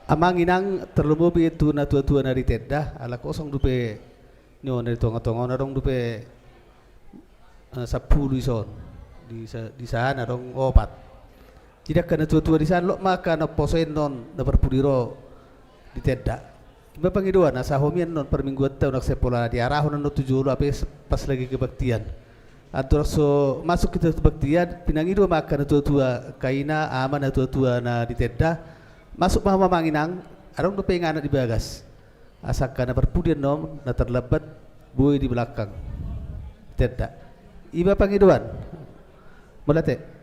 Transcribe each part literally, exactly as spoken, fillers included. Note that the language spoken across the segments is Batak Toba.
Amang inang, tarlumobi tu natua-tua na di tenda, ala kosong dope, nio, na di tonga-tonga on adong dope, eh, sampulu dison, di sa-, di sana adong opat. Jadi angka natua-tua di sana, lot ma angka na poso annon na parpudi ro di tenda. Ima pangidoan, asa homi annon parmingguanta unang sai pola diarahon annon tu jolo, hape pas lagi kebaktian. Andorang so masuk hita tu kebaktian, pinangido ma angka natua-tua, angka ina, ama, natua-tua na di tenda. Masuk ma hamu amang inang, adong dope inganan di bagas. Asa angka na parpudi annon na tarlambat boi di belakang tenda. Ima pangidoan. Mauliate.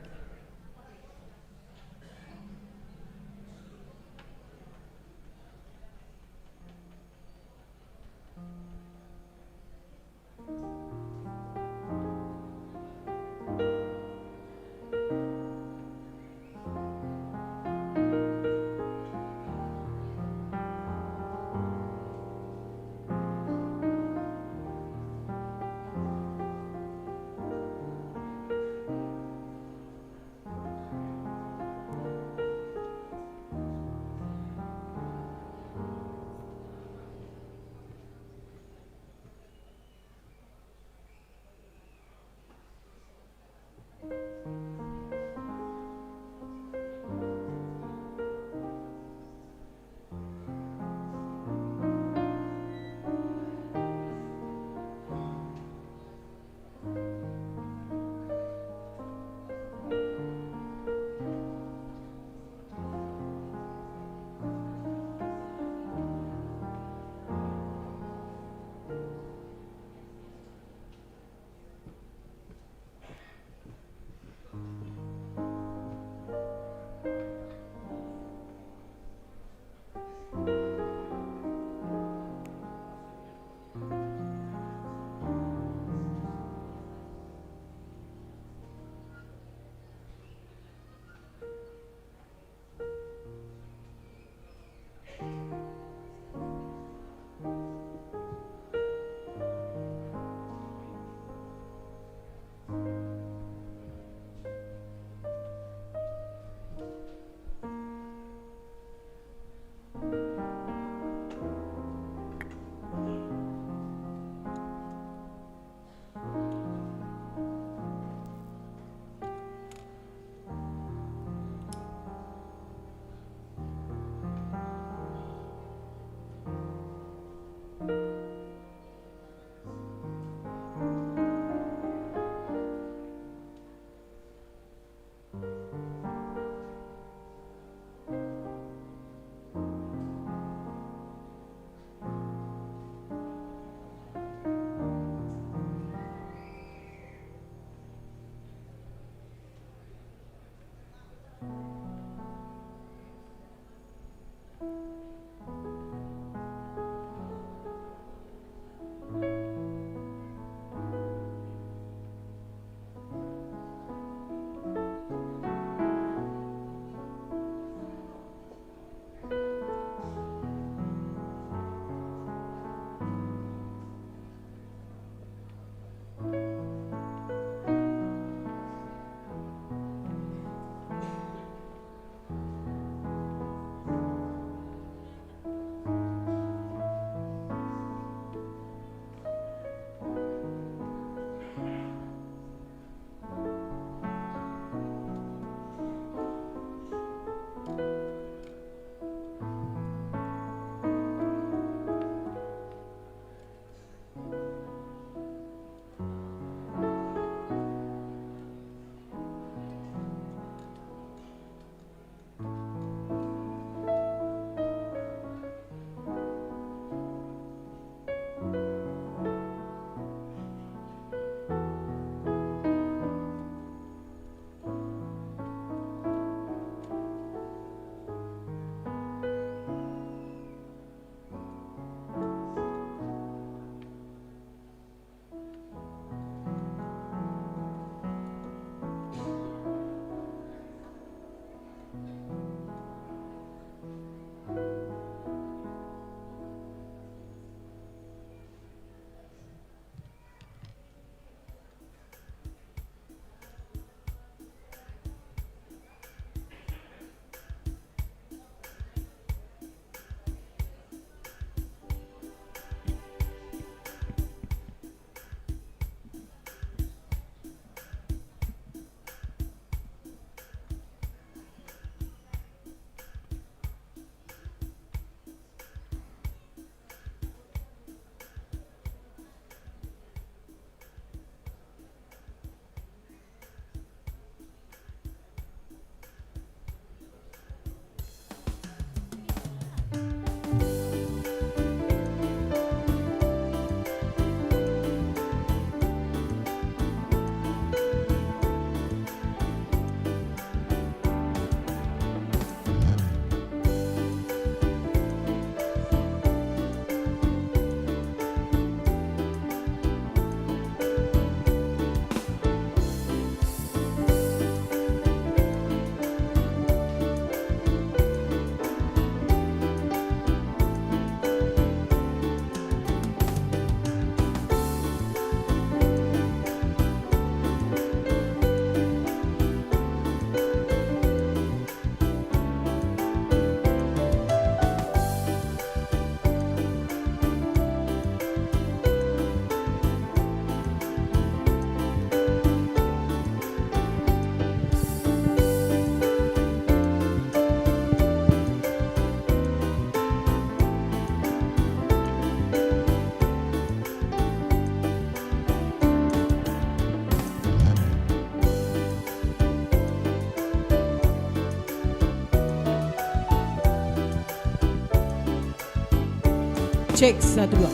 Cek, satu, dua.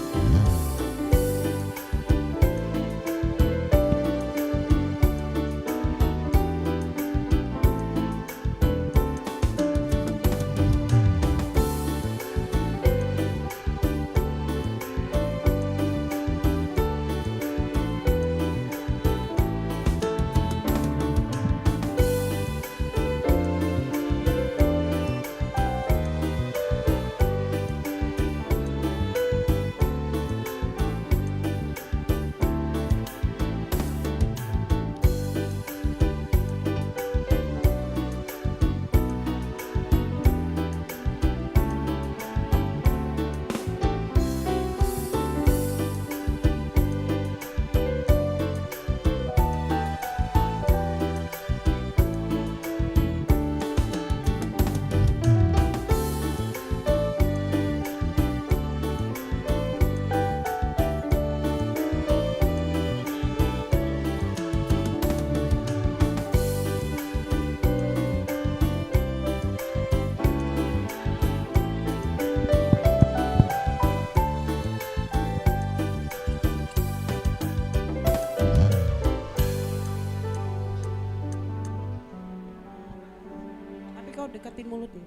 Tapi kau dekatin mulutnya.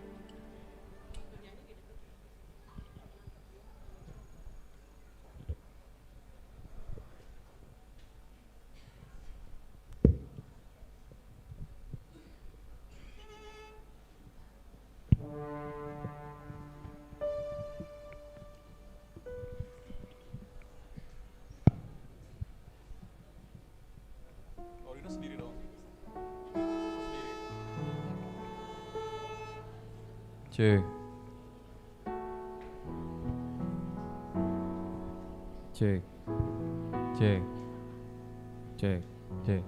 Cek. Cek. Cek. Cek. Cek.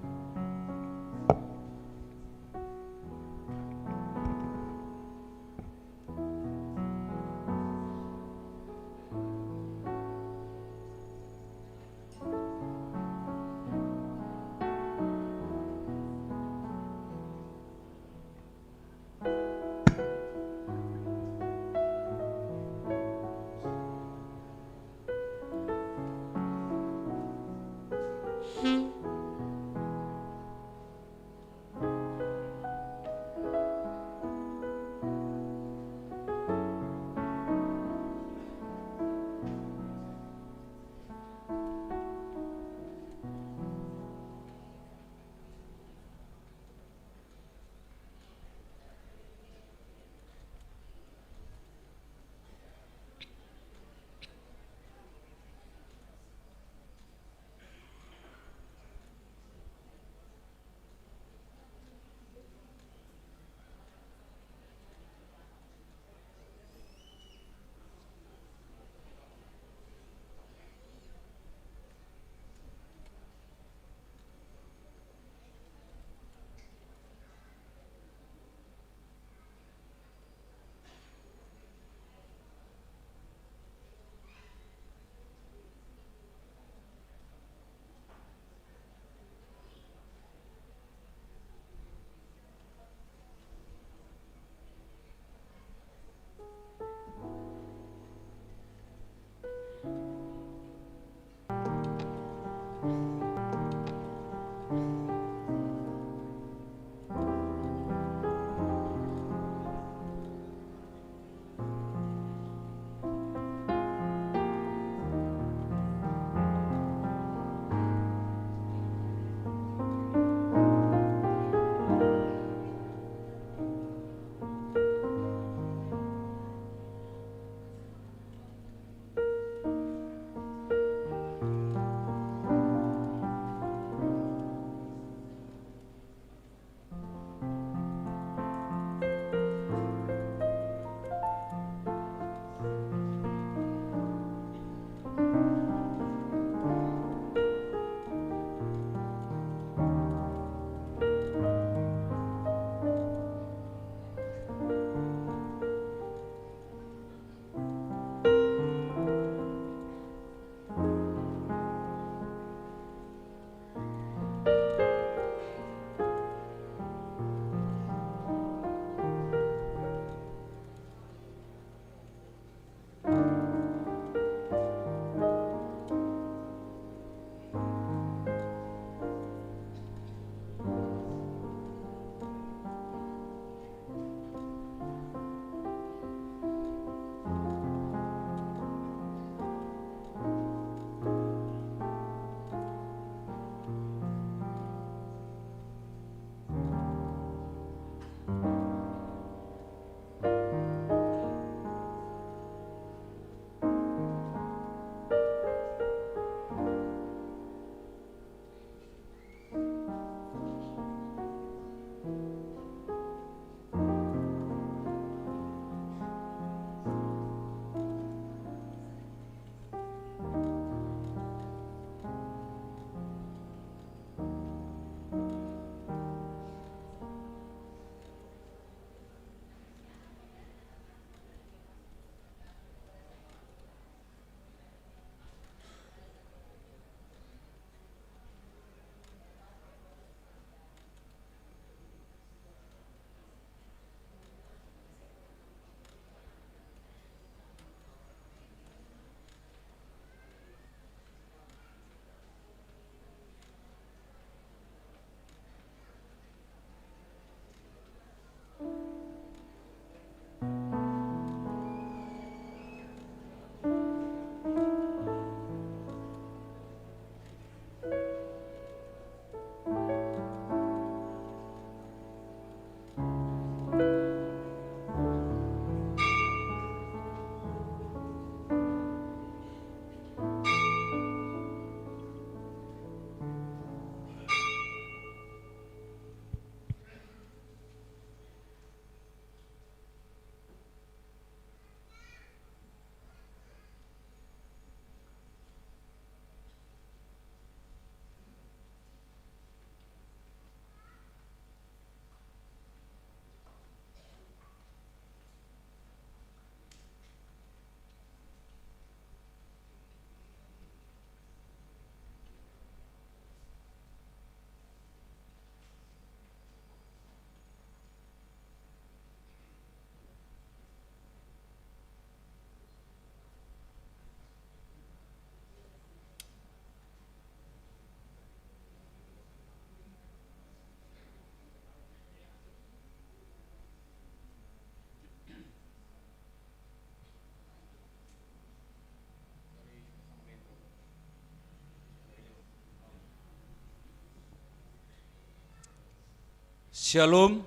Syalom.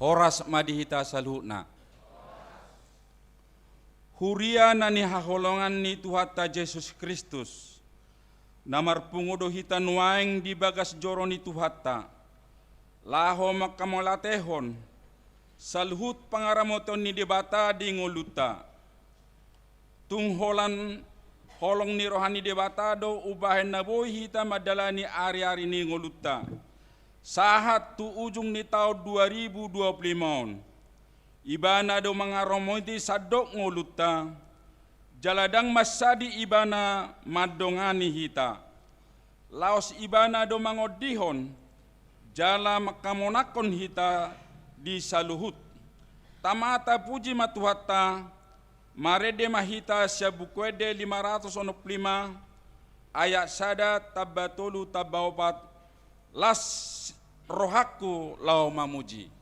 Horas ma di hita saluhutna. Huria na nihaholongan ni Tuhanta Jesus Kristus, na marpungu do hita nuaeng di bagas joro ni Tuhanta, laho mangkamauliatehon saluhut pangaramotion ni Debata di ngolunta. Tung holan holong ni roha ni Debata do umbahen na boi hita mandalani ari-ari ni ngolunta sahat tu ujung ni taon dua ribu dua puluh lima on. Ibana do mangaramoti sandok ngolunta, jala ndang mansadi Ibana mandongani hita. Laos Ibana do mangondihon jala mangkamonangkon hita di saluhut. Tama tapuji ma Tuhanta. Marende ma hita sian Buku Ende lima ratus onom pulu lima, ayat sada tamba tolu tamba opat. Las rohangku laho mamuji.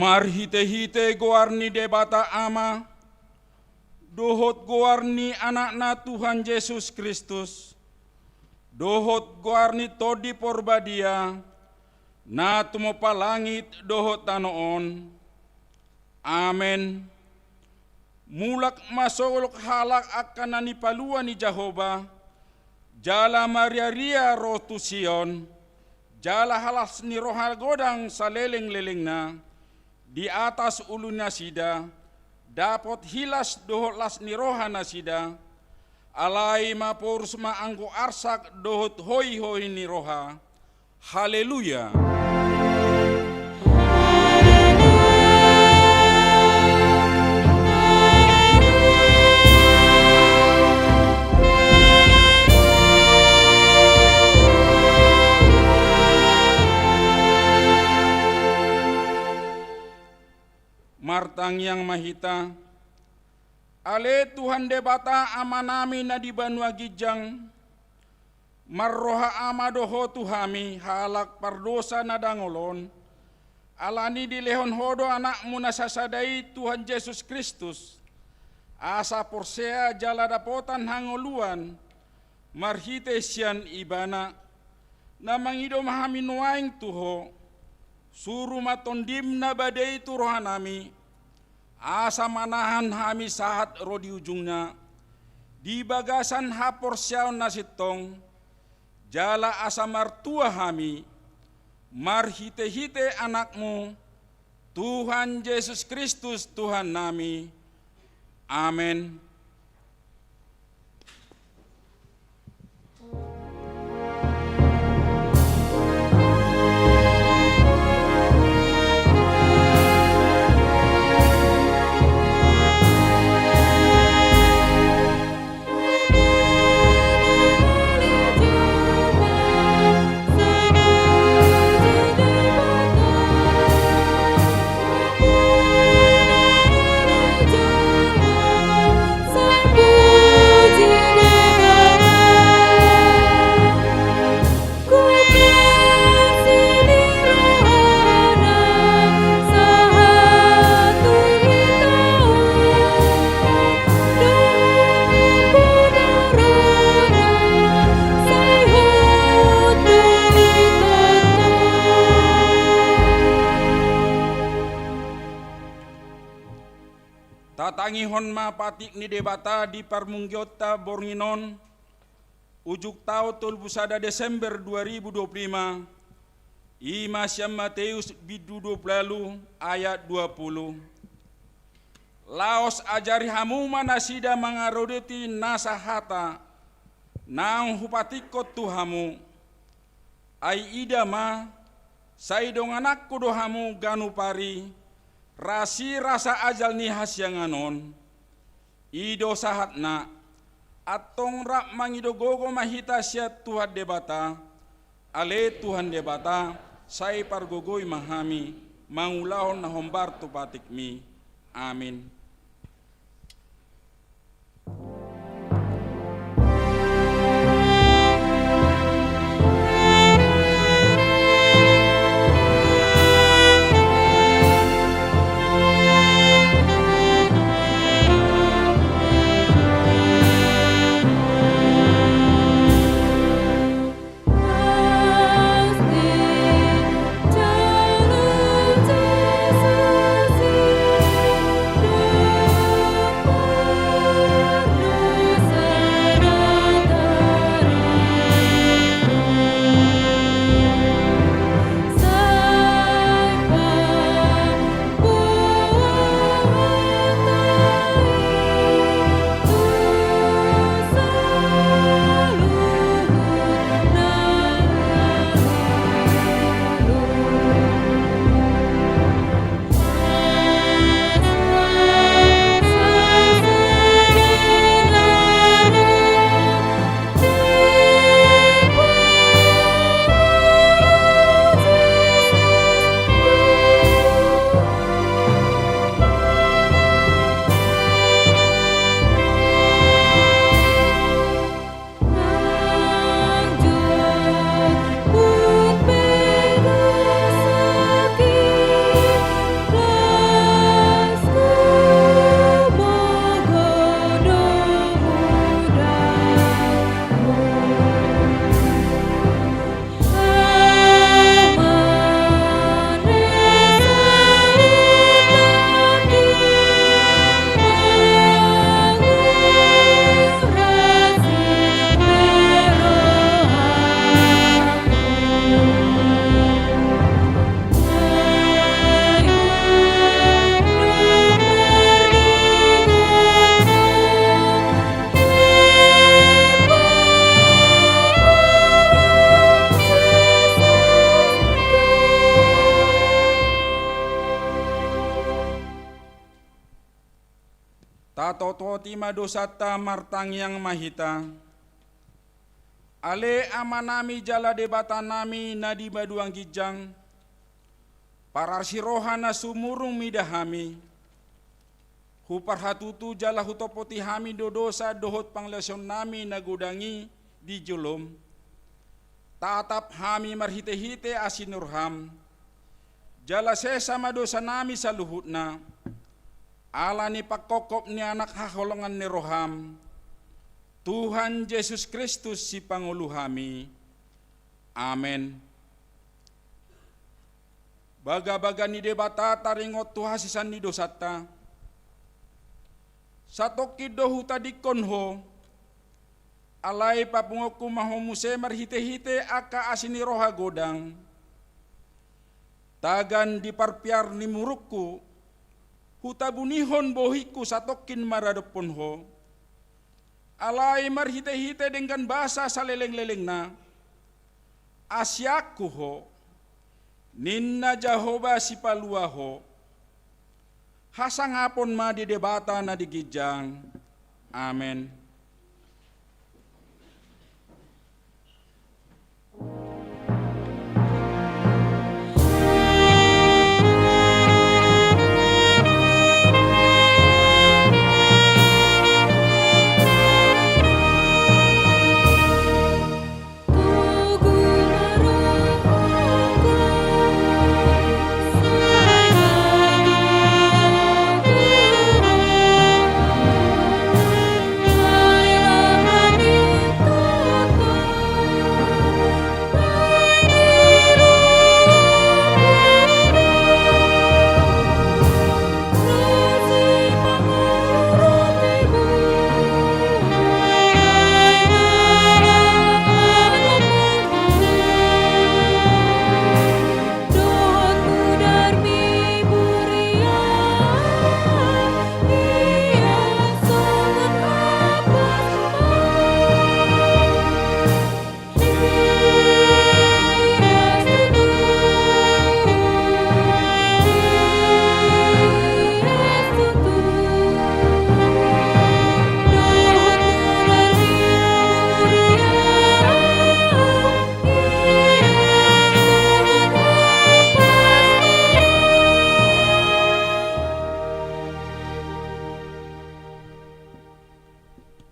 Marhitehite goar ni Debata Ama, dohot goar ni Anakna Tuhan Jesus Kristus, dohot goar ni Tondi Porbadia, na tumompa langit dohot tano on. Amen. Mulak ma songon halak angka na nipalua ni Jahowa, jala marria-ria ro tu Sion, jala las ni roha godang salelenglelengna di atas ulunasida, dapot hilas dohot las ni roha nasida, alai maporus ma anggo arsak dohot hoihoi ni roha. Haleluya. Martangiang ma hita. Ale Tuhan Debata Amanami na di banua ginjang, Marroha ma do Ho tu hami halak pardosa na dangol on, alani dilehon Ho do Anakmu na sasada i, Tuhan Jesus Kristus, asa porsea jala dapotan hangoluan marhite sian Ibana. Na mangido ma hami nuaeng tu Ho, suru ma Tondim na bade i tu rohanami, asa manahan hami sahat ro di ujungna, di bagasan haporseaon na sintong, jala asa martua hami, marhite-hite Anakmu, Tuhan Jesus Kristus Tuhannami. Amen. Tatangihon ma patik ni Debata di parmungkionta borngin on, ujung taon tolu pulu sada Desember dua ribu dua pulu lima, i ma sian Mateus bindu dua pulu ualu ayat dua pulu. Laos ajari hamu ma nasida mangaradoti nasa hata naung hupatikkon tu hamu. Ai ida ma, sai dongananku do hamu ganup ari, rasirasa ajal ni hasiangan on. I do sahatna, antong rap mangido gogo ma hita sian Tuhan Debata. Ale Tuhan Debata, sai pargogoi ma hami mangulahon na hombar tu patikmi. Amin. Tatototi ma dosanta, martangiang ma hita. Ale Amanami jala Debatanami na di banua ginjang, parasiroha na sumurung mida hami, huparhatutu jala hutompoti hami do dosa dohot pangalaosionnami na godang i di jolom. Tatap hami marhitehite asi ni roham, jala sesa ma dosanami saluhutna, ala ni pangkophop ni Anak haholongan ni roham, Tuhan Jesus Kristus Sipangolu hami. Amen. Bagabaga ni Debata taringot tu hasesaan ni dosanta. Satongkin do hutadingkon ho, alai papunguonku ma ho muse marhitehite angka asi ni roha godang. Tagan di parpiar ni murukku, hutabunihon bohingku satongkin maradophon ho. Alai marhitehite denggan basa salelenglelengna, asianku ho, ninna Jahowa Sipalua ho. Hasangapon ma di Debata na di ginjang. Amen.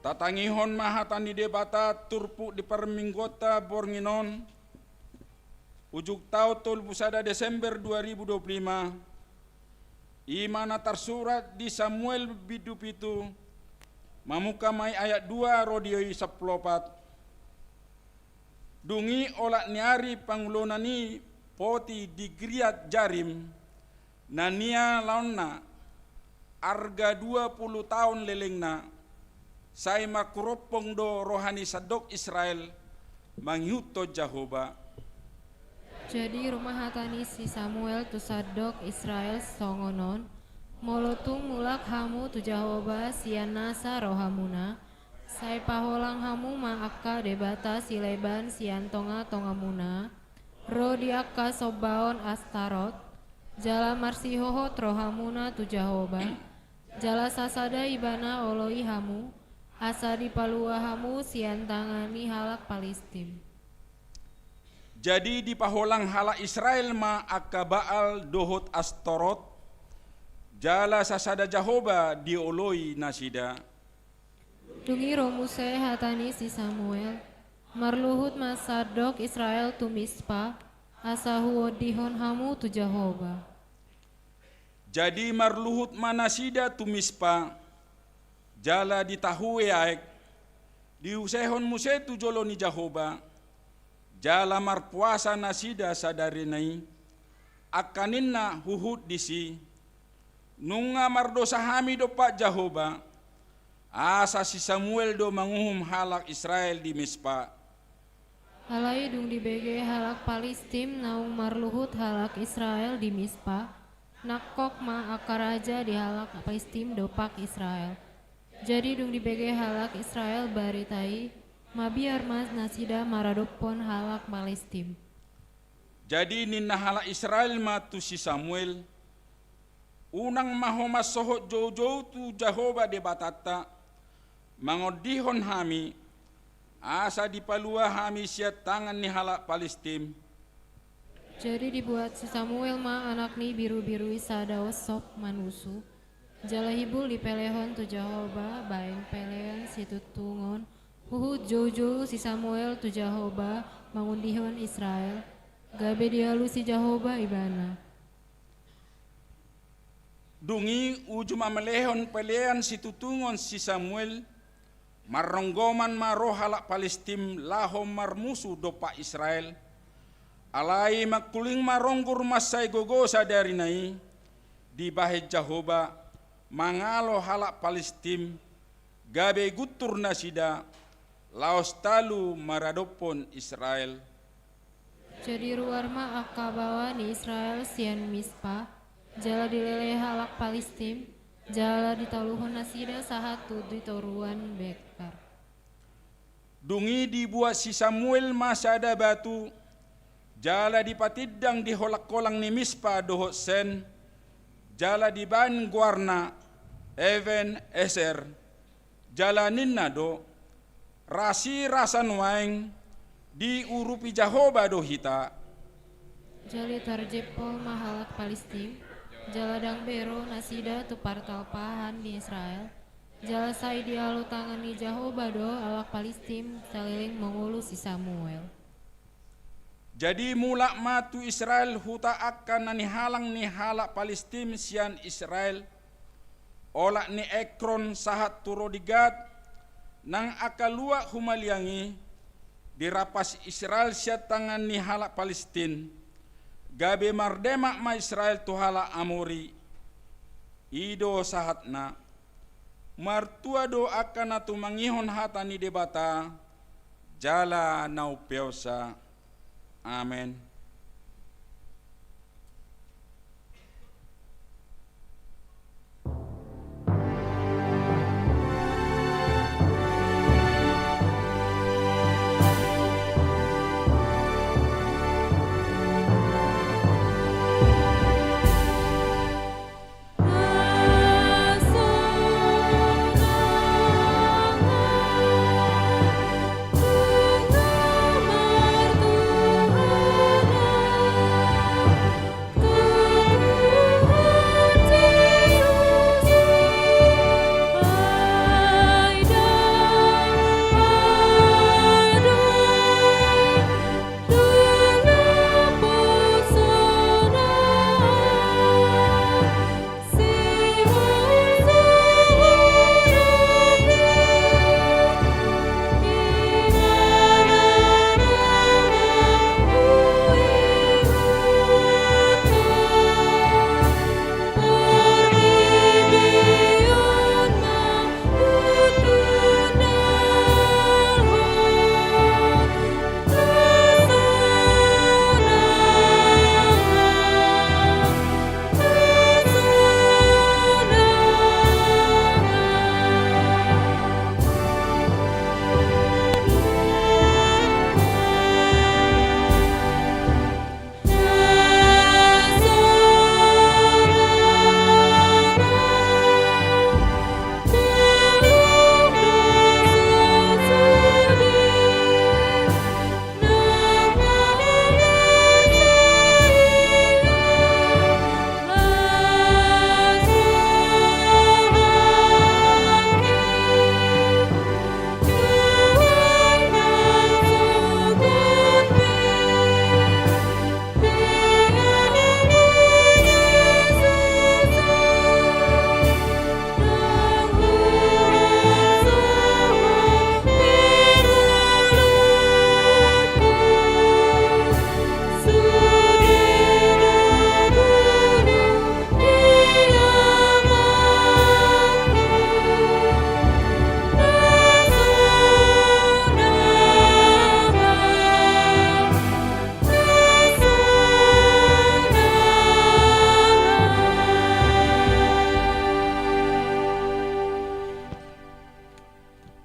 Tatangihon ma hata ni Debata turpuk di parmingguonta borngin on, ujung taon tolu pulu sada Desember dua ribu dua pulu lima, i ma na tarsurat di Samuel bindu pitu, mamungka ma i ayat dua ro di sampulu opat. Dung i olat ni ari pangulona ni poti di Kiriat Jearim, na nialaonna arga dua pulu taon lelengna, sai markurompong do roha ni sandok Israel mangihuthon Jahowa. Jadi ro ma hata ni si Samuel tu sandok Israel songon on: Molo tung mulak hamu tu Jahowa sian nasa rohamuna, sai paholang hamu ma angka debata sileban sian tongatongamuna, ro di angka sombaon Astarot, jala marsihohot rohamuna tu Jahowa, jala sasada Ibana oloi hamu, asa dipalua hamu sian tangan ni halak Palistim. Jadi dipaholang halak Israel ma angka Baal dohot Astarot, jala sasada Jahowa dioloi nasida. Dung i ro muse hata ni si Samuel: Marluhut ma sandok Israel tu Mispa, asa huondihon hamu tu Jahowa. Jadi marluhut ma nasida tu Mispa, jala ditahue aek, diusehon muse tu jolo ni Jahowa, jala marpuasa nasida sadarina i, angka ninna huhut disi: Nunga mardosa hami dompak Jahowa. Asa si Samuel do manguhum halak Israel di Mispa. Alai dung dibege halak Palistim naung marluhut halak Israel di Mispa, nangkok ma angka raja di halak Palistim dompak Israel. Jadi dung dibege halak Israel barita i, mabiar ma nasida maradophon halak Palistim. Jadi ninna halak Israel ma tu si Samuel: Unang ma ho mansohot joujou tu Jahowa Debatanta, mangondihon hami, asa dipalua hami sian tangan ni halak Palistim. Jadi dibuat si Samuel ma anak ni birubiru i sada osop manusu, jala hibul dipelehon tu Jahowa baen pelean situntungon Huhut joujou si Samuel tu Jahowa mangundihon Israel, gabe dialusi Jahowa ibana. Dung i uju mamelehon pelean situtungon si Samuel, marronggoman ma ro halak Palistim laho marmusu dompak Israel. Alai mangkuling ma ronggur mansai gogo sadarina i, dibahen Jahowa mangalo halak Palistim, gabe guntur nasida laos talu maradophon Israel. Jadi ruar ma angka baoa ni Israel sian Mispa, jala dilele halak Palistim, jala ditaluhon nasida sahat tu di toruan Betkar. Dung i dibuat si Samuel ma sada batu, jala dipatindang di holangholang ni Mispa dohot Sen, jala dibaen goarna Eben Eser. Jala ninna do, rasirasa nuaeng diurupi Jahowa do hita. Jadi tarjempol ma halak Palistim, jala ndang be ro nasida tu partalpahan ni Israel. Jala sai dialo tangan ni Jahowa do halak Palistim saleleng mangolu si Samuel. Jadi mulak ma tu Israel huta angka na nihalang ni halak Palistim sian Israel, olat ni Ekron sahat tu ro di Gat, nang angka luat humaliang i, dirampas Israel sian tangan ni halak Palistim, gabe mardemak ma Israel tu halak Amori. I do sahatna. Martua do angka na tumangihon hata ni Debata, jala na umpeopsa. Amen.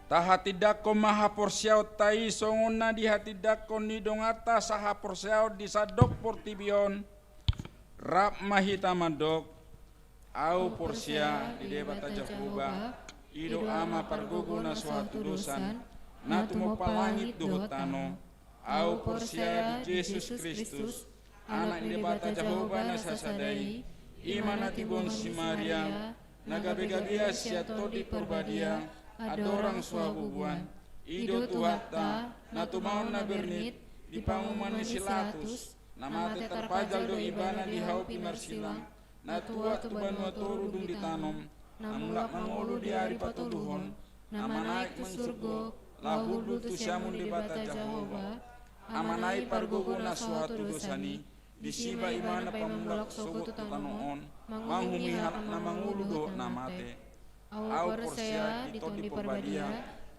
Tahatindangkon ma haporseaonta i songon na dihatindangkon ni donganta sahaporseaon di sandok portibi on. Rap ma hita mandok. Ahu porsea di Debata Jahowa, i do Ama pargogo na so hatudosan, na tumompa langit dohot tano. Ahu porsea di Jesus Kristus, Anak ni Debata Jahowa na sasada i, i ma na tinodohon si Maria, na gabe gabea sian Tondi Parbadia, andorang so habubuan, I do Tuhanta, na tumaon na bernit, di panguhuman ni si Latus, na mate tarpajal do ibana di hau pinarsilang, na tuat tu banua toru dung ditanom, na mulak mangolu di ari patoluhon, na manaek tu surgo, laho hundul tu siamun Debata Jahowa, Ama na i pargogo na suhat tu dosani, disi ma ibana pamulak sogot tu tano on, manguhumi halak na mangolu dohot na mate. Ahu porsea di Tondi Parbadia,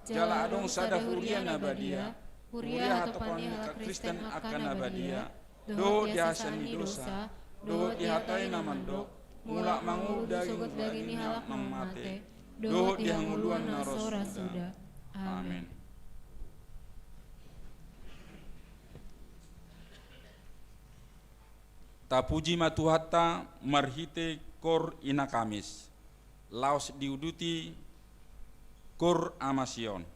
jala adong sada huria na badia, huria hatopan ni halak Kristen angka na badia, dohot di hasesaan ni dosa, dohot di hata i na mandok, mulak mangolu daging tu daging ni halak na mate, dohot di hangoluan na ro suda. Amen. Tapuji ma Tuhanta marhite kor Ina Kamis, laos diuduti kor Ama Sion.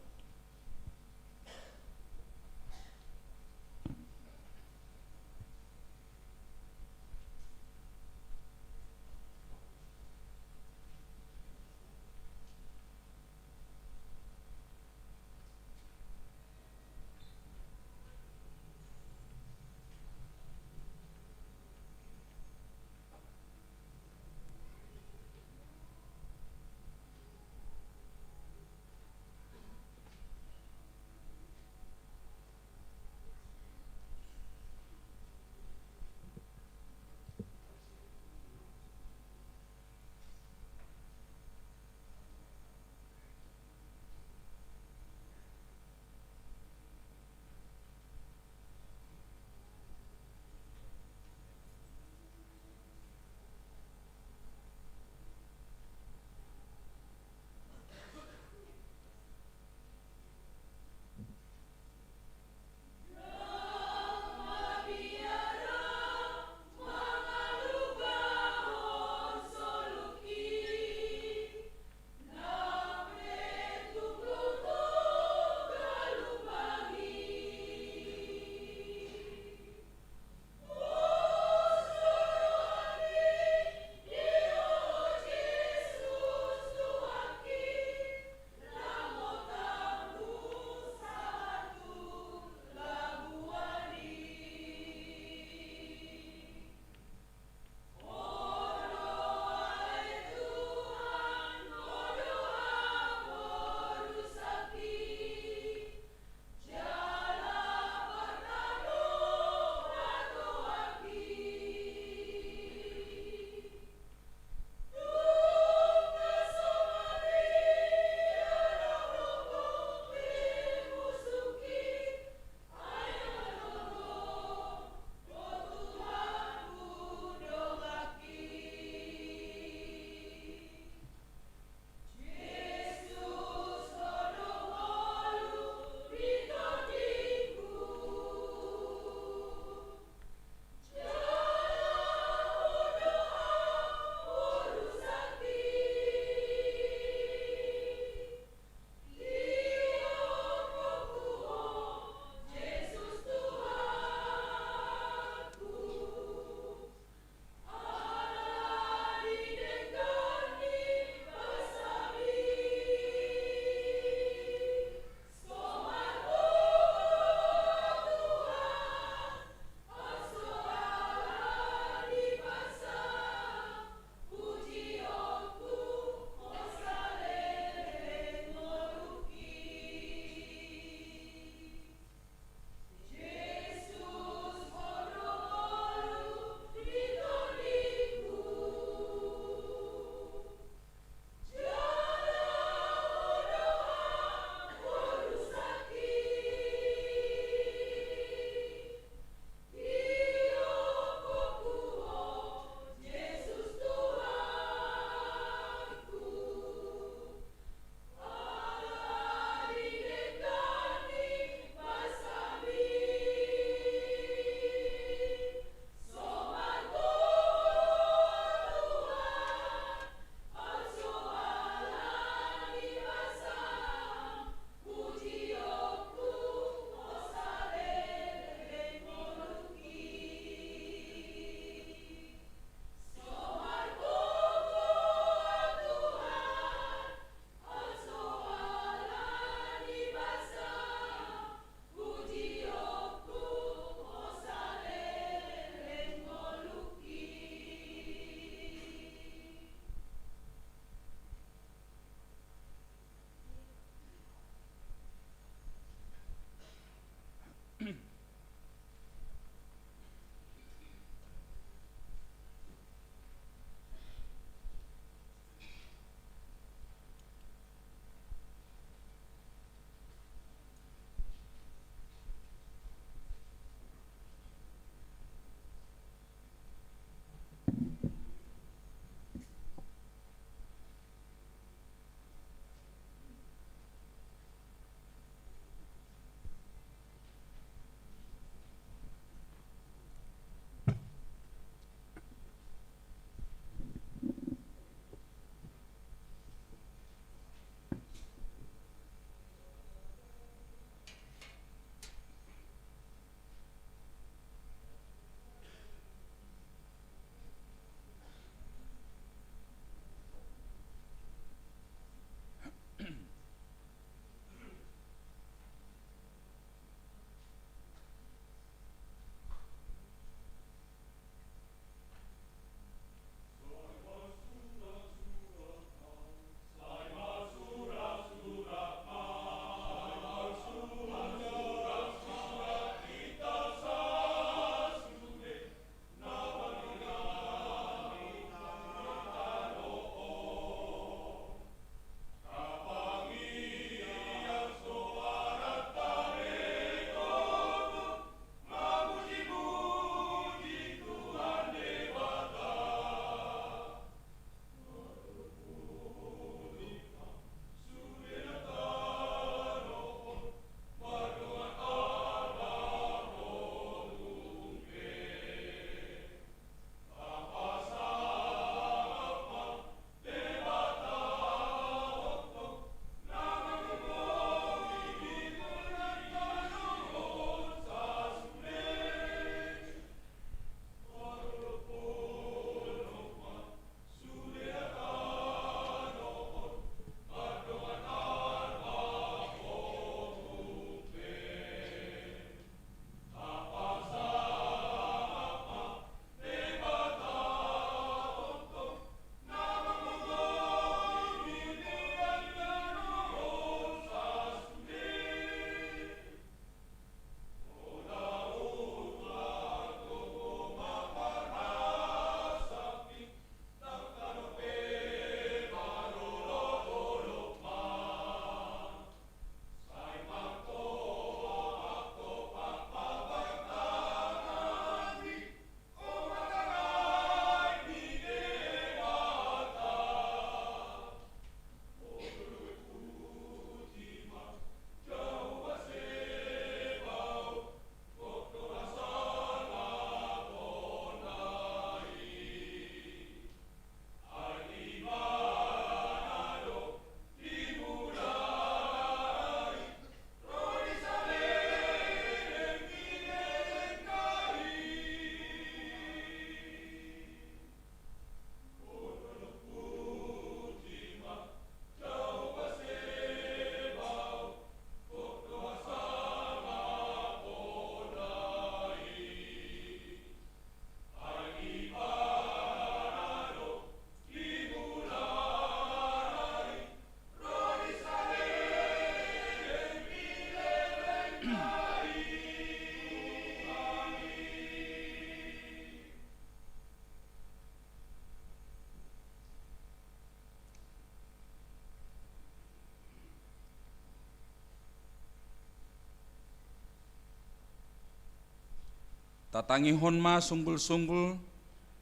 Tatangihon ma sunggul-sunggul,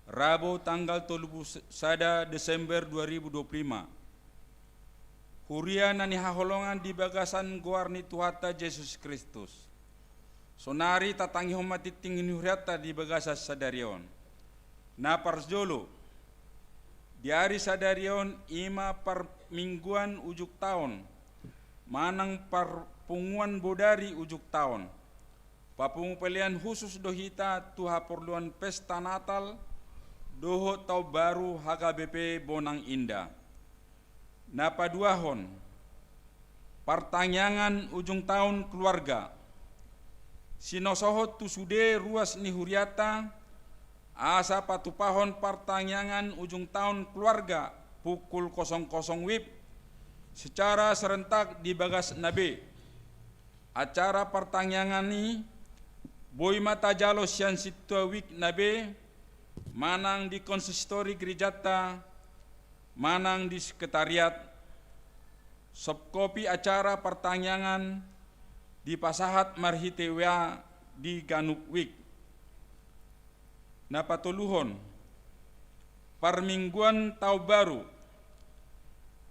Rabu tanggal tolu pulu sada Desember dua ribu dua pulu lima. Huria na nihaholongan di bagasan goar ni Tuhanta Jesus Kristus. Sonari tatangihon ma tingting ni hurianta di bagasan sadari on. Na parjolo, di ari sadari on i ma parmingguan ujung taon, manang parpunguan bodari ujung taon. Papungu pelean husus do hita tu haporluan pesta Natal dohot Taon Baru H K B P Bonang Indah. Na paduahon, partangiangan ujung taon keluarga. Sinosohot tu sude ruas ni hurianta, asa patupahon partangiangan ujung taon keluarga pukul kosong kosong WIB secara serentak di bagasna be. Acara partangiangan i boi ma tajalo sian sintua WIB na be, manang di konsistori gerejanta, manang di sekretariat. Soft copy acara partangiangan dipasahat marhite WA di ganup WIB. Na patoluhon, parmingguan Taon Baru.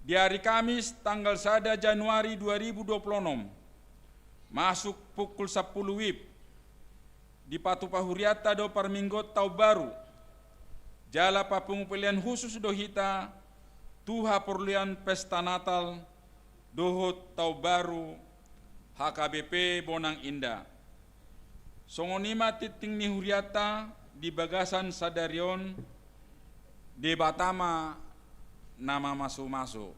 Di ari Kamis tanggal sada Januari dua ribu dua pulu onom, masuk pukul sampulu WIB, dipatupa hurianta do parmingguan Taon Baru. Jala papungu pelean husus do hita tu haporluan pesta Natal dohot Taon Baru H K B P Bonang Indah. Songon i ma tingting ni hurianta di bagasan sadari on. Debata ma na mamasumasu.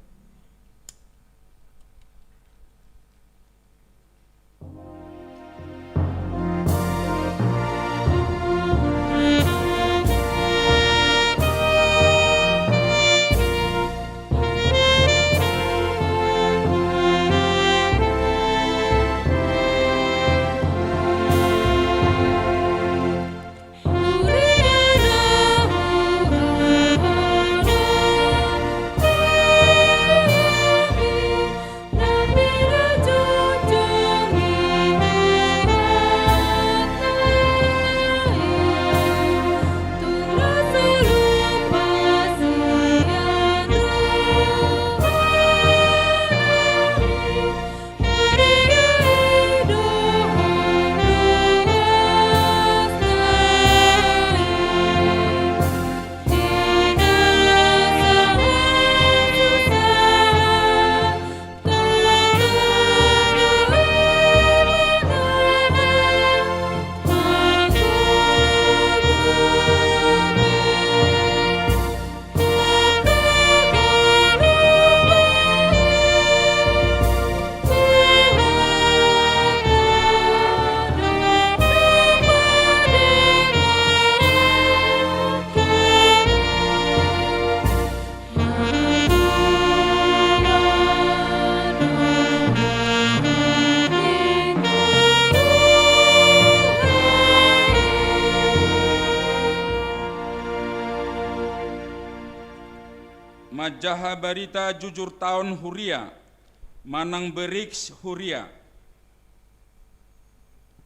Manjaha barita jujur taon huria, manang beriks huria.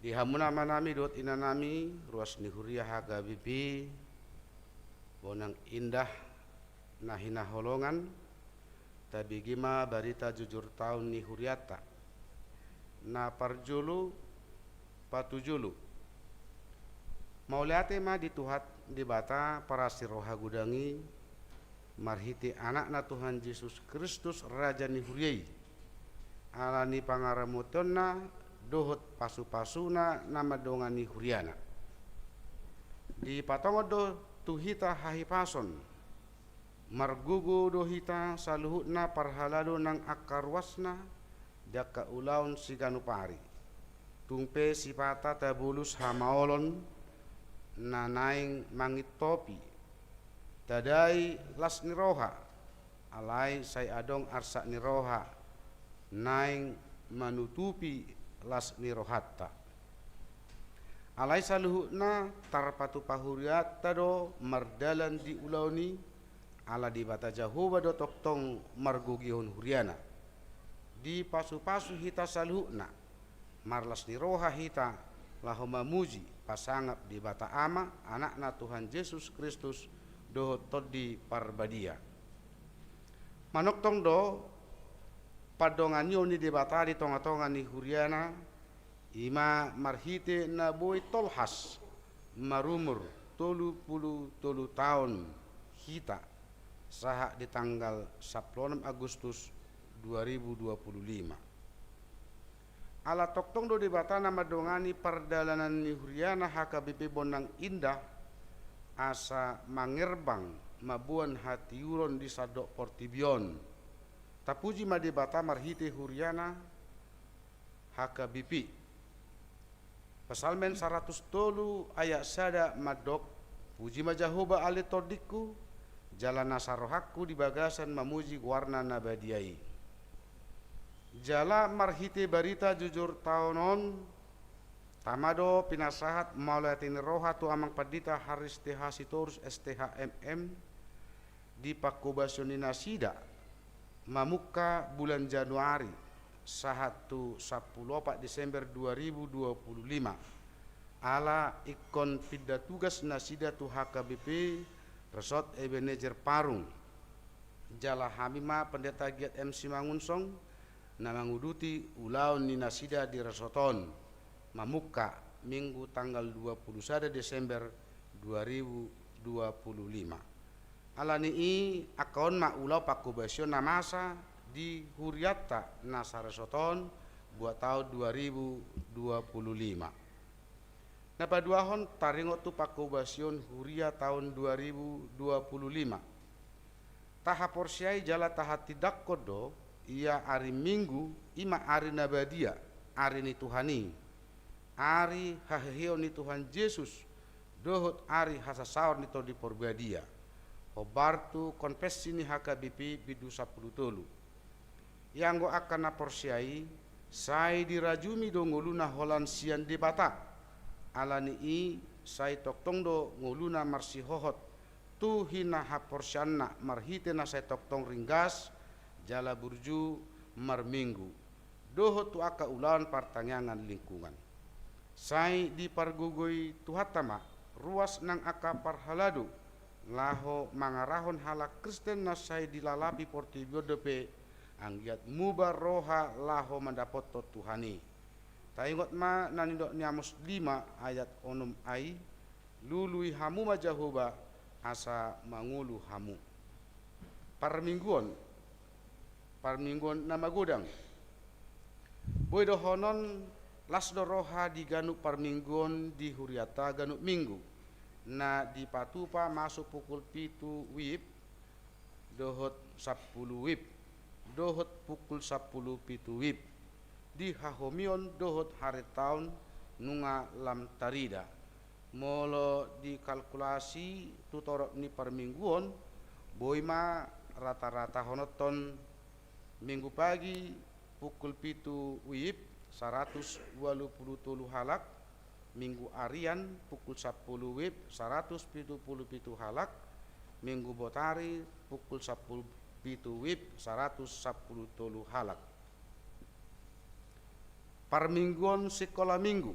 Di hamu amanami dohot inanami, ruas ni huria H K B P Bonang Indah na hinaholongan, tabege ma barita jujur taon ni hurianta. Na parjolo patujolo. Mauliate ma di Tuhan Debata parasi roha godang i, marhite Anakna Tuhan Jesus Kristus, Raja ni huria i, ala ni pangaramotionna dohot pasupasuna na mandongani huriana. Dipatongon do tu hita hahipason, margogo do hita saluhutna parhalado nang angka ruasna di angka ulaon siganup ari. Tung pe sipata tabolus hamaolon na naeng mangintopi, tadai las ni roha, alai sai adong arsak ni roha naeng manutupi las ni rohanta. Alai saluhutna tarpatupa hurianta do mardalan di ulaon i, ala Debata Jahowa do tongtong margogihon huriana. Dipasupasu hita saluhutna, marlas ni roha hita laho mamuji, pasangap Debata Ama, Anakna Tuhan Jesus Kristus, dohot Tondi Parbadia. Manongtong do pandonganion ni Debata di tongatonga ni huriana, i ma marhite na boi tolhas marumur tolu pulu tolu taon hita, sahat di tanggal sampulu onom Agustus dua ribu dua pulu lima. Ala tongtong do Debata na mandongani pardalanan ni huriana H K B P Bonang Indah, asa mangerbang mamboan hatiuron di sandok portibi on. Tapuji ma Debata marhite huriana H K B P. Psalmen saratus tolu ayat sada mandok, "Puji ma Jahowa ale tondingku, jala nasa rohangku di bagasan mamuji goarna na badia i." Jala marhite barita jujur taon on, tama do pinasahat mauliate ni roha tu Amang Pandita Harris T H Sitorus, S T H M M, di pangkobasion ni nasida, mamungka bulan Januari sahat tu sampulu opat Desember dua ribu dua pulu lima, ala ingkon pinda tugas nasida tu H K B P Resort Ebenezer Parung. Jala hami ma Pendeta Giat M Simangunsong, na manguduti ulaon ni nasida di resort on, mamungka Minggu tanggal dua pulu sada Desember dua ribu dua pulu lima. Ala ni i, angka on ma ulaon pangkobasion na masa di hurianta na saresort on, buat taon dua ribu dua pulu lima. Na paduahon, taringot tu pangkobasion huria taon dua ribu dua pulu lima. Tahaporseai jala tahatindangkon do, ia ari Minggu, i ma ari na badia, ari ni Tuhan i, ari haheheon ni Tuhan Jesus, dohot ari hasasaor ni Tondi Parbadia. Hombar tu konfessi ni H K B P bindu sampulu tolu. Ianggo angka na porsea i, sai dirajumi do ngoluna holan sian Debata. Ala ni i, sai tongtong do ngoluna marsihohot tu hinahaporseanna marhite na sai tongtong ringgas jala burju marminggu, dohot tu angka ulaon partangiangan lingkungan. Sai dipargogoi Tuhanta ma ruas nang angka parhalado, laho mangarahon halak Kristen na sai dilalapi portibi on dope, anggiat muba roha laho mandapothon Tuhan i. Taingot ma na nidok ni Amos lima ayat onom ai, "Lului hamu ma Jahowa, asa mangolu hamu." Parmingguon, parmingguon na magodang. Boi dohonon, las do roha di ganup parmingguon di hurianta ganup Minggu, na dipatupa masuk pukul pitu wib, dohot sampulu wib, dohot pukul sampulu pitu wib, di hahomion dohot harentaon nunga lam tarida. Molo dikalkulasi tu torop ni parmingguon, boi ma rata-ratahononton Minggu pagi pukul pitu wib, saratus ualu pulu tolu halak, Minggu arian pukul sampulu wib, saratus pitu pulu pitu halak, Minggu botari pukul sampulu pitu wib, saratus sampulu tolu halak. Parmingguon sikola Minggu.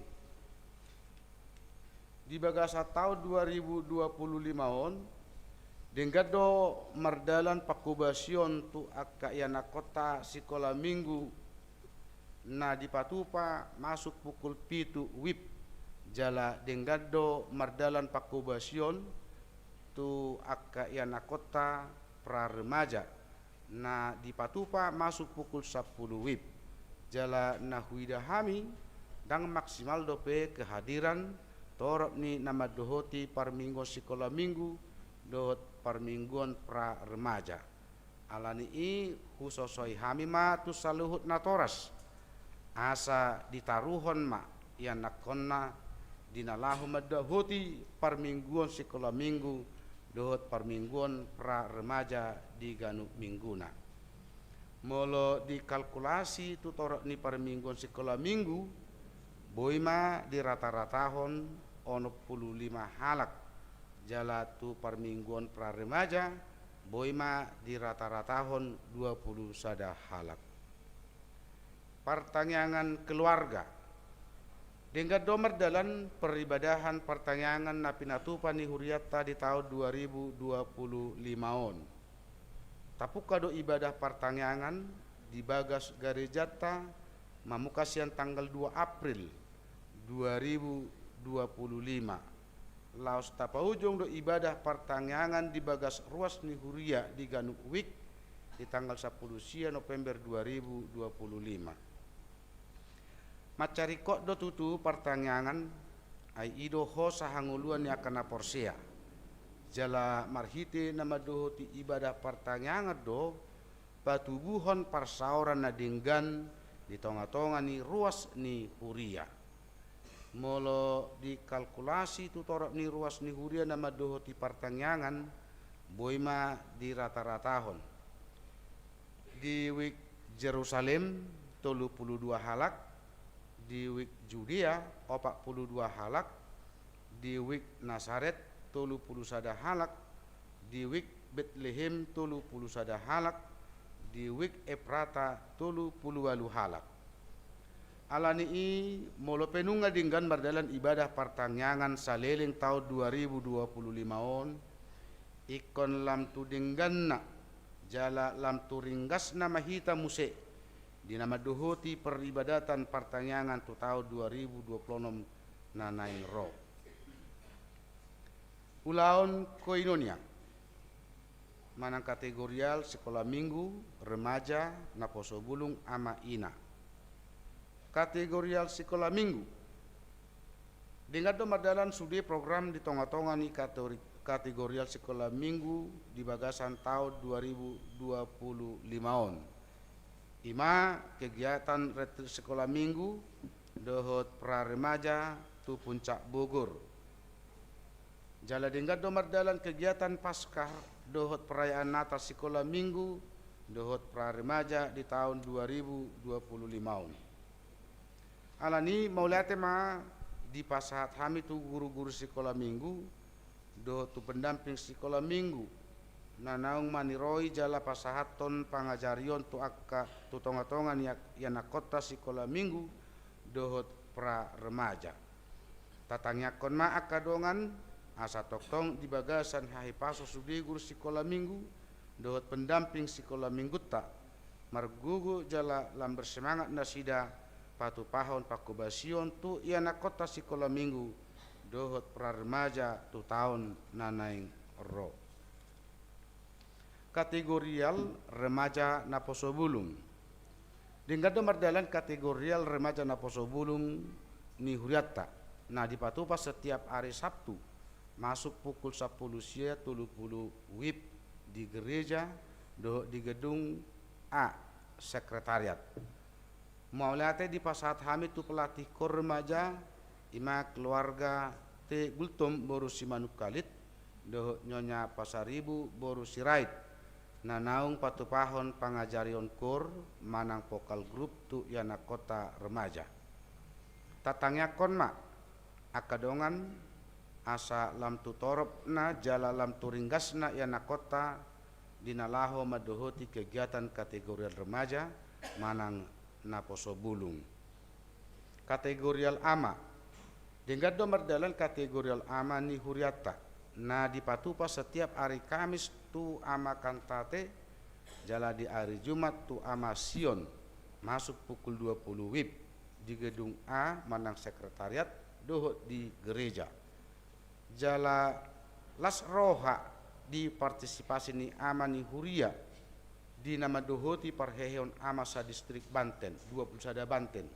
Di bagasan taon dua ribu dua pulu lima on, denggan do mardalan pangkobasion tu angka ianakkonta sikola Minggu na dipatupa masuk pukul pitu wib, jala denggan do mardalan pangkobasion tu angka ianakkonta pra remaja na dipatupa masuk pukul sampulu wib. Jala na huida hami, ndang maksimal dope kehadiran torop ni na mandohoti parmingguon sikola Minggu dohot parmingguon pra remaja. Ala ni i, husosoi hami ma tu saluhut natoras, asa ditaruhon ma ianakkonna di na laho mandohoti parmingguon sikola Minggu dohot parmingguon pra remaja di ganup mingguna. Molo dikalkulasi tu torop ni parmingguon sikola minggu, boi ma dirata-ratahon onom pulu lima halak, jala tu parmingguon praremaja, boi ma dirata-ratahon dua pulu sada halak. Partangiangan keluarga. Denggan do mardalan peribadahan partangiangan na pinatupa ni hurianta di taon dua ribu dua pulu lima on. Tapungka do ibadah partangiangan di bagas garejanta mamungka sian tanggal dua April dua ribu dua pulu lima. Laos tapaujung do ibadah partangiangan di bagas ruas ni huria di ganup wijk di tanggal sampulu sia November dua ribu dua pulu lima. Mansai ringkot do tutu partangiangan, ai i do hosa hangoluan ni angka na porsea. Jala marhite na mandohoti ibadah partangiangan do patubuhon parsaoran na denggan di tonga-tonga ni ruas ni huria. Molo dikalkulasi tu torop ni ruas ni huria na mandohoti partangiangan, boi ma dirata-ratahon. Di wijk Jerusalem tolu pulu dua halak, di wijk Judea opat pulu dua halak, di wijk Nasaret tolu pulu sada halak, di wijk Betlehem tolu pulu sada halak, di wijk Efrata tolu pulu ualu halak. Ala ni i, molo pe nunga denggan mardalan ibadah partangiangan saleleng taon dua ribu dua pulu lima on, ingkon lam tu dengganna jala lam tu ringgasna ma hita muse di na mandohoti peribadatan partangiangan tu taon dua ribu dua pulu onom na naeng ro. Ulaon koinonia manang kategorial sikola minggu remaja naposo bulung ama ina. Kategorial sikola minggu. Denggan do mardalan sude program di tonga-tonga ni kategori-, kategorial sikola minggu di bagasan taon dua ribu dua pulu lima on. I ma kegiatan retreat sikola minggu dohot praremaja tu Puncak Bogor. Jala denggan do mardalan kegiatan Paskah dohot perayaan Natal sikola minggu dohot praremaja di taon dua ribu dua pulu lima on. Ala ni i, mauliate ma dipasahat hami tu guru-guru sikola minggu dohot tu pendamping sikola minggu na naung maniroi jala pasahathon pangajarion tu angka, tu tonga-tonga ni ianakkonta sikola minggu dohot praremaja. Tatangiangkon ma angka dongan asa tongtong di bagasan hahipason sude guru sikola minggu dohot pendamping sikola minggunta margogo jala lam bersemangat nasida patupahon panghobasion tu ianakkonta sikola minggu dohot praremaja tu taon na naeng ro. Kategorial remaja naposo bulung. Denggan do mardalan kategorial remaja naposo bulung ni hurianta na dipatupa setiap ari Sabtu masuk pukul sampulu sia tolu pulu wib di gereja dohot di gedung A sekretariat. Mauliate dipasahat hami tu pelatih kor remaja, i ma keluarga T Gultom boru Simanungkalit dohot Nyonya Pasaribu boru Sirait na naung patupahon pangajarion kor manang vokal grup tu ianakkonta remaja. Tatangiangkon ma angka dongan asa lam tu toropna jala lam tu ringgasna ianakkonta di na laho mandohoti kegiatan kategorial remaja manang naposo bulung. Kategorial ama. Denggan do mardalan kategorial ama ni hurianta na dipatupa setiap ari Kamis tu ama Kantate jala di ari Jumat tu ama Sion masuk pukul dua pulu wib di gedung A manang sekretariat dohot di gereja. Jala las roha di partisipasi ni ama ni huria di na mandohoti parheheon ama sadistrik Banten, dua pulu sada Banten.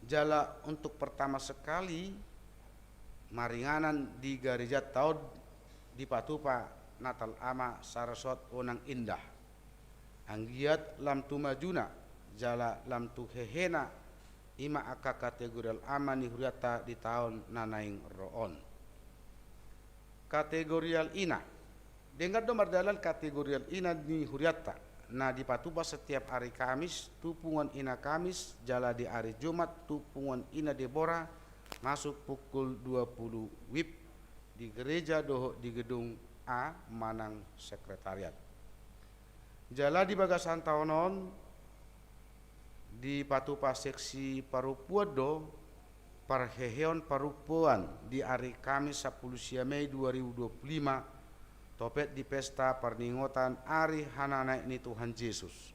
Jala untuk pertama sekali maringanan di garejanta on dipatupa Natal Ama Sarasot Onang Indah. Anggiat lam tu majuna jala lam tu hehena i ma angka kategorial ama ni hurianta di taon na naeng ro on. Kategorial ina. Denggan do mardalan kategorial ina ni hurianta na dipatupa setiap ari Kamis tu punguan ina Kamis, jala di ari Jumat tu punguan ina Debora, masuk pukul dua puluh wib di gereja dohot di gedung A manang sekretariat. Jala di bagasan taon on, dipatupa seksi parompuan do parheheon parompuan di ari Kamis sampulu sia Mei dua ribu dua puluh lima, topet di pesta parningotan ari hananaek ni Tuhan Jesus.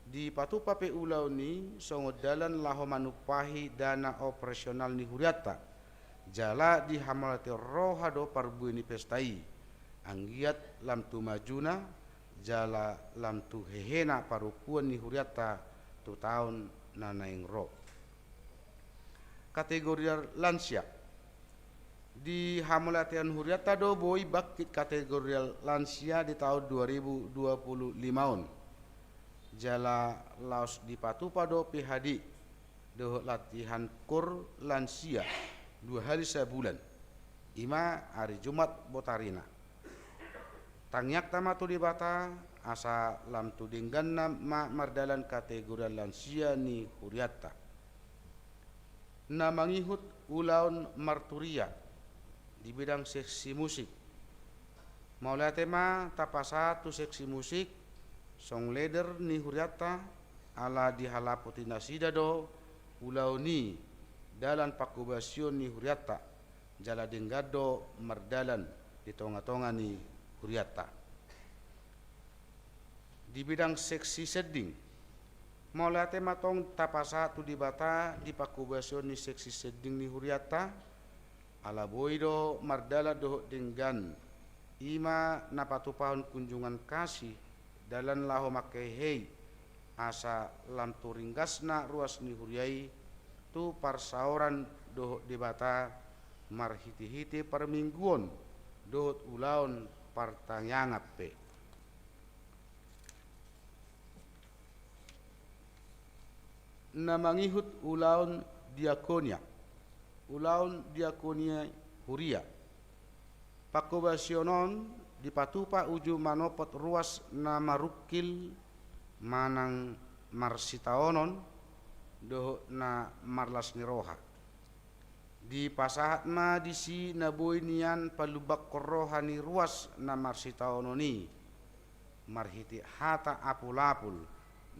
Dipatupa pe ulaon i songon dalan laho manumpahi dana operasional ni hurianta, jala dihamauliatehon roha do parbue ni pesta i, anggiat lam tu majuna jala lam tu hehena parompuan ni hurianta tu taon na naeng ro. Kategorial lansia. Dihamauliatehon hurianta do boi bangkit kategorial lansia di taon dua ribu dua puluh lima on. Jala laos dipatupa do P H D dohot latihan kur lansia dua hali sabulan, i ma ari Jumat botarina. Tangiangta ma tu Debata asa lam tu dengganna ma mardalan kategorial lansia ni hurianta. Na mangihut ulaon marturia di bidang seksi musik. Mauliate ma tapasahat tu seksi musik song leader ni hurianta, ala dihalapoti nasida do ulaon i dalan pangkobasion ni hurianta, jala denggan do mardalan di tongatonga ni hurianta. Di bidang seksi sending, mauliate ma tong tapasahat tu Debata di pangkobasion ni seksi sending ni hurianta, ala boi do mardalan dohot denggan, i ma na patupahon kunjungan kasih dalan laho mangkehei, asa lam tu ringgasna ruas ni huria i tu parsaoran dohot Debata, marhitehite parmingguon dohot ulaon partangiangan pe. Na mangihut ulaon diakonia. Ulaon diakonia huria. Pangkobasion on dipatupa uju manopot ruas na marungkil manang marsitaonon dohot na marlas ni roha. Dipasahat ma disi na boi nian palumbanghon roha ni ruas na marsitaonon i, marhite hata apulapul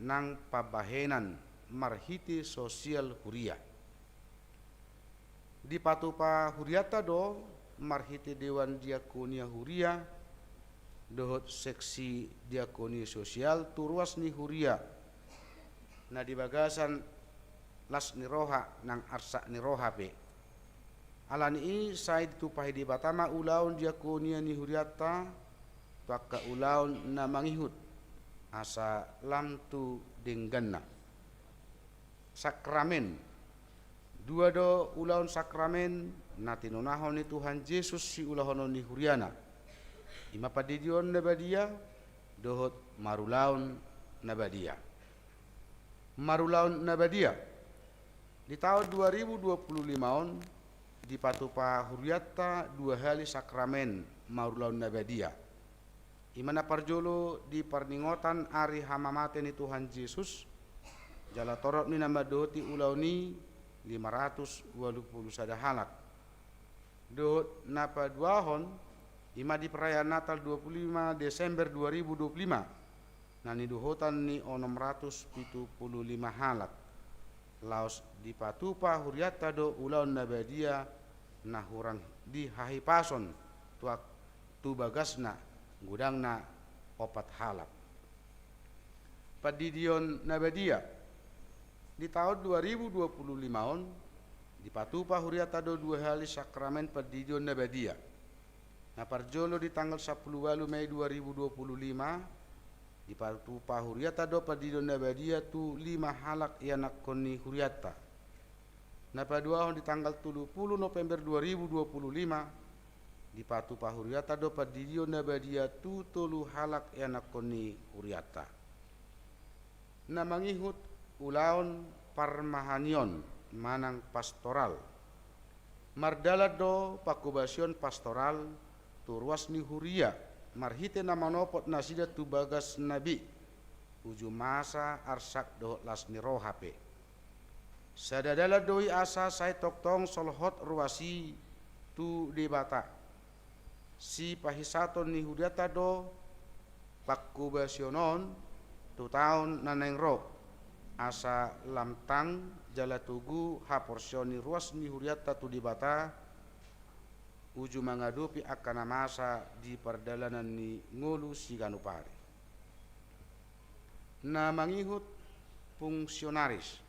nang pambahenan marhite sosial huria. Dipatupa hurianta do marhite dewan diakonia huria dohot seksi diakonia sosial tu ruas ni huria, na di bagasan las ni roha nang arsak ni roha pe. Ala ni i sai ditumpahi Debata ma ulaon diakonia ni hurianta tu angka ulaon na mangihut, asa lam tu dengganna. Sakramen. Dua do ulaon sakramen na tinonahon ni Tuhan Jesus siulahonon ni huriana, i ma pandidion na badia dohot marulaon na badia. Marulaon na badia. Di taon dua ribu dua puluh lima on, dipatupa hurianta dua hali sakramen marulaon na badia. I ma na parjolo di parningotan ari hamamate ni Tuhan Jesus, jala torop ni na mandohoti ulaon i lima ratus ualu pulu sada halak. Dohot na paduahon, i ma di perayaan Natal dua puluh lima Desember dua ribu dua puluh lima, na nidohotan ni onom ratus pitu pulu lima halak. Laos dipatupa hurianta do ulaon na badia na hurang di hahipason tu, tu bagasna, godangna opat halak. Pandidion na badia. Di taon dua ribu dua puluh lima on, dipatupa hurianta do dua hali sakramen pandidion na badia. Na parjolo di tanggal sampulu ualu Mei dua ribu dua puluh lima, dipatupa hurianta do pandidion na badia tu lima halak ianakhon ni hurianta. Na paduahon di tanggal tolu pulu November dua ribu dua puluh lima, dipatupa hurianta do pandidion na badia tu tolu halak ianakhon ni hurianta. Na mangihut ulaon parmahanion manang pastoral. Mardalan do pangkobasion pastoral tu ruas ni huria, marhite na manopot nasida tu bagas na be, uju masa arsak dohot las ni roha pe. Sada dalan do i asa sai tongtong solhot ruas i tu Debata. Sipahisaton ni hurianta do pangkobasion on tu taon na naeng ro, asa lam tang jala togu haporseaon ni ruas ni hurianta tu Debata, uju mangadopi angka na masa di pardalanan ni ngolu siganup ari. Na mangihut fungsionaris.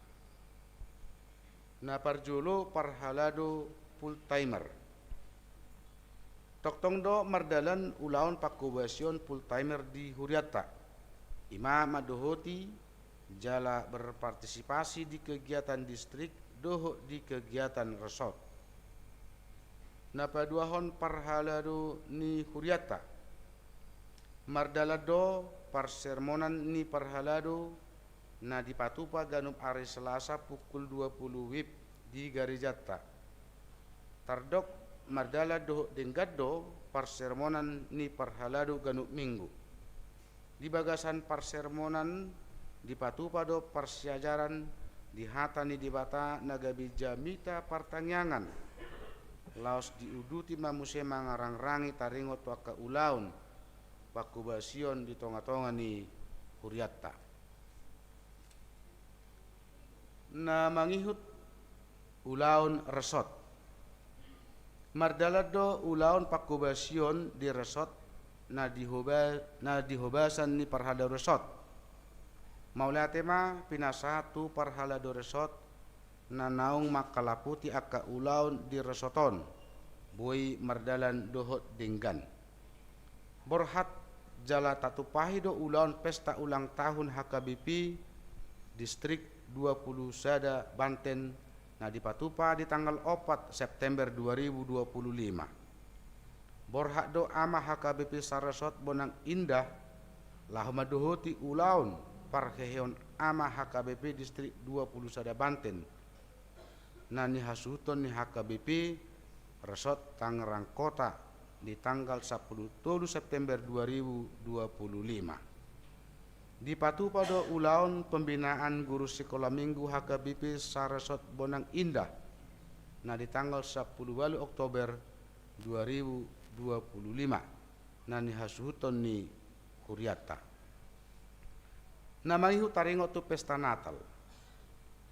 Na parjolo parhalado full timer. Tongtong do mardalan ulaon pangkobasion full timer di hurianta. I ma mandohoti jala berpartisipasi di kegiatan distrik dohot di kegiatan resort. Na paduahon parhalado ni hurianta. Mardalan do parsermonan ni parhalado na dipatupa ganup ari Selasa pukul dua puluh wib di garejanta. Tardok mardalan dohot denggan do parsermonan ni parhalado ganup Minggu. Di bagasan parsermonan dipatupa do parsiajaran di hata ni Debata na gabe jamita partangiangan, laos diuduti ma muse mangarangrangi taringot tu angka ulaon pangkobasion di tongatonga ni hurianta. Na mangihut ulaon resort. Mardalan do ulaon pangkobasion di resort na dihoba-, na dihobasan ni parhalado resort. Mauliate ma pinasahat tu parhalado resort na naung mangkalaputi angka ulaon di resort on, boi mardalan dohot denggan. Borhat jala tatumpahi do ulaon pesta ulang tahun H K B P Distrik dua puluh sada Banten na dipatupa di tanggal opat September dua ribu dua puluh lima. Borhat do Ama H K B P Saresort Bonang Indah laho mandohoti ulaon parheheon Ama H K B P Distrik dua puluh sada Banten na nihasuhuton ni H K B P Resort Tangerang Kota di tanggal sampulu tolu September dua ribu dua puluh lima. Dipatupa do ulaon pembinaan guru sikola minggu H K B P Saresort Bonang Indah na di tanggal sampulu ualu Oktober dua ribu dua puluh lima na nihasuhuton ni hurianta. Na mangihut taringot tu pesta Natal.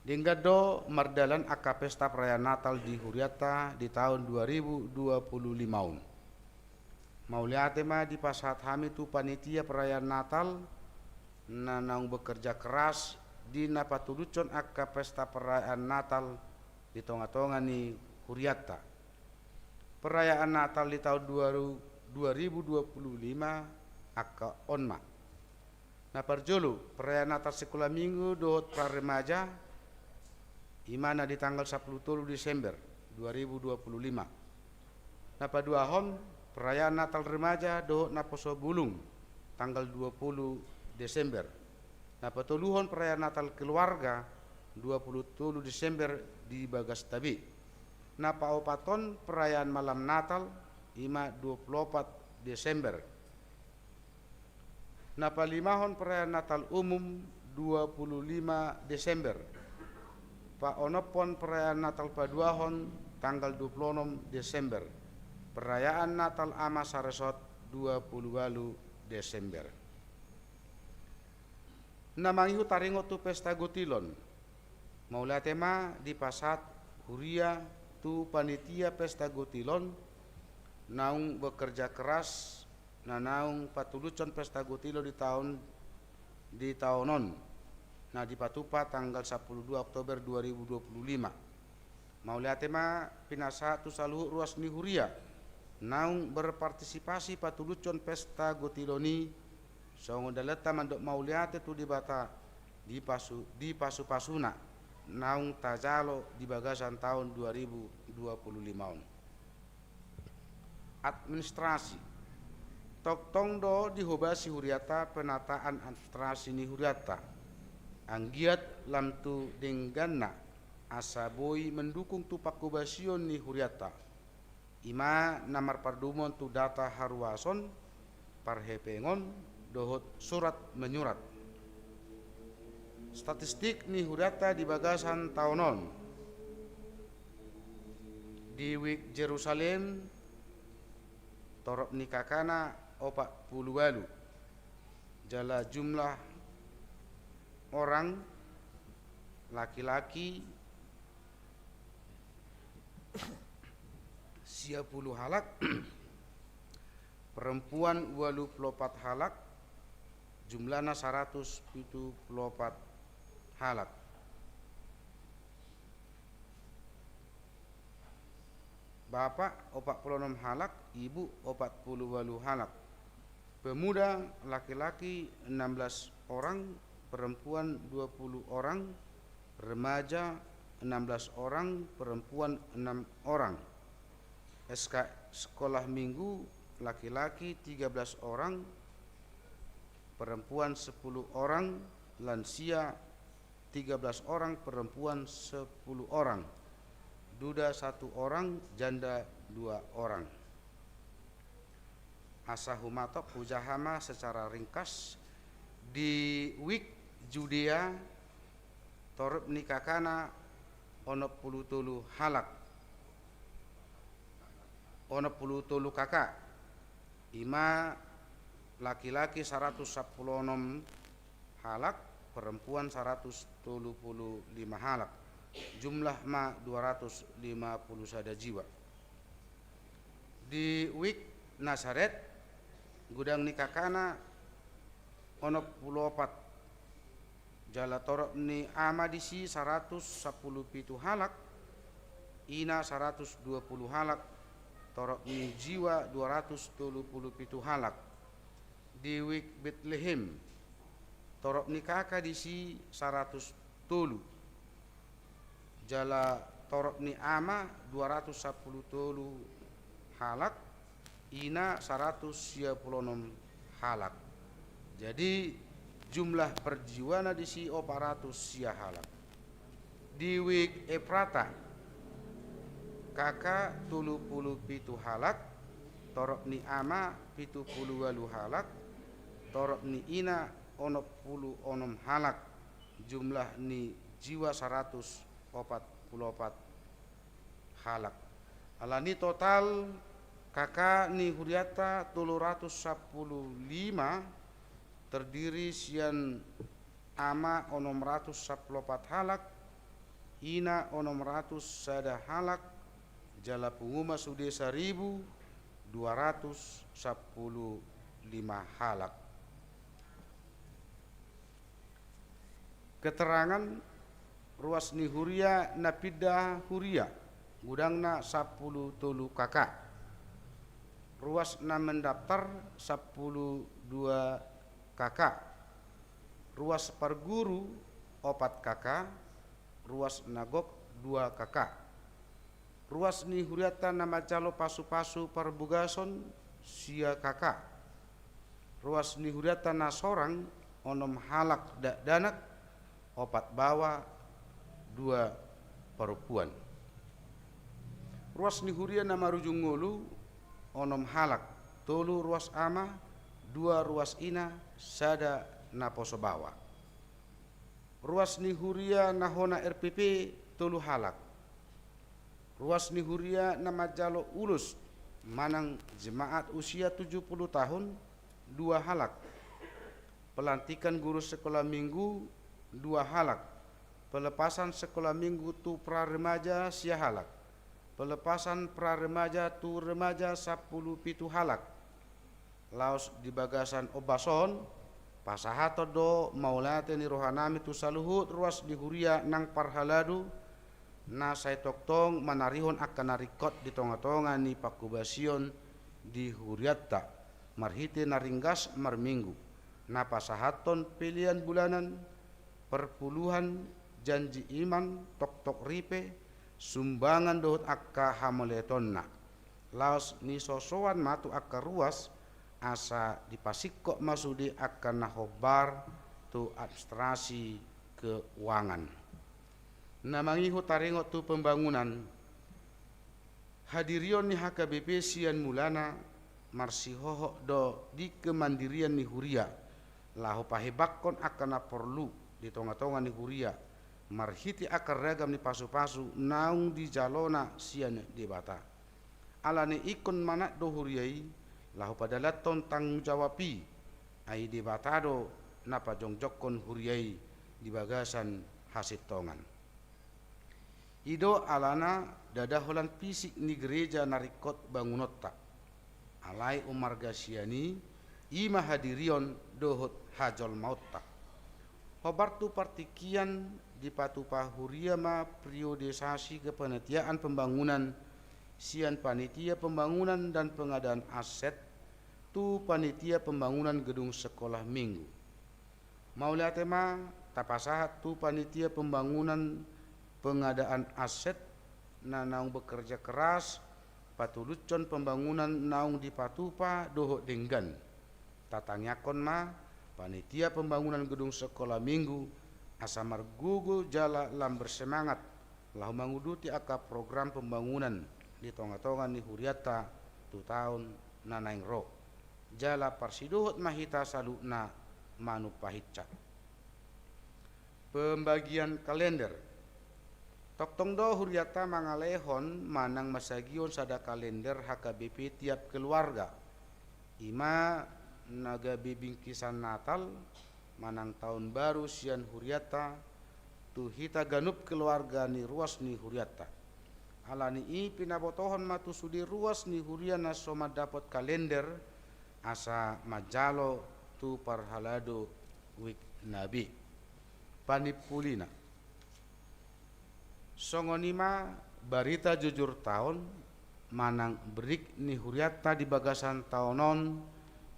Denggan do mardalan angka pesta perayaan Natal di hurianta di taon dua ribu dua puluh lima on. Mauliate ma dipasahat hami tu panitia perayaan Natal na naung bekerja keras di na patulushon angka pesta perayaan Natal di tongatonga ni hurianta. Perayaan Natal di taon dua ru-, dua ribu dua puluh lima angka on ma. Na parjolo, perayaan Natal sikola minggu dohot pra remaja, i ma na di tanggal sampulu tolu Desember dua ribu dua puluh lima. Na paduahon, perayaan Natal remaja dohot naposo bulung, tanggal dua puluh Desember. Na patoluhon, perayaan Natal keluarga, dua puluh tolu Desember di Bagastabi. Na paopathon, perayaan malam Natal, i ma dua puluh opat Desember. Na palimahon, perayaan Natal umum, dua puluh lima Desember. Paonomhon, perayaan Natal paduahon, tanggal dua puluh onom Desember. Perayaan Natal Ama Saresort, dua puluh ualu Desember. Na mangihut taringot tu pesta gotilon. Mauliate ma dipasahat huria tu panitia pesta gotilon naung bekerja keras na naung patulushon pesta gotilon di taon, di taon on, na dipatupa tanggal sampulu dua Oktober dua ribu dua puluh lima. Mauliate ma pinasahat tu saluhut ruas ni huria naung berpartisipasi patulushon pesta gotilon i, songon dalanta mandok mauliate tu Debata di pasu-, di pasupasuna naung tajalo di bagasan taon dua ribu dua puluh lima on. Administrasi. Tongtong do dihobasi hurianta penataan administrasi ni hurianta. Anggiat lam tu dengganna asa boi mendukung tu pangkobasion ni hurianta. I ma na marpardumuan tu data haruason, parhepengon, dohot surat menyurat. Statistik ni hurianta di bagasan taon on. Di Wik Jerusalem, torop ni kakana opat pulu ualu. Jala jumlah orang, laki-laki sia pulu halak, perempuan ualu pulu opat halak, jumlahna saratus pitu pulu opat halak. Bapak opat pulu onom halak, ibu opat pulu ualu halak. Pemuda, laki-laki enam belas orang, perempuan dua puluh orang, remaja enam belas orang, perempuan enam orang. S K sekolah minggu, laki-laki tiga belas orang, perempuan sepuluh orang, lansia tiga belas orang, perempuan sepuluh orang, duda satu orang, janda dua orang. Asa humatop, hujaha ma secara ringkas. Di Wik Judea, torop ni kakana onom pulu tolu halak. Onom pulu tolu kaka. Ima laki-laki saratus sampulu onom halak, perempuan saratus tolu pulu lima halak. Jumlah ma dua ratus lima pulu sada jiwa. Di Wik Nasaret, godang ni kakana onom pulu opat. Jala torop ni ama disi saratus sampulu pitu halak, ina saratus dua pulu halak, torop ni jiwa dua ratus tolu pulu pitu halak. Di Wik Betlehem, torop ni kaka disi saratus tolu. Jala torop ni ama dua ratus sampulu tolu halak, ina saratus sia pulu onom halak. Jadi, jumlah parjiwana disi opat ratus sia halak. Di Wik Efrata, kaka tolu pulu pitu halak, torop ni ama pitu pulu ualu halak, torop ni ina onom pulu onom halak, jumlah ni jiwa saratus opat pulu opat halak. Alani total kaka ni hurianta tolu ratus sampulu lima, terdiri sian ama onom ratus sampulu opat halak, ina onom ratus sada halak, jala pungu ma sude saribu dua ratus sampulu lima halak. Keterangan ruas ni huria na pinda huria, godangna sampulu tolu kaka. Ruas na mendaftar sampulu dua kaka. Ruas parguru opat kaka. Ruas na gok dua kaka. Ruas ni hurianta na manjalo pasupasu parbogason sia kaka. Ruas ni hurianta na sorang onom halak dakdanak, opat baoa, dua parompuan. Ruas ni huria na marujung ngolu onom halak, tolu ruas ama, dua ruas ina, sada naposo baoa. Ruas ni huria na hona R P P tolu halak. Ruas ni huria na manjalo ulos manang jemaat usia tujuh puluh tahun dua halak. Pelantikan guru sekolah minggu dua halak. Pelepasan sekolah minggu tu pra remaja sia halak. Pelepasan pra remaja tu remaja sampulu pitu halak. Laos di bagasan ombas on, pasahaton do mauliate ni rohanami tu saluhut ruas ni huria nang parhalado, na sai tongtong manarihon angka na ringkot di tongatonga ni pangkobasion di hurianta, marhite na ringgas marminggu, na pasahathon pelean bulanan, perpuluhan, janji iman, toktok ripe, sumbangan dohot angka hamauliateonna. Laos nisosoan ma tu angka ruas, asa dipasingkop ma sude angka na hombar tu administrasi keuangan. Na mangihut taringot tu pembangunan, hadirion ni H K B P sian mulana marsihohot do di kemandirian ni huria, laho pahebanghon angka na porlu, di tonga-tonga ni huria, marhite angka ragam ni pasu-pasu naung dijalona sian Debata. Alani i ingkon manat do huria i, laho padalanhon tanggung jawab i, ai Debata do na pajongjongkon huria i di bagasan hasintongan. I do alana ndada holan fisik ni gereja na ringkot bangunonta. Alai ummarga sian i, i ma hadirion dohot hajolmaonta. Hombar tu partingkian dipatupa huria ma priorisasi kepanitiaan pembangunan, sian panitia pembangunan dan pengadaan aset tu panitia pembangunan gedung sekolah minggu. Mauliate ma tapasahat tu panitia pembangunan pengadaan aset na naung bekerja keras patulushon pembangunan naung dipatupa dohot denggan. Tatangiangkon ma panitia pembangunan gedung sekolah minggu asa margogo jala lam bersemangat laho manguduti angka program pembangunan di tonga-tonga ni hurianta tu taon na naeng ro, jala parsidohot ma hita saluhutna manumpahinsa. Pembagian kalender. Tongtong do hurianta mangalehon manang mansagihon sada kalender H K B P tiap keluarga, i ma na gabe bingkisan Natal manang taon baru sian hurianta tu hita ganup keluarga ni ruas ni hurianta. Alani i pinabotohon ma tu sude ruas ni huria na so mandapot kalender asa manjalo tu parhalado wijk na be. Panimpulina. Songon i ma barita jujur taon manang break ni hurianta di bagasan taon on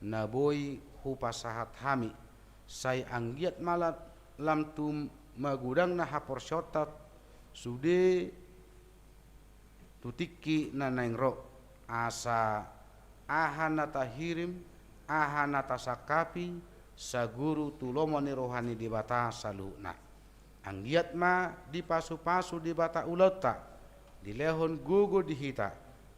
na boi hupasahat hami, sai anggiat ma la-, lam tu magodangna haporseaonta sude tu tingki na naeng ro, asa aha na tahirim, aha na tasangkapi, saguru tu lomo ni roha ni Debata saluhutna. Anggiat ma dipasupasu Debata ulaonta, dilehon gogo di hita,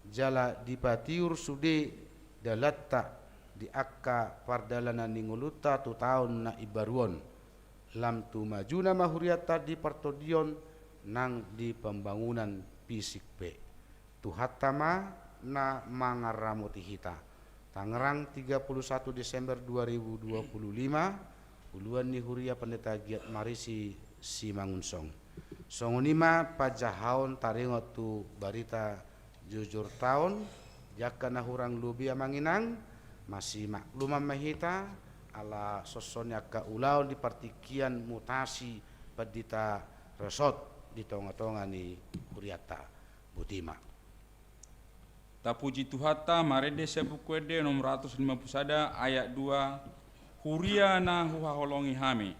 jala dipatiur sude dalanta di angka pardalanan ni ngolunta tu taon na imbaru on, lam tu majuna ma hurianta di partondion nang di pembangunan fisik pe. Tuhanta ma na mangaramoti hita. Tangerang, tiga puluh satu Desember dua ribu dua puluh lima, uluan ni huria Pendeta Giat Marisi Simangunsong. Songon i ma panjahaon taringot tu barita jujur taon, di angka na hurang lobi amang inang, masimakluman ma hita, ala songon i angka ulaon di partingkian mutasi pandita resort di tonga-tonga ni hurianta. Boti ma. Tapuji Tuhanta, marende sian Buku Ende nomor seratus lima puluh sada ayat dua, huria na huhaholongi hami.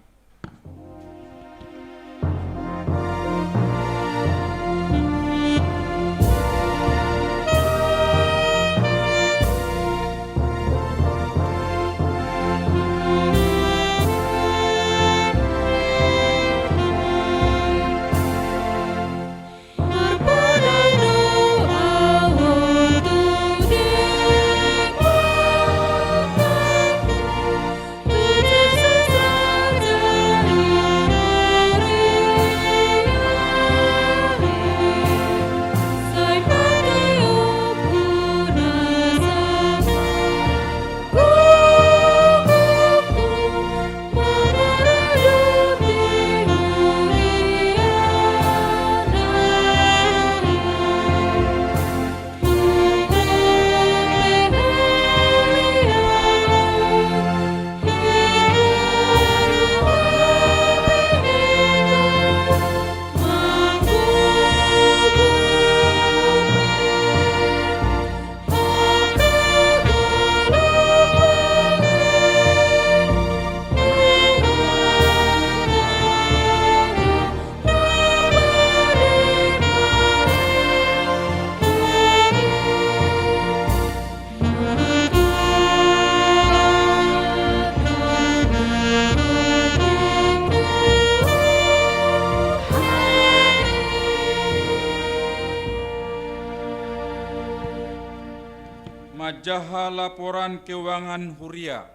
Manjaha laporan keuangan huria.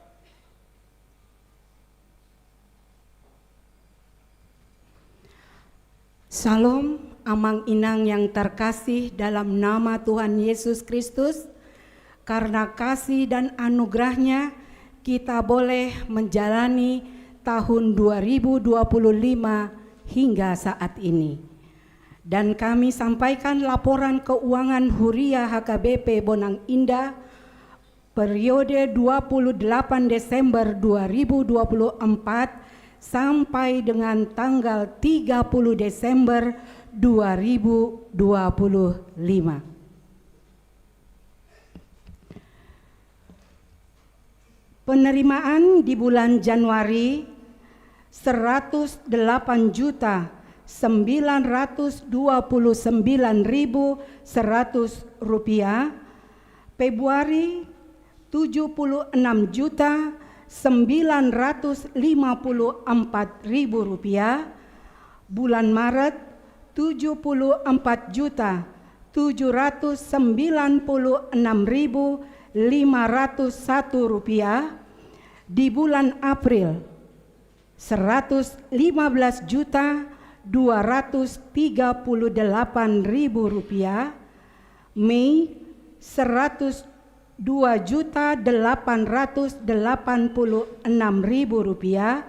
Shalom, amang inang yang terkasih dalam nama Tuhan Yesus Kristus. Karena kasih dan anugerahnya, kita boleh menjalani tahun dua ribu dua puluh lima hingga saat ini. Dan kami sampaikan laporan keuangan Huria H K B P Bonang Indah periode dua puluh delapan Desember dua ribu dua puluh empat sampai dengan tanggal tiga puluh Desember dua ribu dua puluh lima. Penerimaan di bulan Januari, seratus delapan juta sembilan ratus dua puluh sembilan ribu seratus rupiah, Februari, tujuh puluh enam juta sembilan ratus lima puluh empat ribu rupiah, bulan Maret, tujuh puluh empat juta tujuh ratus sembilan puluh enam ribu lima ratus satu rupiah, di bulan April, seratus lima belas juta dua ratus tiga puluh delapan ribu rupiah, Mei, seratus dua juta delapan ratus delapan puluh enam ribu rupiah,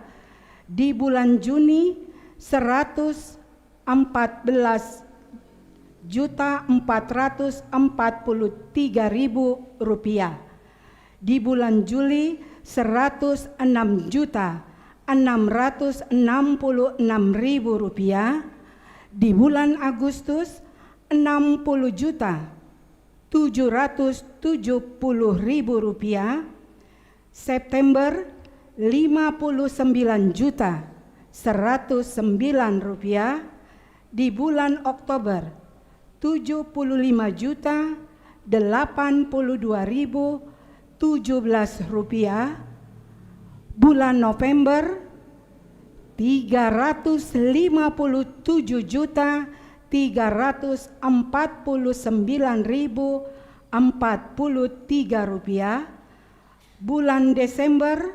di bulan Juni, seratus empat belas juta empat ratus empat puluh tiga ribu rupiah. Di bulan Juli, seratus enam juta enam ratus enam puluh enam ribu rupiah. Di bulan Agustus, enam puluh juta tujuh ratus tujuh puluh ribu rupiah. September, lima puluh sembilan juta seratus sembilan rupiah. Di bulan Oktober, tujuh puluh lima juta delapan puluh dua ribu tujuh belas rupiah. Bulan November, tiga ratus lima puluh tujuh juta tiga ratus empat puluh sembilan ribu empat puluh tiga rupiah. Bulan Desember,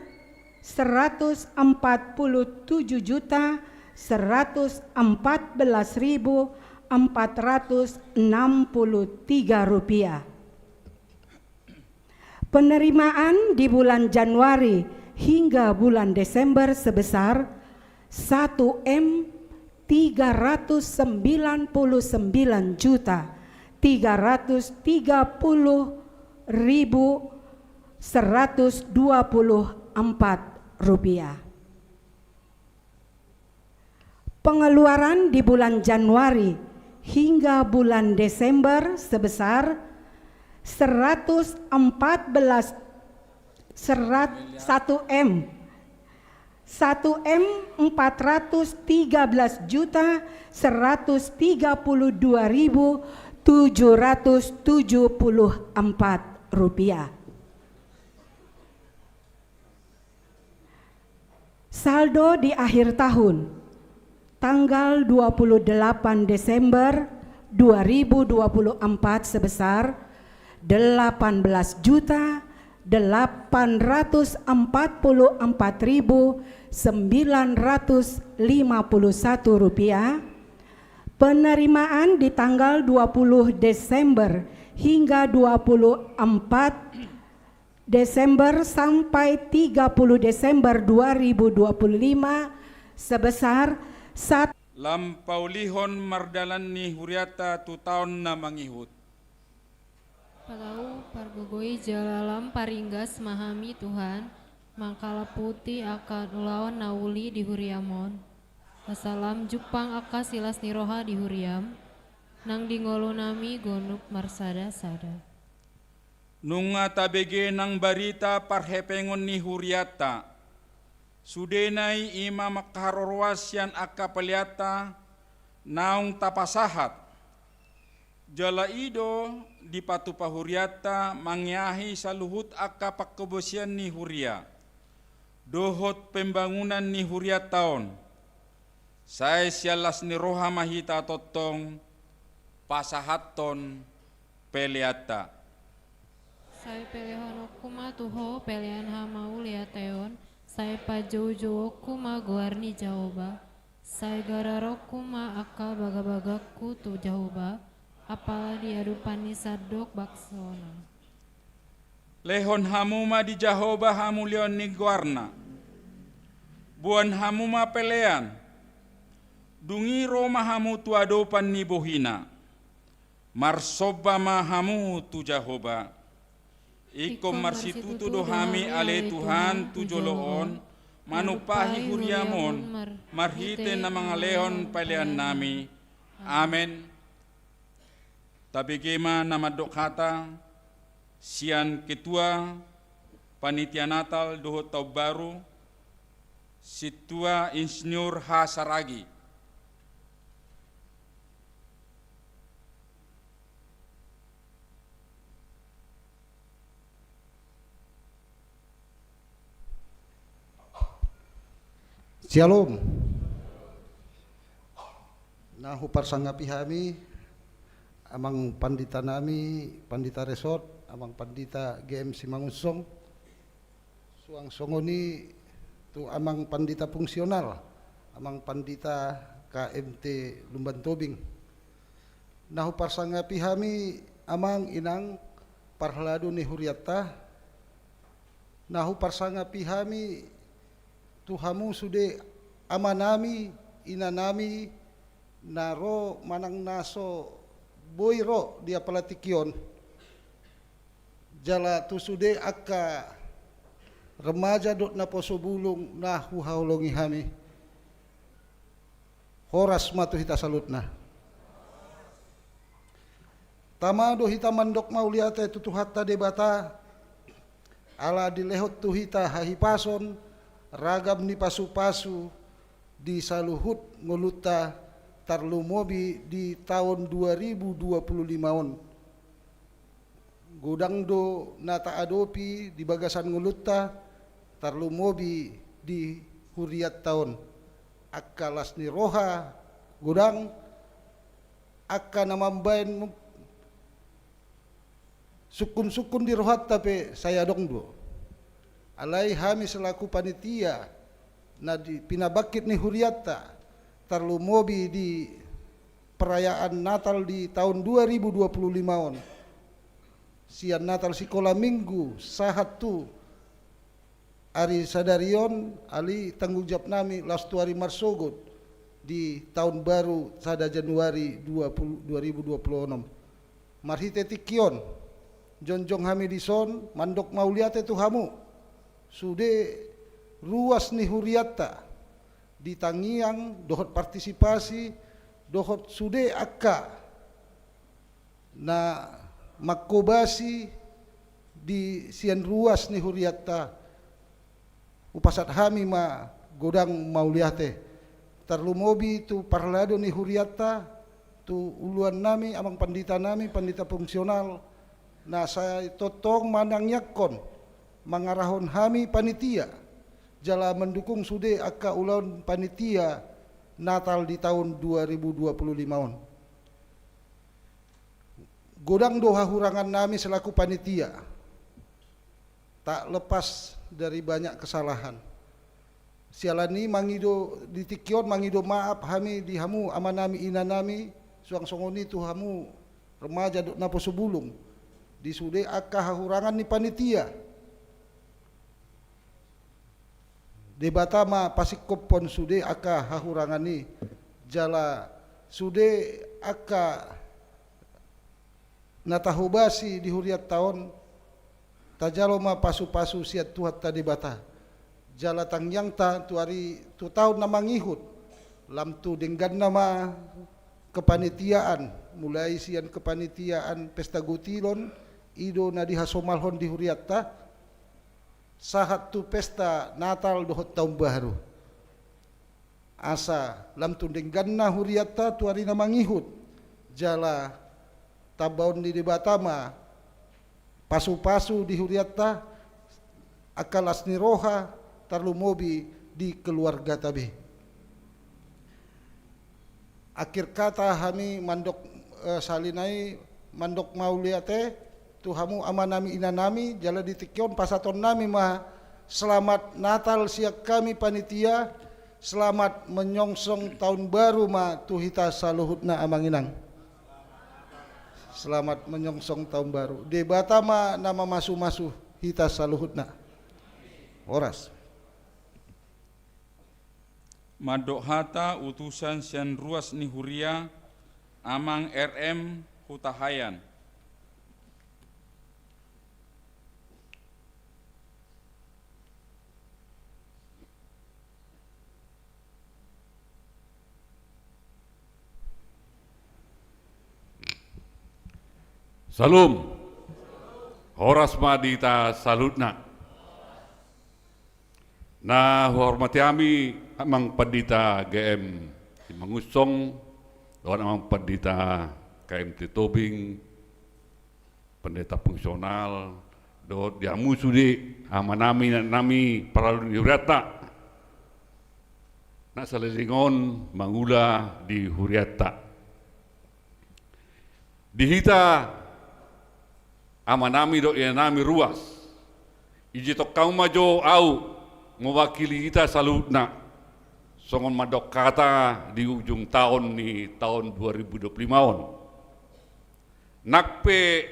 seratus empat puluh tujuh juta seratus empat belas ribu empat ratus enam puluh tiga rupiah. Penerimaan di bulan Januari hingga bulan Desember sebesar satu M tiga ratus sembilan puluh sembilan juta tiga ratus tiga puluh ribu seratus dua puluh empat rupiah. Pengeluaran di bulan Januari hingga bulan Desember sebesar seratus empat belas, serat-, satu M, satu M empat ratus tiga belas juta seratus tiga puluh dua ribu tujuh ratus tujuh puluh empat rupiah. Saldo di akhir tahun, tanggal dua puluh delapan Desember dua ribu dua puluh empat, sebesar delapan belas juta delapan ratus empat puluh empat ribu sembilan ratus lima puluh satu rupiah. Penerimaan di tanggal dua puluh Desember hingga dua puluh empat Desember sampai tiga puluh Desember dua ribu dua puluh lima sebesar sat- Lam paulihon mardalan ni hurianta tu taon na mangihut. Palau pargogoi jala lam paringgas ma hami Tuhan, mangkalamputi angka ulaon na uli di huriam on. Asa lam jumpang angka silas ni roha di huriam, nang di ngolunami ganup marsada-sada. Nunga tabege nang barita parhepengon ni hurianta. Sudena i ima mangkaharoroan sian angka peleanta naung tapasahat. Jala i do dipatupa hurianta mangeahi saluhut angka pangkobasian ni huria dohot pembangunan ni hurianta on. Sai sian las ni roha ma hita tongtong pasahathon peleanta. Sai pelehononku ma tu Ho pelean hamauliateon, sai pajoujouonku ma goar ni Jahowa. Sai gararonku ma angka bagabagangku tu Jahowa, apala di adopan ni sandok bangsona. Lehon hamu ma di Jahowa hamuliaon ni goarna. Boan hamu ma pelean. Dung i ro ma hamu tu adopan ni bohina. Marsomba ma hamu tu Jahowa. Ingkon marsitutu do hami ale Tuhan tu jolo on, manumpahi huriam on, marhite na mangalehon peleannami. Amen. Tabege ma na mandok hata sian Ketua Panitia Natal dohot Taon Baru, Sintua Insinyur H. Saragi. Syalom. Na huparsangapi hami, amang pandita nami, pandita resort, amang pandita G M Simangunsong, suang songon i tu amang pandita fungsional, amang pandita K M T Lumban Tobing. Na huparsangapi hami amang inang parhalado ni hurianta, na huparsangapi hami tu hamu sude amanami, inanami, na ro manang na so boi ro di apala tingki on. Jala tu sude angka remaja dohot naposo bulung na huhaholongi hami. Horas ma tu hita saluhutna. Tama do hita mandok mauliate tu Tuhanta Debata, ala dilehon tu hita hahipason, ragam ni pasupasu di saluhut ngolunta, tarlumobi di taon dua ribu dua puluh lima on. Godang do na taadopi di bagasan ngolunta, tarlumobi di hurianta on. Angka las ni roha godang, angka na mambaen sungkunsungkun di rohanta pe sai adong do. Alai hami selaku panitia na di pinabangkit ni hurianta, tarlumobi di perayaan Natal di taon dua ribu dua puluh lima on, sian Natal sikola minggu sahat tu ari sadari on, alai tanggung jawab nami laos tu ari marsogot di taon baru sada Januari dua puluh, dua ribu dua puluh enam. Marhite tingki on, jongjong hami dison mandok mauliate tu hamu, sude ruas ni hurianta, di tangiang dohot partisipasi dohot sude angka na manghobasi di sian ruas ni hurianta. Hupasahat hami ma godang mauliate, tarlumobi tu parhalado ni hurianta, tu uluan nami, amang pandita nami, pandita fungsional, na sai tongtong manangiangkon, mangarahon hami panitia, jala mandukung sude angka ulaon panitia Natal di taon dua ribu dua puluh lima on. Godang do hahurangan nami selaku panitia, tak lepas dari banyak kesalahan. Siala ni i mangido di tingki on, mangido maaf hami di hamu amanami inanami, suang songon i tu hamu remaja dohot naposo bulung, di sude angka hahurangan ni panitia. Debata ma pasingkophon sude angka hahurangan i, jala sude angka na tahobasi di hurianta on, tajalo ma pasupasu sian Tuhanta Debata. Jala tangiangta tu ari, tu taon na mangihut, lam tu dengganna ma kepanitiaan, mulai sian kepanitiaan pesta gotilon, i do na dihasomalhon di hurianta, sahat tu pesta Natal dohot taon baru. Asa lam tu dengganna hurianta tu ari na mangihut, jala tambaon ni Debata ma pasupasu di hurianta, angka las ni roha, tarlumobi di keluargata be. Akhir kata hami mandok, eh, sahali nai mandok mauliate tu hamu amanami inanami, jala di tingki on pasahaton nami ma selamat Natal sian hami panitia, Selamat menyongsong tahun baru ma tu hita saluhutna, amang inang. Selamat menyongsong tahun baru. Debata ma na mamasu-masu hita saluhutna. Horas. Mandok hata utusan sian ruas ni huria, Amang R M Hutahaean. Salam. Horas ma di hita saluhutna. Na huhormati hami Amang Pandita G M Simangunsong, dohot Amang Pandita K M T Tobing, Pendeta Fungsional, dohot di hamu sude amanami, inanami, parhalado ni hurianta, na saleleng on mangula di hurianta. Di hita amanami dohot inanami ruas, ijotong hamu ma jo au mewakili hita saluhutna, songon mandok hata di ujung taon ni taon dua ribu dua puluh lima on. Nang pe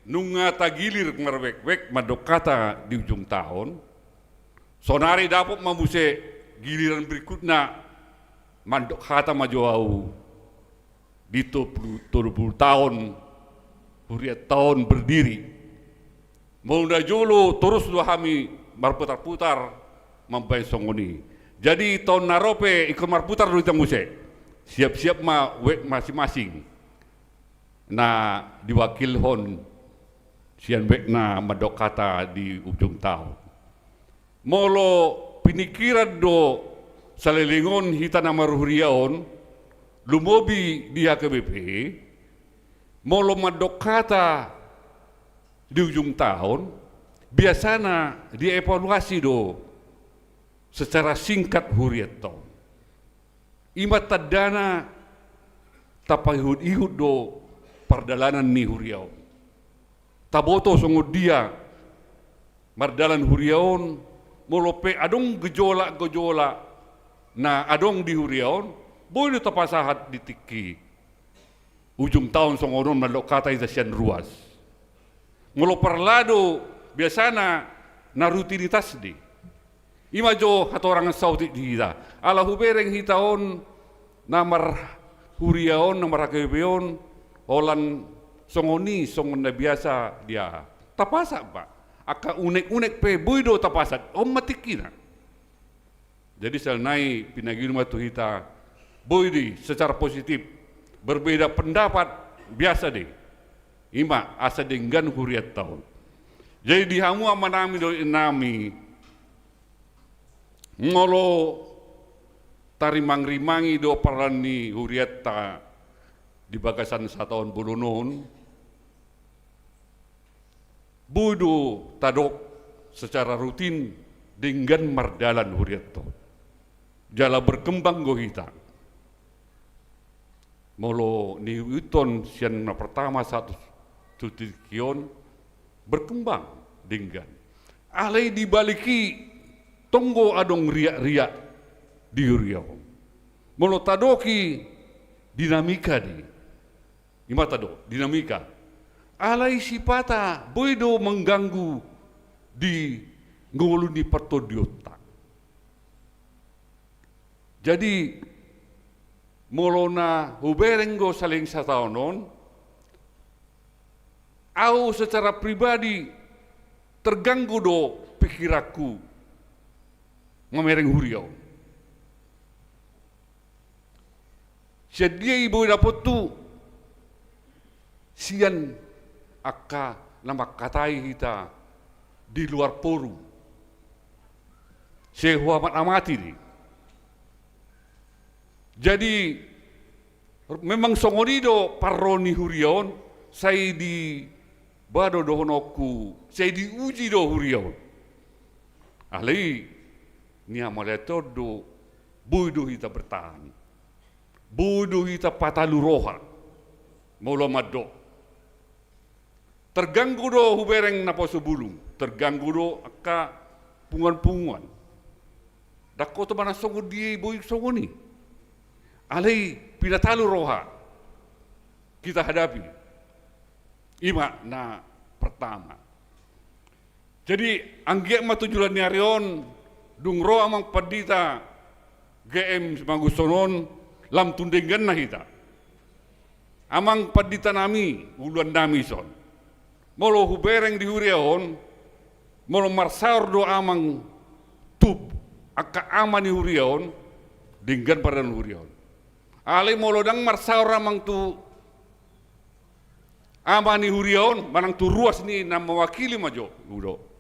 nunga tagilir marwekbek mandok hata di ujung taon, saonari dapot ma muse giliran berikutna, mandok hata ma jo au di tolu pulu, tolu pulu taon hurianta on berdiri. Molo na jolo torus do hami marputar-putar mambaen songon i. Jadi taon na ro pe ingkon marputar do hita muse. Siap-siap ma wek masing-masing na diwakilhon sian wekna mandok hata di ujung taon. Molo pinikiran do saleleng on hita na marhuria on, lumobi di H K B P, molo mandok hata di ujung taon, biasana dievaluasi do secara singkat hurianta on. I ma tandana tapaihut-ihut do pardalanan ni huria on. Taboto songon dia mardalan huria on, molo pe adong gejolak-gejolak na adong di huria on, boi do tapasahat di tingki ujung taon songon on mandok hata hita sian ruas. Molo parlado, biasana na rutinitas do i. I ma jo hatorangan saotik di hita. Ala hubereng hita on na marhuria on, na mar-H K B P on, holan songon i, songon na biasa dia. Tapasahat ma. Angka unek-unek pe boi do tapasahat. On ma tingkina. Jadi sian i pinagil ma tu hita, boi do i secara positif, berbeda pendapat, biasa do i. I ma asa denggan hurianta on. Jadi di hamu amanami dohot inanami, molo tarimang-rimangi do parhalado ni hurianta di bagasan sataon bolon on, boi do tadok secara rutin denggan mardalan hurianta on. Jala berkembang do hita. Molo niihuthon sian na pertama sahat tu tingki on, berkembang denggan. Alai di balik i tong do adong riak-riak di huria on. Molo tadok i dinamika do i. I ma tadok, dinamika. Alai sipata boi do mengganggu di ngolu ni partondionta. Jadi, molo na hubereng do saleleng sataon on, au secara pribadi terganggu do pikiranku mamereng huria on. Sian dia i boi dapothu? Sian angka na mangkatai hita di luar forum. Sai huamat-amati do i. Jadi, memang songon i do parro ni huria on, sai di, ba do dohononku, sai diuji do huria on. Alai, nian mauliate on do, boi do hita bertahan. Boi do hita patalu roha. Molo mandok. Terganggu do hubereng naposo bulung, terganggu do angka punguan-punguan. Ndang oto manang songon dia i boi songon i. Alai pinatalu roha kita hadapi. I ma na pertama. Jadi, anggiat ma tu joloan ni ari on, dung ro amang pandita G M Simangunsong on, lam tu dengganna hita. Amang pandita nami, uluan nami son. Molo hubereng di huria on, molo marsaor do amang tu angka ama ni huria on, denggan pardalanan huria on. Alai molo ndang marsaor amang tu ama ni huria on, manang tu ruas ni na mewakili ma jo, udo.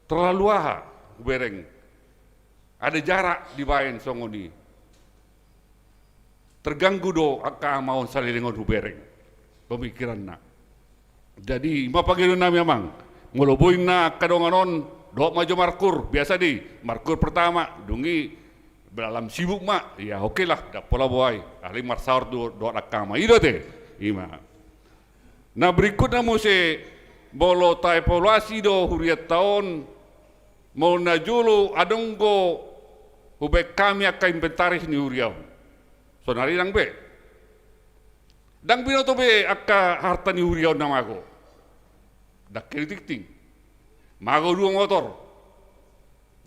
Terlalu aha, hubereng. Ada jarak dibaen songon i. Terganggu do angka ama on saleleng on hubereng pemikiranna. Jadi, i ma pangidoan nami amang. Molo boi na angka dongan on, dohot ma jo markur, biasa do i, markur pertama, dung i, lam sibuk ma, ya oke lah, ndang pola boha i, alai marsaor do, dohot angka ama, i do ate, i ma. Na berikutna muse, molo taevaluasi do hurianta on, molo na jolo adong do hubaen hami angka inventaris ni huria on. Sonari ndang be. Ndang binoto be angka harta ni huria on na mago. Ndang hea do tingting. Mago dua motor.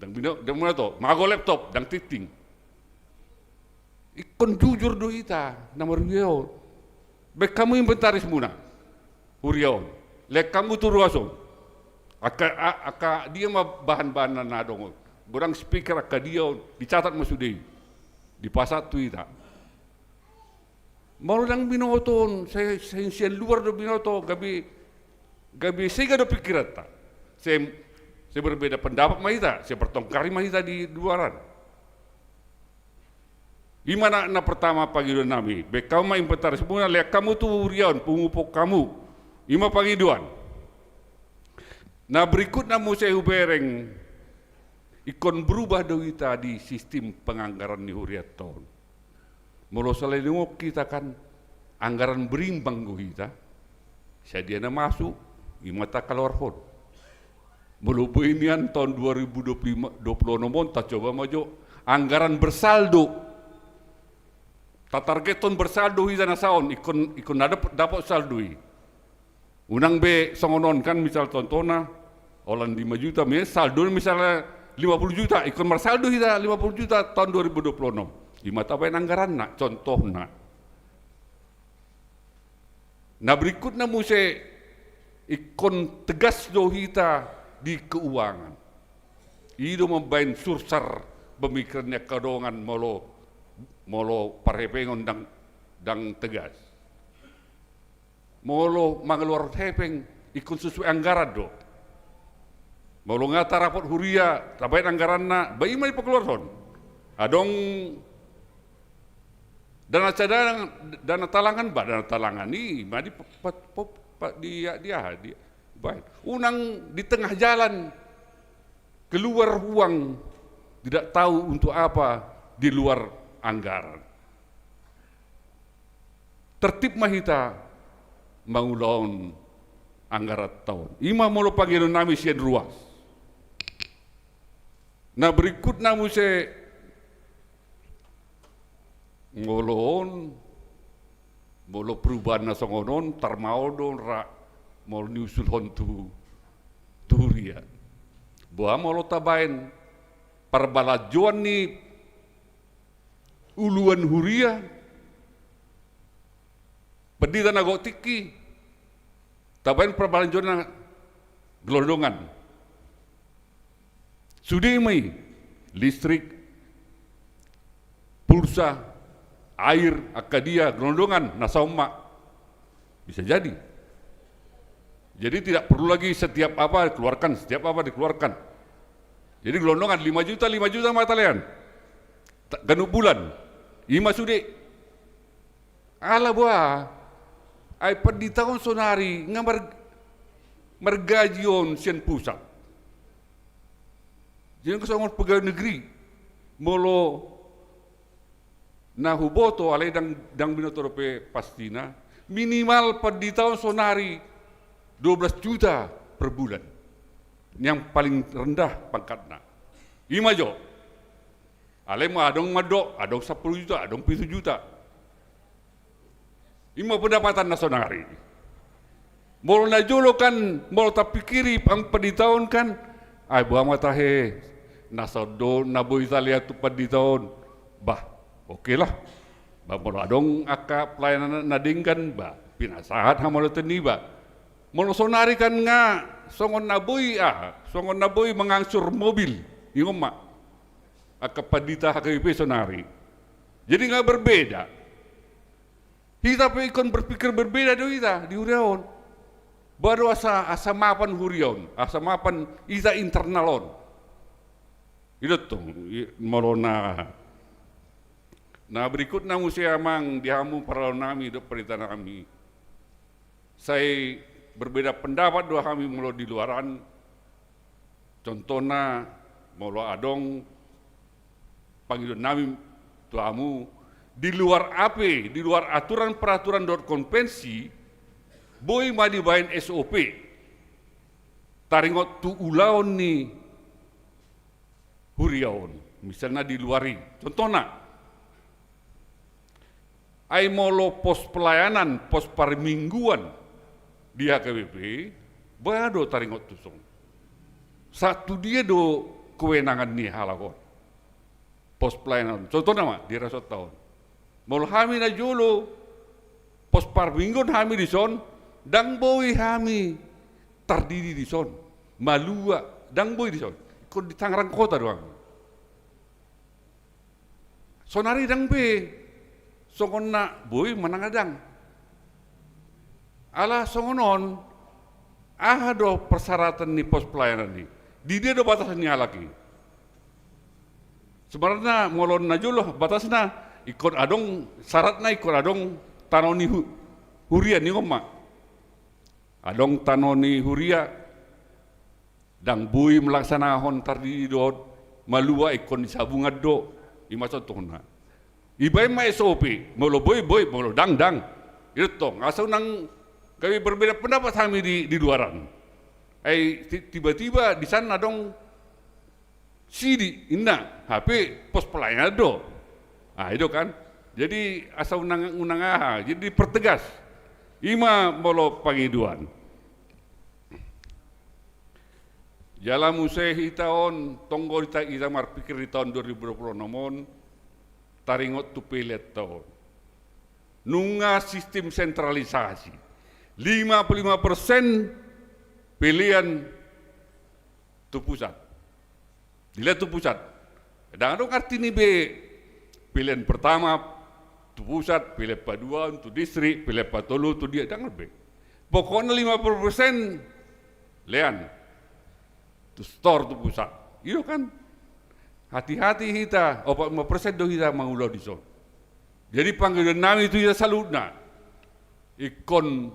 Ndang bino-, ndang binoto. Mago laptop, ndang tingting. Ingkon jujur do hita, na marhuria on. Baen hamu inventarismuna. Huria on. Lehon hamu tu ruas on. Angka, a-, angka dia ma bahan-bahan na, na adong on. Godang speaker angka dia on. Dicatat ma sude i. Dipasahat tu hita. Molo ndang binoto on, sai, sai sian luar do binoto, gabe, gabe sega do pikiranta. Sai, sai berbeda pendapat ma hita, sai bertengkar ma hita di luaran. I ma na, na pertama pangidoan nami, baen hamu ma inventarismuna, lehon hamu tu huria on, pungu-pungu hamu. I ma pangidoan. Na berikutna muse hubereng, ingkon berubah do hita di sistem penganggaran ni hurianta on. Molo saleleng on hita kan anggaran berimbang do hita, sadia na masuk, i ma takaluarhon. Molo boi nian taon dua ribu dua puluh lima, dua puluh enam on, tacoba ma jo anggaran bersaldo. Tatargethon bersaldo hita na saon, ingkon, ingkon na dap-, dapot saldo i. Unang be songon on kan, misal contohna, holan lima juta, me-, saldo misalna lima puluh juta, ingkon marsaldo hita lima puluh juta taon dua ribu dua puluh enam. I ma tabaen anggaranna, contohna. Na berikutna muse, ingkon tegas do hita di keuangan. I do mambaen sursar pemikiran ni angka dongan molo, molo parhepengon ndang, ndang tegas. Molo mangaluarhon hepeng, ingkon sesuai anggaran do. Molo nga tarapot huria, tabaen anggaranna, ba i ma dipaluarhon. Adong dana cadangan, dana talangan, ba dana talangan i ma di, pa-, pa-, pa-, di, di aha, di, baen. Unang di tengah jalan keluar uang, tidak tahu untuk apa di luar anggaran. Tertib ma hita mangulahon anggaran taon. I ma molo pangidoan nami sian ruas. Na berikutna muse, molo on, molo perubahan na songon on, tarmaol do ra molo niusulhon tu, tu huria. Boha molo tabaen parbalanjoan ni uluan huria, pandita na gok tingki, tabaen parbalanjoanna gelondongan. Sude ma i, listrik, pulsa, air, angka dia, gelondongan, na saon ma. Bisa jadi. Jadi tidak perlu lagi setiap apa dikeluarkan, setiap apa dikeluarkan. Jadi gelondongan lima juta, lima juta ma talean. Ta-, ganup bulan. I ma sude. Ala boha, ai pandita on sonari nga mar-, margaji on sian pusat. Jadi songon pegawai negeri, molo na huboto, alai ndang, ndang binoto dope pastina, minimal pandita on sonari dua belas juta per bulan. Yang paling rendah pangkatna. I ma jo. Alai ma adong mandok, adong sampulu juta, adong pitu juta. I ma pendapatan na sonari. Molo na jolo kan, molo tapikiri pang pandita on kan, ai boha ma tahe, na so do, na boi talehon tu pandita on. Bah, oke lah. Bah, molo adong angka pelayanan na denggan, bah, pinasahat hamauliateon i, bah. Molo sonari kan nga, songon na boi, ah, songon na boi mangangsur mobil, ingon ma. Angka pandita H K B P sonari. Jadi nga berbeda. Hita pe ingkon berpikir berbeda do hita di huria on. Boha do asa, asa mapan huria on, asa mapan hita internal on. I do tong, i, molo na, na berikutna muse amang di hamu paralo nami dohot pendita nami. Sai berbeda pendapat do hami molo di luaran, contohna molo adong pangidoan nami tu hamu, di luar A P, di luar aturan peraturan dohot konvensi, boi ma dibaen S O P. Taringot tu ulaon ni huria on, misalna di luar i. Contohna, ai molo pos pelayanan, pos parmingguan di H K B P, boha do taringot tuson. Sahat tu dia do kewenangan ni halak on. Pos pelayanan. Contohna ma, di resort on. Molo hami na jolo, pos parmingguan hami dison, ndang boi hami tardidi dison. Malua, ndang boi dison. Ingkon di Tangerang Kota do hami. Sonari ndang be, songon na boi manang ndang. Ala songon on, aha do persyaratan ni pos pelayanan i? Di dia do batas ni halak i? Sebenarna molo na jolo batasna ingkon adong, syaratna ingkon adong tano ni hu-, huria, ningon ma. Adong tano ni huria, ndang boi melaksanahon tardidi dohot malua, ingkon di sabungan do, i ma contohna. Ibaen ma S O P, molo boi, boi, molo ndang, ndang. I do tong, asa unang gabe berbeda pendapat hami di, di luaran. Ai ti-, tiba-tiba di sana adong sidi, inna, hape pos pelayanan do. Ah, i do kan. Jadi asa unang, unang aha, jadi dipertegas. I ma molo pangidoan. Jala muse hita on, tonggo hita, hita marpikir di taon dua ribu dua puluh enam on, taringot tu pelean taon. Nunga sistem sentralisasi. Lima puluh lima persen pelean tu pusat. Dilehon tu pusat. Ndang adong arti ni be pelean pertama tu pusat, pelean paduahon tu distrik, pelean patoluhon tu dia, ndang be. Pokokna lima puluh persen lean tu setor tu pusat. I do kan? Hati-hati hita, opat puluh lima persen do hita mangulahon dison. Jadi pangidoan nami tu hita saluhutna. Ingkon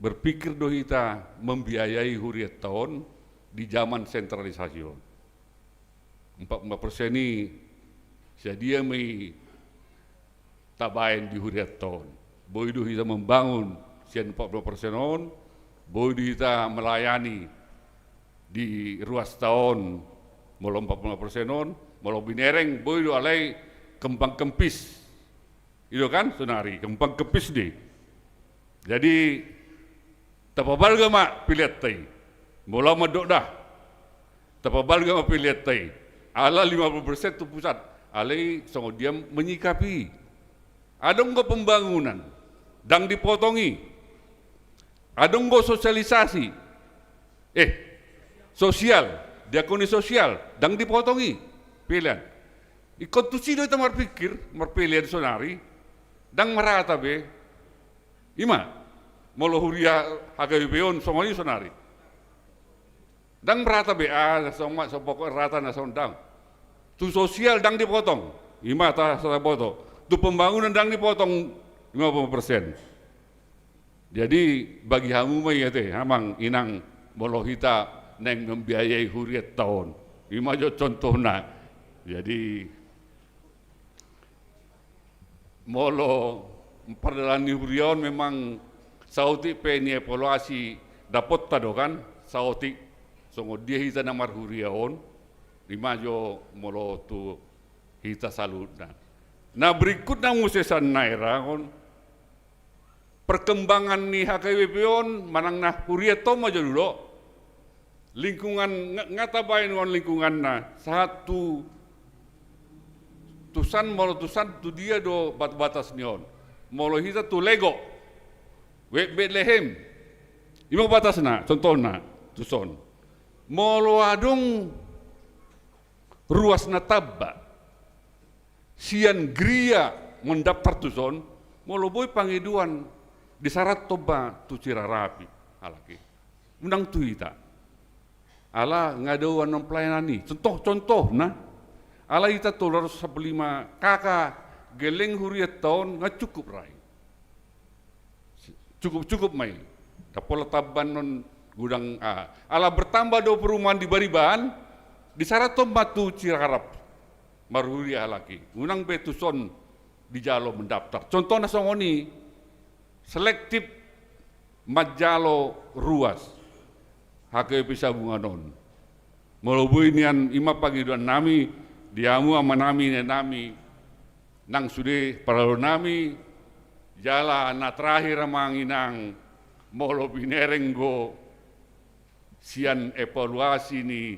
berpikir do hita membiayai hurianta on di zaman sentralisasi on. Empat puluh lima persen i sadia ma i tabaen di hurianta on. Boi do hita membangun sian empat puluh lima persen on, boi do hita melayani di ruasta on, molo empat puluh lima persen on, molo binereng, boi do, alai kembang kempis. I do kan, sonari, kembang kempis do i. Jadi, tapabalga ma peleanta i. Molo au mandok da. Tapabalga ma peleanta i. Ala lima puluh persen tu pusat. Alai songon dia menyikapi. Adong do pembangunan. Ndang dipotong i. Adong do sosialisasi. Eh, sosial. Diakoni sosial. Ndang dipotong i. Pelean. Ingkon tusi do hita marpikir, marpelean sonari, ndang marata be. I ma, molo huria H K B P on songon i sonari. Ndang marata be, ah, na songon ma, so pokok rata na songon, ndang. Tu sosial ndang dipotong, i ma ta, so taboto. Tu pembangunan ndang dipotong lima puluh persen. Jadi, bagi hamu ma i ate, amang, inang, molo hita naeng membiayai hurianta on. I ma jo contohna. Jadi, molo pardalanan ni huria on memang saotik pe nievaluasi dapotta do kan, saotik songon dia hita na marhuria on, Ima jo molo tu hita saluhutna. Na berikutna muse sian na hira on, perkembangan ni H K B P on manang na hurianta on ma jo dulu. Lingkungan nga, nga tabaen on lingkunganna sahat tu, tusan, molo tusan tu dia do bat, batas ni on. Molo hita tu Lego, Bet, Betlehem. Ima batasna, contohna, tuson. Molo adong ruas na tamba sian geria mandaptar tuson, molo boi pangidoan disarathon ma tu Cirarapi halak i. Unang tu hita. Ala nga dao annon pelayanan i. Contoh, contohna. Ala hita tolu ratus sampulu lima K K gelleng hurianta on nga cukup ra i. Cukup-cukup ma i. Ndang pola tamba annon godang, ah, ala bertambah do perumahan di bariba an, disarathon ma tu Cirarapi marhuria halak i. Unang be tuson dijalo mandaptar. Contohna songon i, selektif manjalo ruas H K B P Sabungan on. Molo boi nian, ima pangidoan nami di hamu amanami, inanami, nang sude parhalado nami, jala na terakhir amang inang, molo binereng do sian evaluasi ni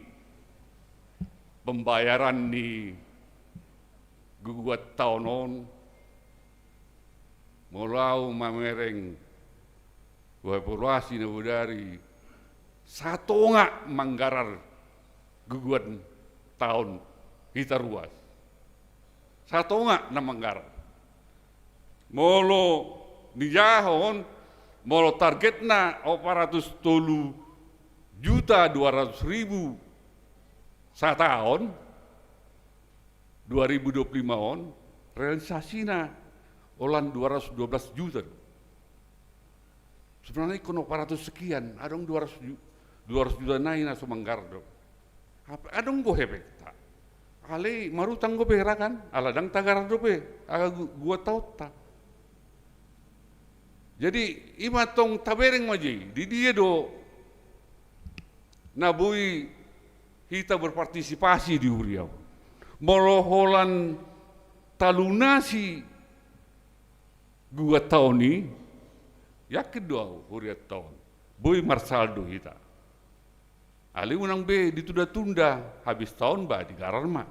pembayaran ni guguan taon on, molo ahu mamereng, evaluasi na bodari, satonga manggarar guguan taon hita ruas. Satonga na manggarar. Molo nijahon, molo targetna opat ratus tolu juta dua ratus ribu sataon, dua ribu dua puluh lima on, realisasina holan dua ratus dua belas juta do. Sebenarna ingkon opat ratus sekian, adong dua ratus ju-, dua ratus juta nai na so manggarar do. Apa, adong do efekta. Alai marutang dope ra kan, ala ndang tagarar dope angka gu-, guguan taonta. Jadi, ima tong tabereng ma jo i, di dia do na boi hita berpartisipasi di huria on. Molo holan talunasi guguan taon i, yakin do ahu hurianta on boi marsaldo hita. Alai unang be ditunda-tunda, habis taon ba digarar ma.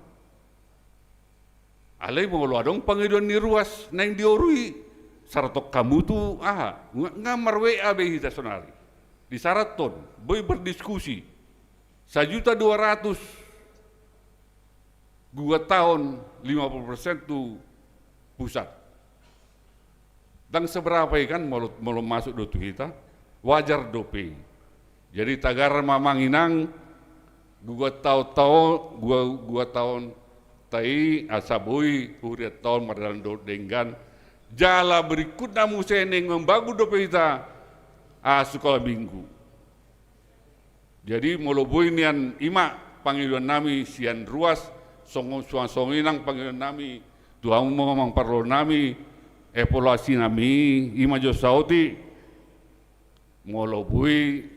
Alai molo adong pangidoan ni ruas naeng diorui, sarathon hamu tu aha, nga, nga mar-W A be hita sonari. Disarathon, boi berdiskusi. Sajuta dua ratus guguan taon, lima puluh persen tu pusat. Ndang seberapa i kan, molo, molo masuk do tu hita, wajar dope. Jadi tagar ma amang inang, guguan taon, taon, gua, guguan taonta i asa boi hurianta on mardalan dohot denggan. Jala berikutna muse naeng membangun dope hita, ah, sekolah minggu. Jadi molo boi nian, ima pangidoan nami sian ruas, songon, songon i nang pangidoan nami tu hamu amang parhalado nami, evaluasi nami, ima jo saotik, molo boi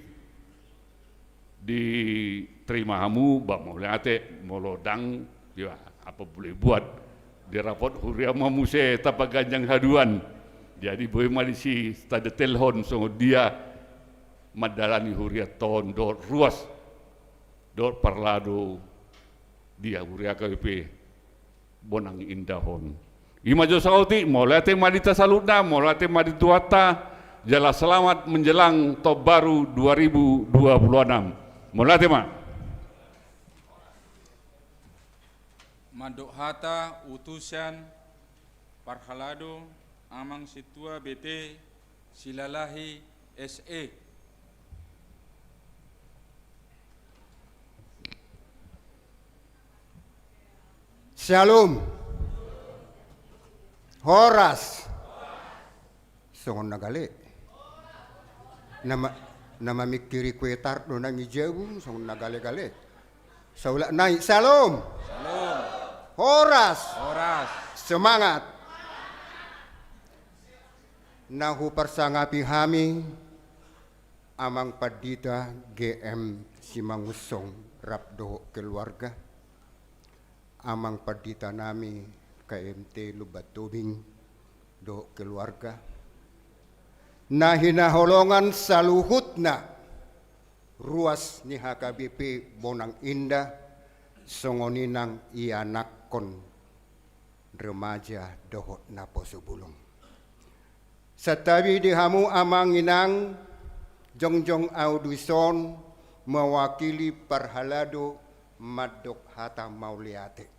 diterima hamu, ba mauliate, molo ndang, ya, apa boleh buat, di rapot huria ma muse tapaganjang haduan. Jadi boi ma disi tadetelhon songon dia mandalani hurianta on dohot ruas dohot parhalado di huria H K B P Bonang Indah on. Ima jo saotik, mauliate ma di hita saluhutna, mauliate ma di Tuhanta, jala selamat menjelang tahun baru dua ribu dua puluh enam. Mauliate ma. Mandok hata utusan parhalado, Amang Sintua B T Silalahi S E. Syalom. Horas. Songon na gale. Na ma-, na mamingkiri kuetar do nang i jabu, songon na gale-gale. Saulak nai, syalom. Syalom. Horas. Horas. Semangat. Na huparsangapi hami, Amang Pandita G M Simangunsong rap dohot keluarga. Amang pandita nami K M T Lumban Tobing dohot keluarga, na hinaholongan saluhutna ruas ni H K B P Bonang Indah, songon i nang ianakhon, remaja dohot naposo bulung. Santabi di hamu amang inang, jongjong ahu dison mewakili parhalado mandok hata mauliate.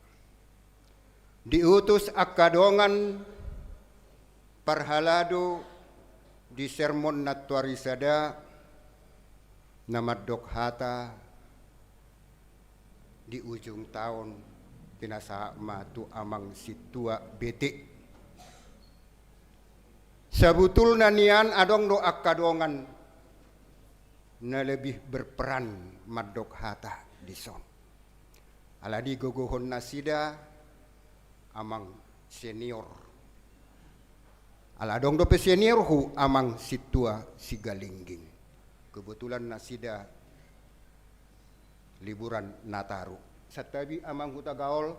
Diutus angka dongan parhalado di sermon nantoari sada na mandok hata di ujung taon, pinasahat ma tu amang sintua B T. Sabutulna nian adong do angka dongan na lebih berperan mandok hata dison. Alani gogohon nasida amang senior. Ala adong dope seniorhu amang sintua Sigalingging. Kebetulan nasida liburan Nataru. Santabi amang Hutagaol,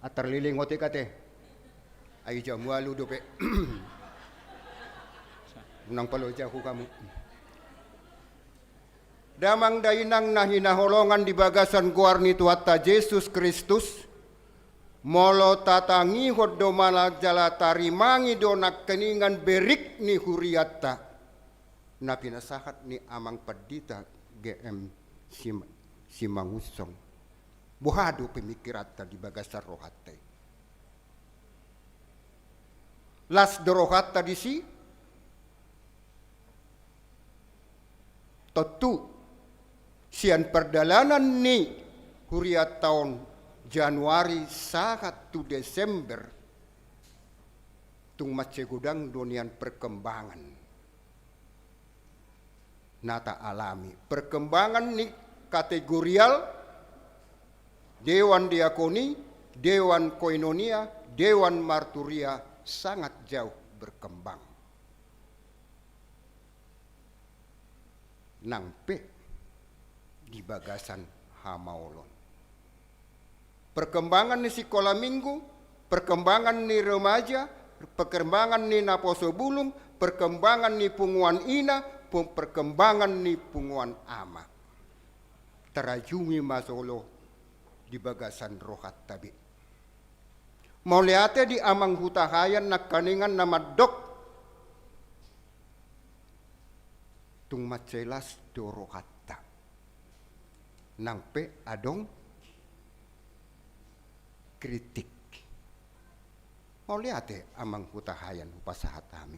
antar leleng otik ate. Ai jam ualu dope. Unang palojahu hamu. Damang dainang na hinaholongan di bagasan goar ni Tuhanta Jesus Kristus, molo tatangihon do manang jala tarimangi do nangkiningan berik ni hurianta na pinasahat ni amang pandita G M Sim-, Simangunsong. Boha do pemikiranta di bagasan rohanta i? Las do rohanta disi? Tontu, sian pardalanan ni hurianta on, Januari sahat tu Desember, tung mansai godang do nian perkembangan na taalami. Perkembangan ni kategorial, dewan diakoni, dewan koinonia, dewan marturia sangat jauh berkembang. Nang pe di bagasan hamaolon. Perkembangan ni sikola minggu, perkembangan ni remaja, perkembangan ni naposo bulung, perkembangan ni punguan ina, pe-, perkembangan ni punguan ama. Tarajumi ma jolo di bagasan rohanta be. Mauliate di amang hutahaean nangkiningan na mandok, tung mansai las do rohanta. Nang pe adong kritik. Mauliate amang hutahaean hupasahat hami.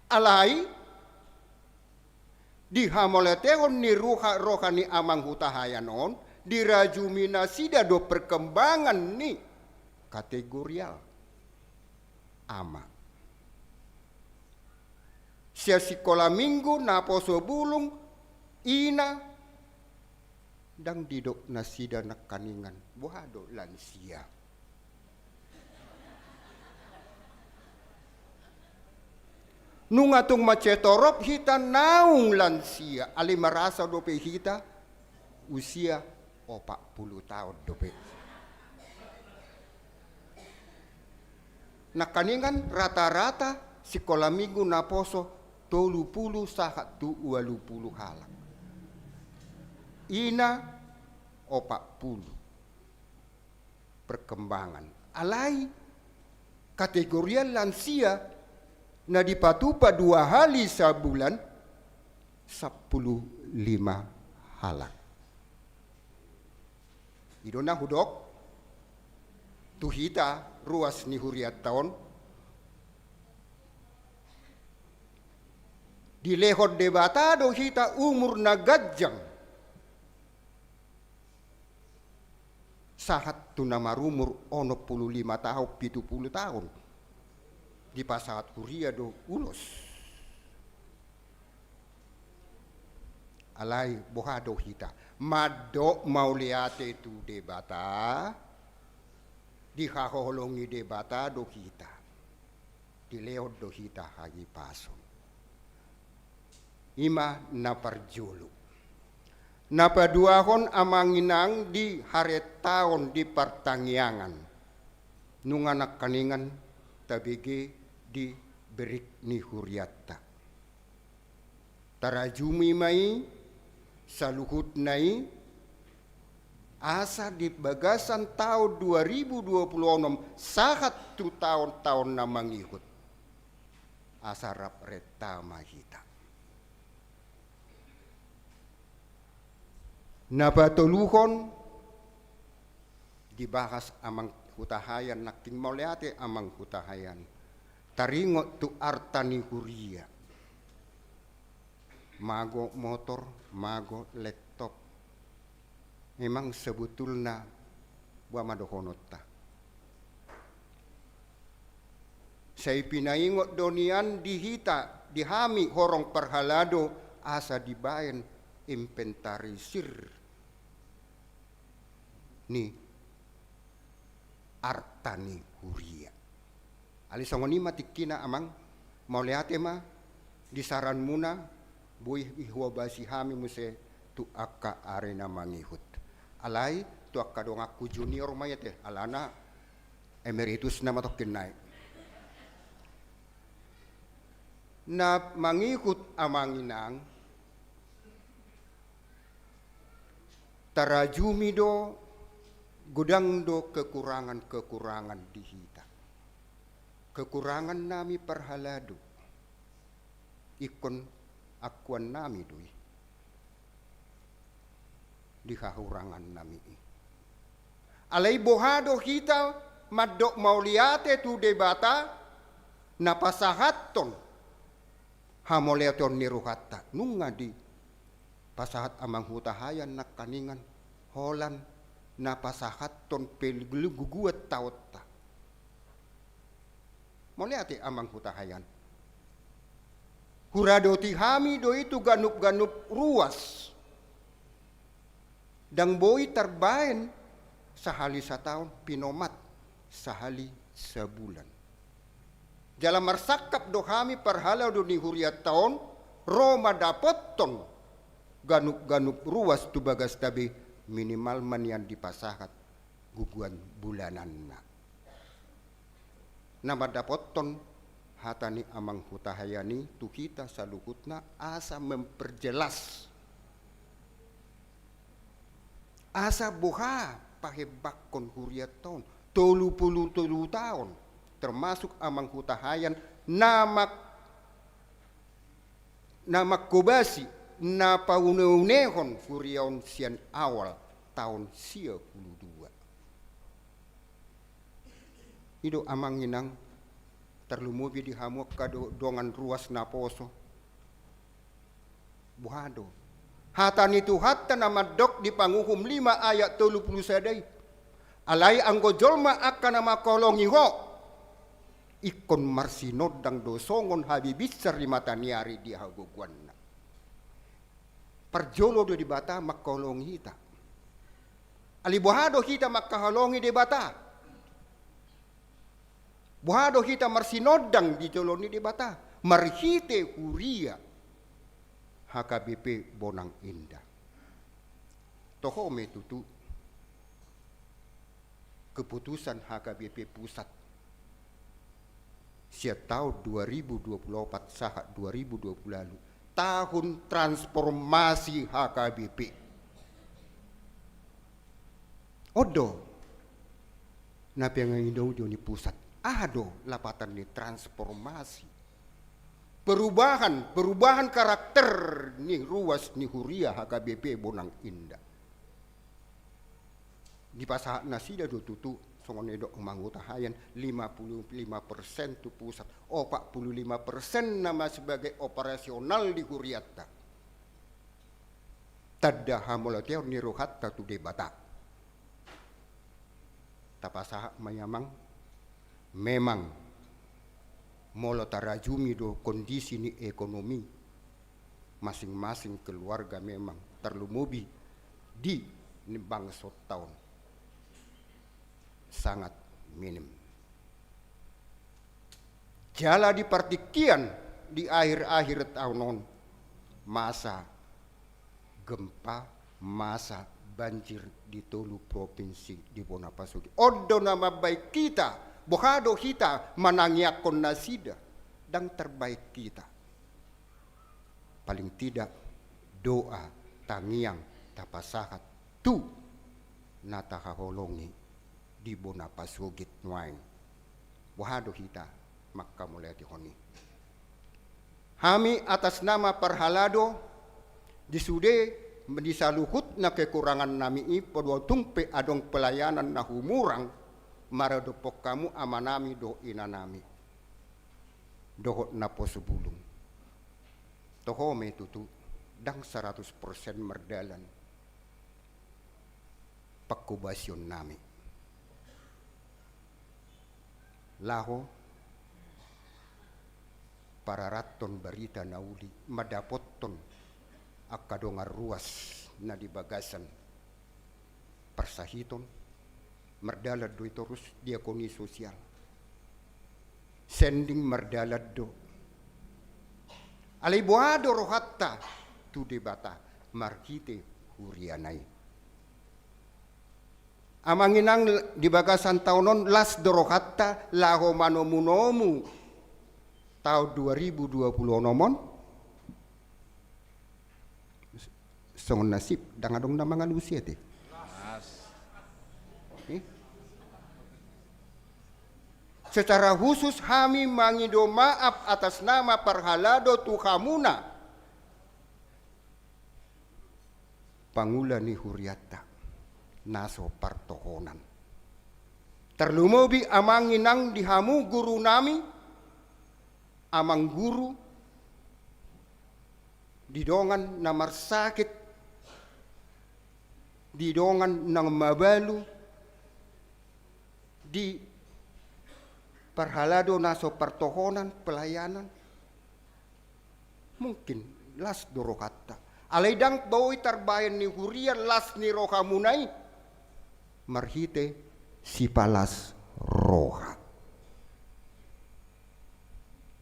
Alai, di hamauliateon ni roha, roha ni amang hutahaean on, dirajumi nasida do perkembangan ni kategorial ama. Sian sikola minggu, naposo bulung, ina, ndang didok nasida nangkiningan boha do lansia. Nunga tung mansai torop hita naung lansia, alai marasa dope hita usia opat pulu taon dope. Nangkiningan rata-rata sikola minggu naposo tolu pulu sahat tu ualu pulu halak. Ina opat pulu. Perkembangan. Alai kategorial lansia na dipatupa dua hali sabulan, sampulu lima halak. I do na hudok tu hita ruas ni hurianta on, dilehon Debata do hita umur na ganjang. Sahat tu na marumur onom pulu lima taon, pitu pulu taon. Dipasahat huria do ulos. Alai boha do hita? Mandok mauliate tu Debata, dihaholongi Debata do hita. Dilehon do hita hahipason. I ma na parjolo. Na paduahon amang inang di harentaon di partangiangan. Nunga nangkaningan tabege di berik ni hurianta. Tarajumi ma i saluhutna i, asa di bagasan taon dua ribu dua pulu onom sahat tu taon-taon na mangihut, asa rap renta ma hita. Na patoluhon, dibahas amang hutahaean nangkin, mauliate amang hutahaean. Taringot tu arta ni huria. Mago motor, mago laptop. Memang sebetulna boha ma dohononta. Sai pinaingot do nian di hita, di hami horong parhalado, asa dibaen inventarisir ni arta ni huria. Alai songon i ma tingkina amang, mauliate ma di saranmuna, boi huobasi hami muse tu angka ari na mangihut. Alai tu angka donganku junior ma i ate, alana emeritus nama tongkin nai. Na mangihut amang inang, tarajumi do, godang do kekurangan-kekurangan di hita. Kekurangan nami parhalado, ingkon akuan nami do i di hahurangan nami i. Alai boha do hita mandok mauliate tu Debata na pasahathon hamauliateon ni rohanta, nunga dipasahat amang hutahaean nangkaningan holan na pasahathon pe guguan taonta. Mauliate amang hutahaean. Huradoti hami do i tu ganup-ganup ruas. Ndang boi tarbaen sahali sataon, pinomat sahali sabulan. Jala marsangkap do hami parhalado ni hurianta on, ro mandapothon ganup-ganup ruas tu bagasta be, minimal ma nian dipasahat guguan bulananna. Na mandapothon hata ni amang hutahaean i tu hita saluhutna asa memperjelas. Asa boha pahembangkon hurianta on, tolu pulu tolu taon, termasuk amang hutahaean na mang-, na manghobasi, na paune-unehon huria on sian awal taon sia pulu dua. I do amang inang, tarlumobi di hamu angka do-, dongan ruas naposo. Boha do hata ni Tuhanta na mandok di Panguhum lima ayat tolu pulu sada i. Alai anggo jolma angka na mangkaholongi Ho, ingkon marsinondang do songon habibinsar di mata ni ari di hagogoanna. Parjolo do Debata mangkaholongi hita. Alai boha do hita mangkaholongi Debata? Boha do hita marsinondang di jolo ni Debata? Marhite huria H K B P Bonang Indah. Toho ma i tutu keputusan H K B P pusat sian taon dua ribu dua pulu opat sahat dua ribu dua pulu ualu, tahun transformasi H K B P. On do na pengingodo ni pusat. Aha do lapatan ni transformasi? Perubahan, perubahan karakter ni ruas ni huria H K B P Bonang Indah. Dipasahat nasida do tutu, songon na nidok amang hutahaean, lima pulu lima persen tu pusat, opat pulu lima persen nama sebagai operasional di hurianta. Tanda hamauliateon ni rohanta tu Debata. Tapasahat ma i amang, memang molo tarajumi do kondisi ni ekonomi masing-masing keluarga, memang tarlumobi di bangsonta on, sangat minim. Jala di partingkian di akhir-akhir taon on, masa gempa, masa banjir di tolu provinsi di bona pasudi. On do na mambahen hita Boha do hita manangiangkon nasida? Ndang tarbaen hita. Paling tidak, doa, tangiang, tapasahat tu na tahaholongi di bona pasogit nuaeng. Boha do hita manghamauliatehon i? Hami atas nama parhalado, di sude, di saluhutna kekurangan nami i, poda tung pe adong pelayanan na humurang, maradophon hamu amanami dohot inanami, dohot naposo bulung. Toho ma i tutu, ndang saratus persen mardalan pangkobasion nami. Laho pararathon barita na uli, mandapothon angka dongan ruas na di bagasan parsahiton, mardalan do i torus diakonia sosial. Sending mardalan do. Alai boha do rohanta tu Debata marhite huriana i? Amang inang, di bagasan taon on las do rohanta laho manomunomu taon dua ribu dua puluh onom on? Songon na sip, ndang adong na mangalusi ate. Eh? Secara khusus hami mangido maaf atas nama parhalado tu hamuna, pangula ni hurianta na so partohonan. Tarlumobi amang inang, di hamu guru nami, amang guru, di dongan na marsakit, di dongan na mabalu, di parhalado na so partohonan pelayanan. Mungkin las do rohanta. Alai ndang boi tarbaen ni huria las ni rohamuna i marhite sipalas roha.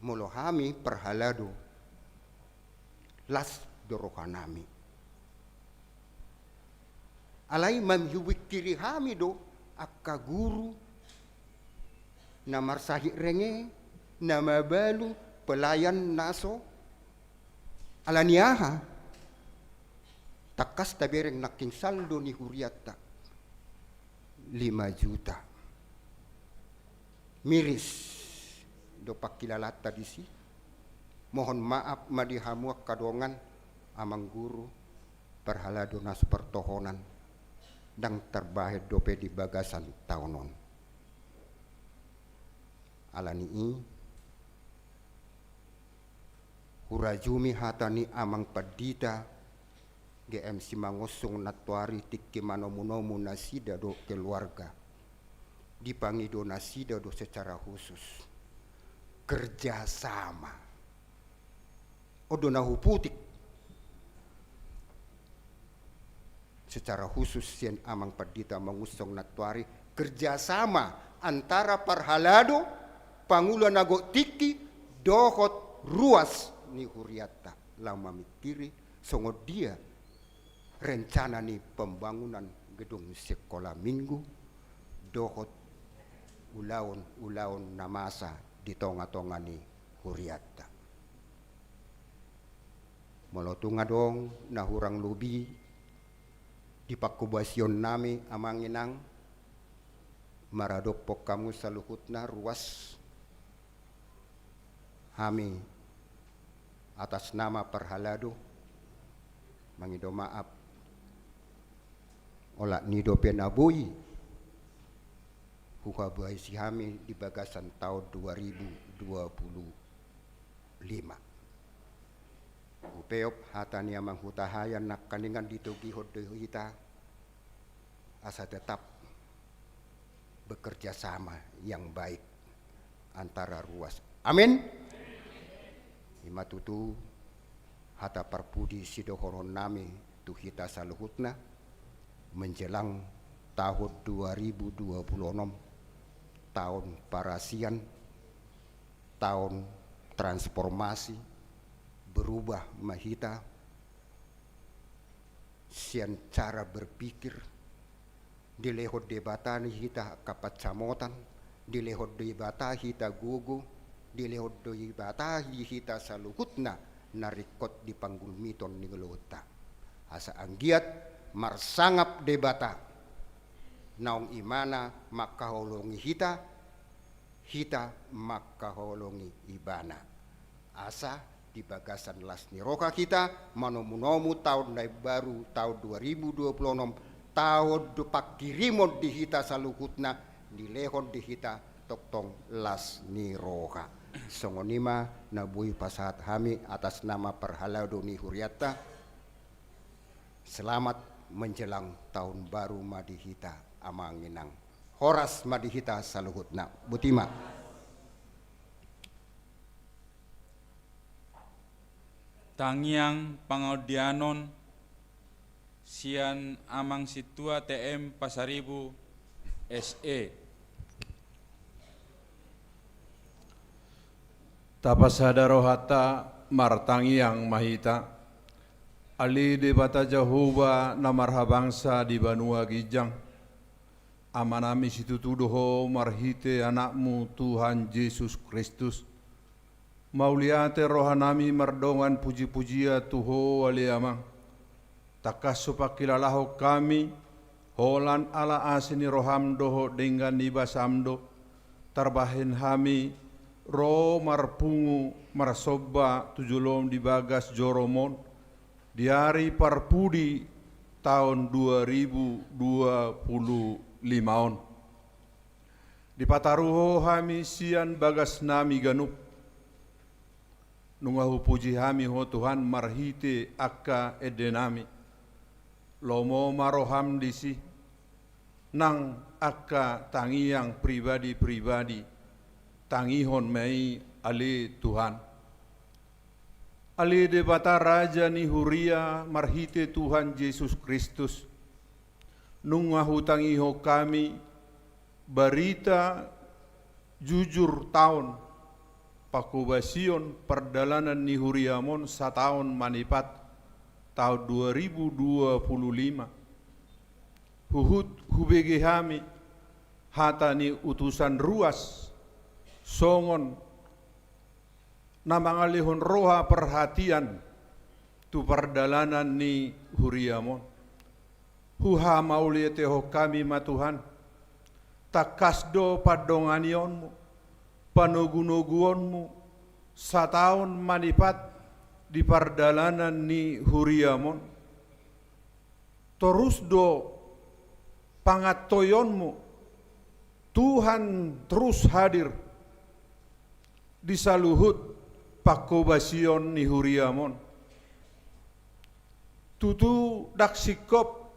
Molo hami parhalado, las do rohanami. Alai mamihubikiri hami do angka guru na marsahit renge, na mabalu, pelayan na so. Ala ni aha? Tangkas tabereng nangkin saldo ni hurianta lima juta. Miris do pangkilalaanta disi. Mohon maaf ma di hamu angka dongan, amang guru, parhalado na so partohonan, ndang tarbahen dope di bagasan taon on. Ala ni i, hurajumi hata ni amang pandita G M Simangonsong nantoari tingki manomunomu nasida dohot keluarga. Dipangido nasida do secara khusus kerjasama. On do na huputik secara khusus sian amang pandita Mangunsong nantoari, kerjasama antara parhalado, pangula na gok tingki, dohot ruas ni hurianta laho mamingkiri songon dia rencana ni pembangunan gedung sekolah minggu dohot ulaon-ulaon na masa di tonga-tonga ni hurianta. Molo tung adong na hurang lobi di pangkobasion nami, amang inang, maradophon hamu saluhutna ruas, hami atas nama parhalado mangido maaf. Olat ni i dope na boi huhabahasi hami di bagasan taon dua ribu dua puluh lima. Hupeop hata ni amang hutahayan nangkaningan ditogihon do hita asa tetap bekerja sama yang baik antara ruas. Amin. I ma tutu hata parpudi sidohonon nami tu hita saluhutna menjelang tahun dua ribu dua puluh enam, tahun parasian, tahun transformasi, berubah ma hita sian cara berpikir, dilehon Debata ni hita angka pansamotan, Dilehon Debata hita gogo, dilehon Debata di hita saluhutna na ringkot di panggulmiton ni ngolunta. Asa anggiat marsangap Debata, naung Ibana mangkaholongi hita, hita mangkaholongi Ibana. Asa di bagasan las ni roha hita manomunomu taon na imbaru, taon dua ribu dua puluh enam, taon do pangkirimon di hita saluhutna, dilehon di hita tongtong las ni roha. Songon i ma na boi pasahat hami atas nama parhalado ni hurianta. Selamat menjelang tahun baru ma di hita, amang inang. Horas ma di hita saluhutna. Boti ma. Tangiang pangaudianon sian Amang Sintua T M Pasaribu S E. Tapasada rohanta, martangiang ma hita. Ale Debata Jahowa na marhabangsa di banua ginjang, Amanami situtu do Ho marhite Anakmu Tuhan Jesus Kristus. Mauliate rohanami mardongan pujipujian tu Ho, ale Amang. Tangkas hupangkilalahon hami, holan ala asi ni roham dohot denggan ni basam do tarbahen hami ro marpungu marsomba tu jolom di bagas joroMon, di ari parpudi taon dua ribu dua puluh lima on. Dipataru Ho hami sian bagasnami ganup. Nunga hupuji hami Ho Tuhan marhite angka endenami. Lomo ma roham disi, nang angka tangiang pribadi-pribadi, tangihon ma i ale Tuhan. Ale Debata Raja ni huria marhite Tuhan Jesus Kristus, nunga hutangihon hami barita jujur taon pangkobasion pardalanan ni huriaMon sataon manipat taon dua ribu dua puluh lima. Huhut hubege hami hata ni utusan ruas songon na mangalehon roha parhatian tu pardalanan ni huriaMon. Huhamauliatehon hami ma Tuhan, tangkas do pandonganionMu, panogunoguonMu sataon manipat di pardalanan ni huriaMon. Torus do pangantoionMu, Tuhan torus hadir di saluhut pangkobasion ni huriaMon. Tutu ndang singkop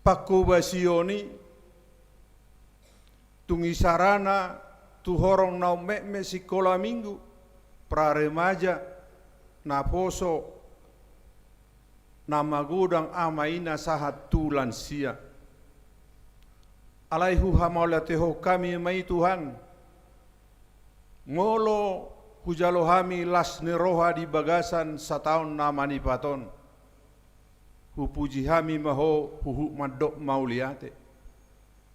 pangkobasion i, tung isarana tu horong na ummetmet sikola minggu, praremaja, naposo, na magodang ama ina sahat tu lansia. Alai huhamauliatehon hami ma i Tuhan, molo hujalo hami las ni roha di bagasan sataon na manipat on. Hupuji hami ma Ho huhut mandok mauliate.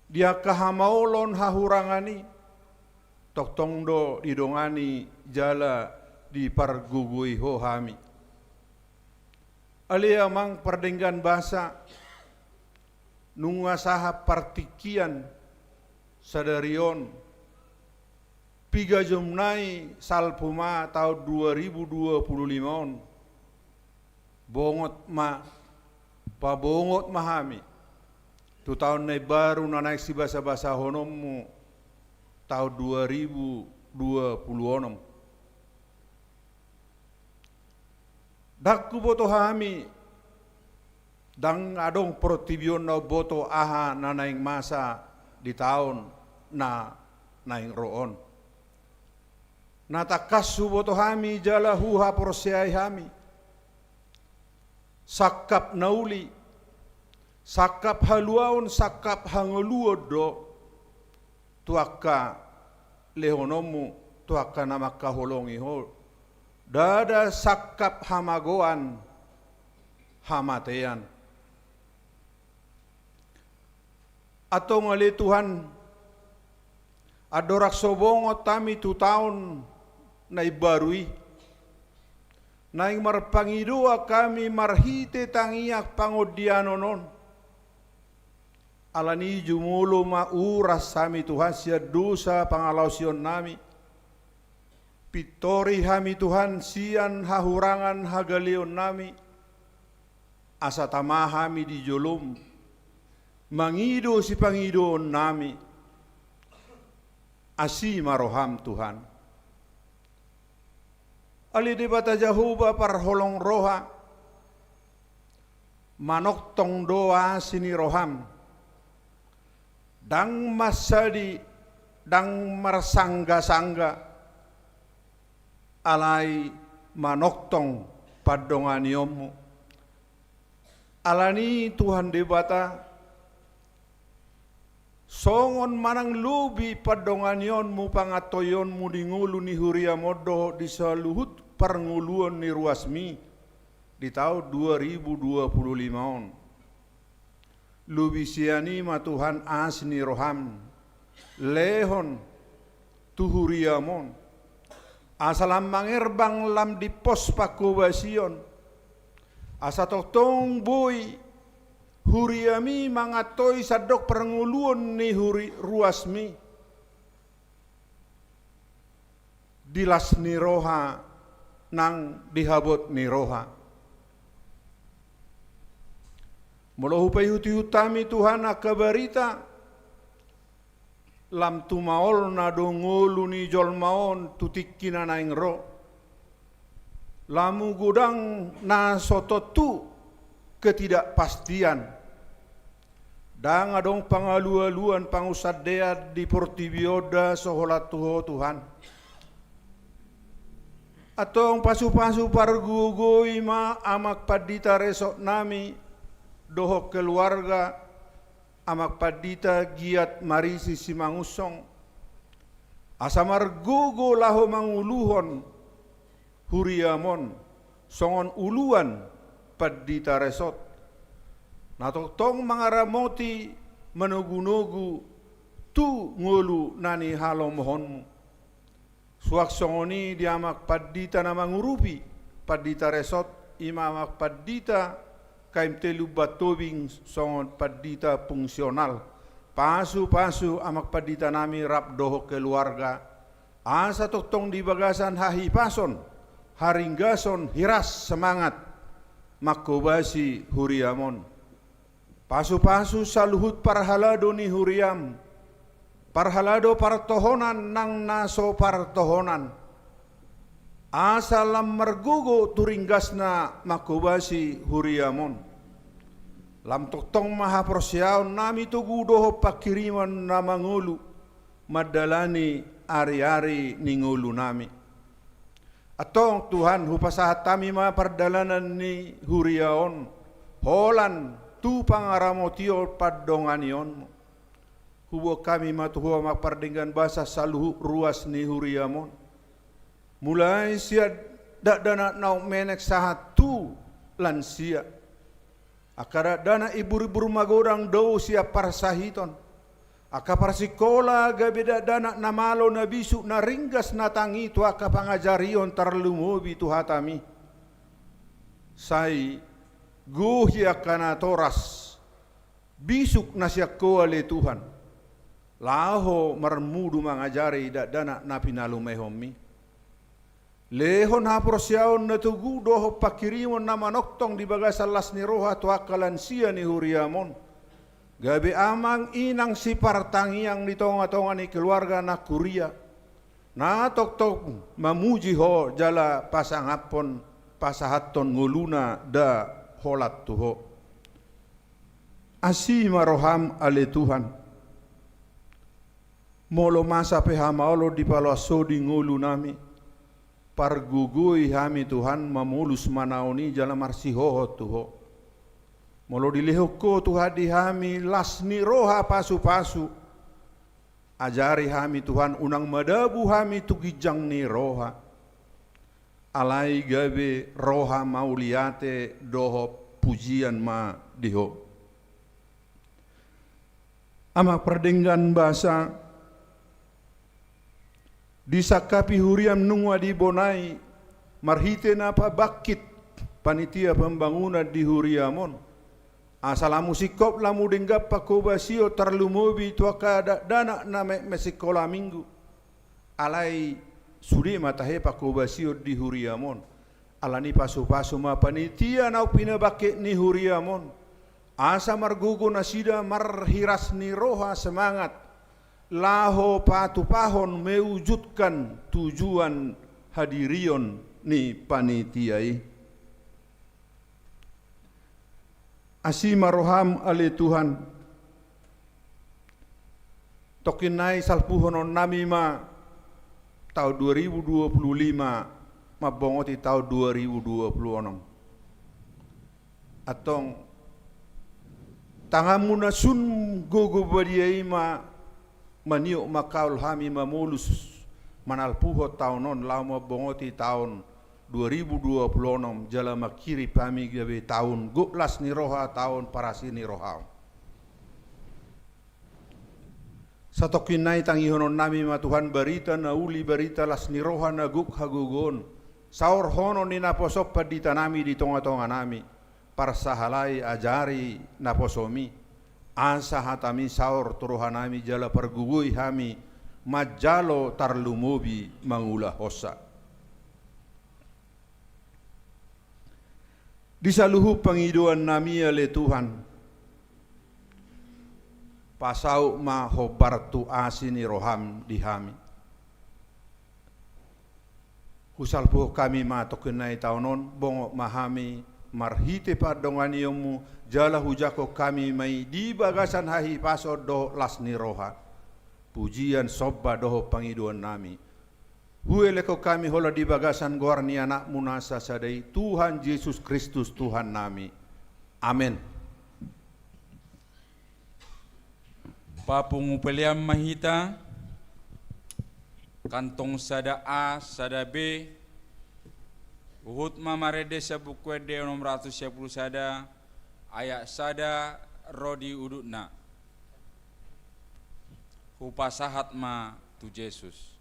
Di angka hamaolon hahurangan i, tongtong do didongani jala dipargogoi Ho hami. Ale Amang pardenggan basa, nunga sahat partingkian sadari on, piga jom nai salpu ma taon dua ribu dua puluh lima on. Bongot ma, pabongot ma hami tu taon na imbaru na naeng sibasabasahononmu, taon dua ribu dua puluh onom. Ndang huboto hami, ndang adong portibi on na umboto aha na naeng masa di taon na naeng ro on. Na tangkas huboto hami jala huhaporseai hami, sangkap na uli, sangkap haluaon, sangkap hangoluon do tu angka lehononmu, tu angka na mangkaholongi ho. Ndada sangkap hamagoan, hamatean. Antong ale Tuhan, Andorang so bongot hami tu taon na imbaru i, naeng marpangidoan hami marhite tangiang pangondianon on. Alani i jumolo ma uras hami Tuhan sian dosa pangalaosionnami. Pintori hami Tuhan sian hahurangan hagaleonnami. Asa tama hami di jolom mangido sipangidoonnami. Asi ma roham Tuhan. Ale Debata Jahowa parholong roha, manongtong do asi ni roham. Ndang mansadi, ndang marsanggasangga, alai manongtong pandonganionmu. Alani i Tuhan Debata, songon manang lobi pandonganionmu pangantoionmu di ngolu ni huriam on dohot di saluhut parngoluon ni ruasmi di taon dua ribu dua puluh lima on. Lobi sian i ma Tuhan asi ni roham lehon tu huriam on. Asa lam mangerbang lam dimpos pangkobasion. Asa tongtong boi huriami mangantoi sandok parngoluon ni huri ruasmi. Di las ni roha nang di habot ni roha. Molo hupaihutihut hami Tuhan angka barita, lam tumaolna do ngolu ni jolma on tu tingki na naeng ro. Lam godang na so tontu, ketidakpastian. Ndang adong pangalualuan pangunsandean di portibi on da so holan tu Ho Tuhan. Antong pasupasu pargogoi ma amang pandita resort nami dohot keluarga amang pandita Giat Marisi Simangunsong. Asa margogo laho manguluhon huriam on songon uluan pandita resort na tongtong mangaramoti manogunogu tu ngolu na nihalomohonmu. Suang songon i di amang pandita na mangurupi pandita resort, i ma amang pandita K M T Lumban Tobing songon pandita fungsional. Pasupasu amang pandita nami rap dohot keluarga, asa tongtong di bagasan hahipason, haringgason, hiras semangat mangkobasi huriam on. Pasupasu saluhut parhalado ni huriam, parhalado partohonan nang na so partohonan. Asa lam margogo tu ringgasna mangkobasi huriam on. Lam tongtong ma haporseaon nami togu dohot panghirimon na mangolu mandalani ariari ni ngolu nami. Antong Tuhan, hupasahat hami ma pardalanan ni huria on holan tu pangaramotion pandonganionmu. Huboan hami ma tu Ho amang pardenggan basa saluhut ruas ni huriam on. Mulai sian dakdanak na ummenek sahat tu lansia. Angka dakdanak imburimbur magodang dao sian parsahiton. Angka parsikola gabe dakdanak na malo na bisuk na ringgas na tangi tu angka pangajarion tarlumobi tu hatami. Sai gohi angka natoras bisuk na sian Ho ale Tuhan. Laho marmudu mangajari dakdanak na pinalumehonmi. Lehon haporseaon na togu dohot panghirimon na manongtong di bagasan las ni roha tu angka lansia ni huriam on. Gabe amang inang sipartangiang di tongatonga ni keluarga na huria. Na tongtong mamuji Ho jala pasangaphon pasahathon ngoluna da holan tu Ho. Asi ma roham ale Tuhan. Molo masa pe hamaolon dipaloas Ho di ngolu nami, pargogoi hami Tuhan mamolus manaon i jala marsihohot tu Ho. Molo dilehon Ho Tuhan di hami las ni roha pasupasu, ajari hami Tuhan unang madabu hami tu ginjang ni roha. Alai gabe roha mauliate dohot pujian ma di Ho. Amang pardenggan basa, Disangkapi huriam nunga dibonai marhite na pabangkit panitia pambangunan di huriam on. Asa lamu singkop lamu denggan pangkobasion tarlumobi tu angka dakdanak na metmet singkola minggu. Alai sude ma tahe pangkobasion di huriam on. Alani pasupasu ma panitia naung pinabangkit ni huriam on. Asa margogo nasida marhiras ni roha semangat. Laho patupahon mewujudkan tujuan hadirion ni panitia i. Asi ma roham ale Tuhan. Tongkin nai salpuhononnami ma taon dua ribu dua puluh lima mambongoti taon dua ribu dua puluh onom. Antong tanganmu na sun gogo badia i ma maniop mangkaol hami mamolus manalpuhon taon on laho mambongoti taon dua ribu dua puluh onom jala manghirim hami gabe taon gok las ni roha taon parasi ni roha. Satongkin nai tangihononnami ma Tuhan barita na uli barita las ni roha na gok hagogoon. Saorhonon ni naposom panditanami di tongatonganami. Parsahalai ajari naposomi. Asa hatami saor tu rohanami jala pargogoi hami manjalo tarlumobi mangulahonsa. Di saluhut pangidoannami ale Tuhan. Pasaut ma hombar tu asi ni roham di hami. Husalpuhon hami ma tongkin nai taon on bongot ma hami marhite pandonganionmu jala hujangkon hami ma i di bagasan hahipason dohot las ni roha. Pujian somba dohot pangidoannami. Huelekhon hami holan di bagasan goar ni anakmu na sasada i Tuhan Jesus Kristus Tuhannami. Amen. Papungu pelean ma hita. Kantong sada A sada B. Huhut ma marende sian Buku Ende onom ratus sia pulu sada ayat sada ro di udutna. Hupasahat ma tu Jesus.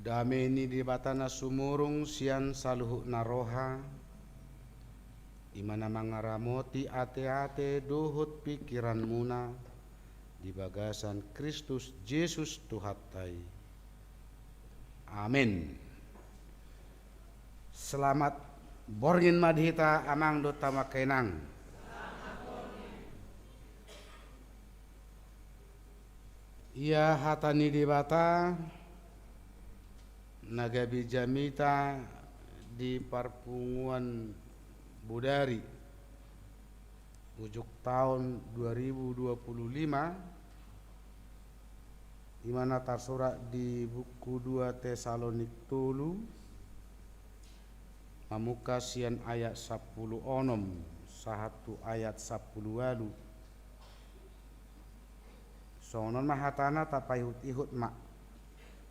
Dame ni Debata na sumurung sian saluhutna roha, i ma na mangaramoti ateate dohot pingkiranmuna di bagasan Kristus Jesus Tuhanta i. Amen. Selamat borngin ma di hita amang dohot hamu angka inang. Ia hata ni Debata na gabe jamita di parpunguan bodari ujung taon dua ribu dua puluh lima, i ma na tarsurat di buku dua Tesalonik tolu, mamungka sian ayat sampulu onom sahat tu ayat sampulu ualu. Songon on ma hatana, tapaihut-ihut ma.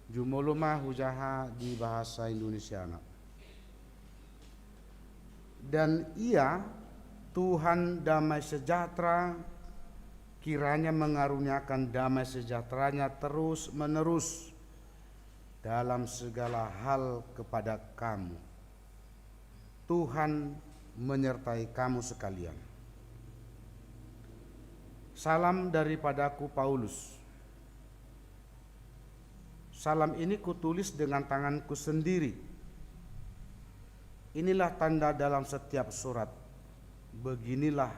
Jumolo ma hujaha di bahasa Indonesiana. Dan Ia, Tuhan damai sejahtera, kiranya mengaruniakan damai sejahtera-Nya terus-menerus dalam segala hal kepada kamu. Tuhan menyertai kamu sekalian. Salam daripadaku, Paulus. Salam ini kutulis dengan tanganku sendiri. Inilah tanda dalam setiap surat. Beginilah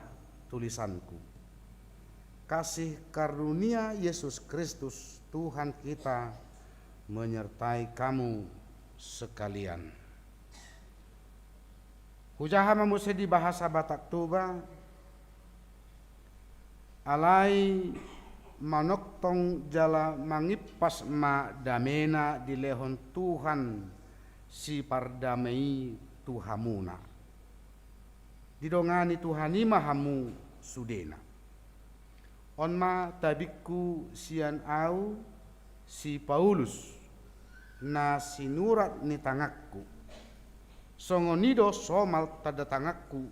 tulisanku. Kasih karunia Yesus Kristus, Tuhan kita, menyertai kamu sekalian. Hujaha ma muse di bahasa Batak Toba, alai manongtong jala mangimpas ma damena dilehon Tuhan Sipardame i tu hamuna. Didongani Tuhan i ma hamu sudena. On ma tabingku sian ahu si Paulus, na sinurat ni tanganku. Songon i do somal tanda tanganku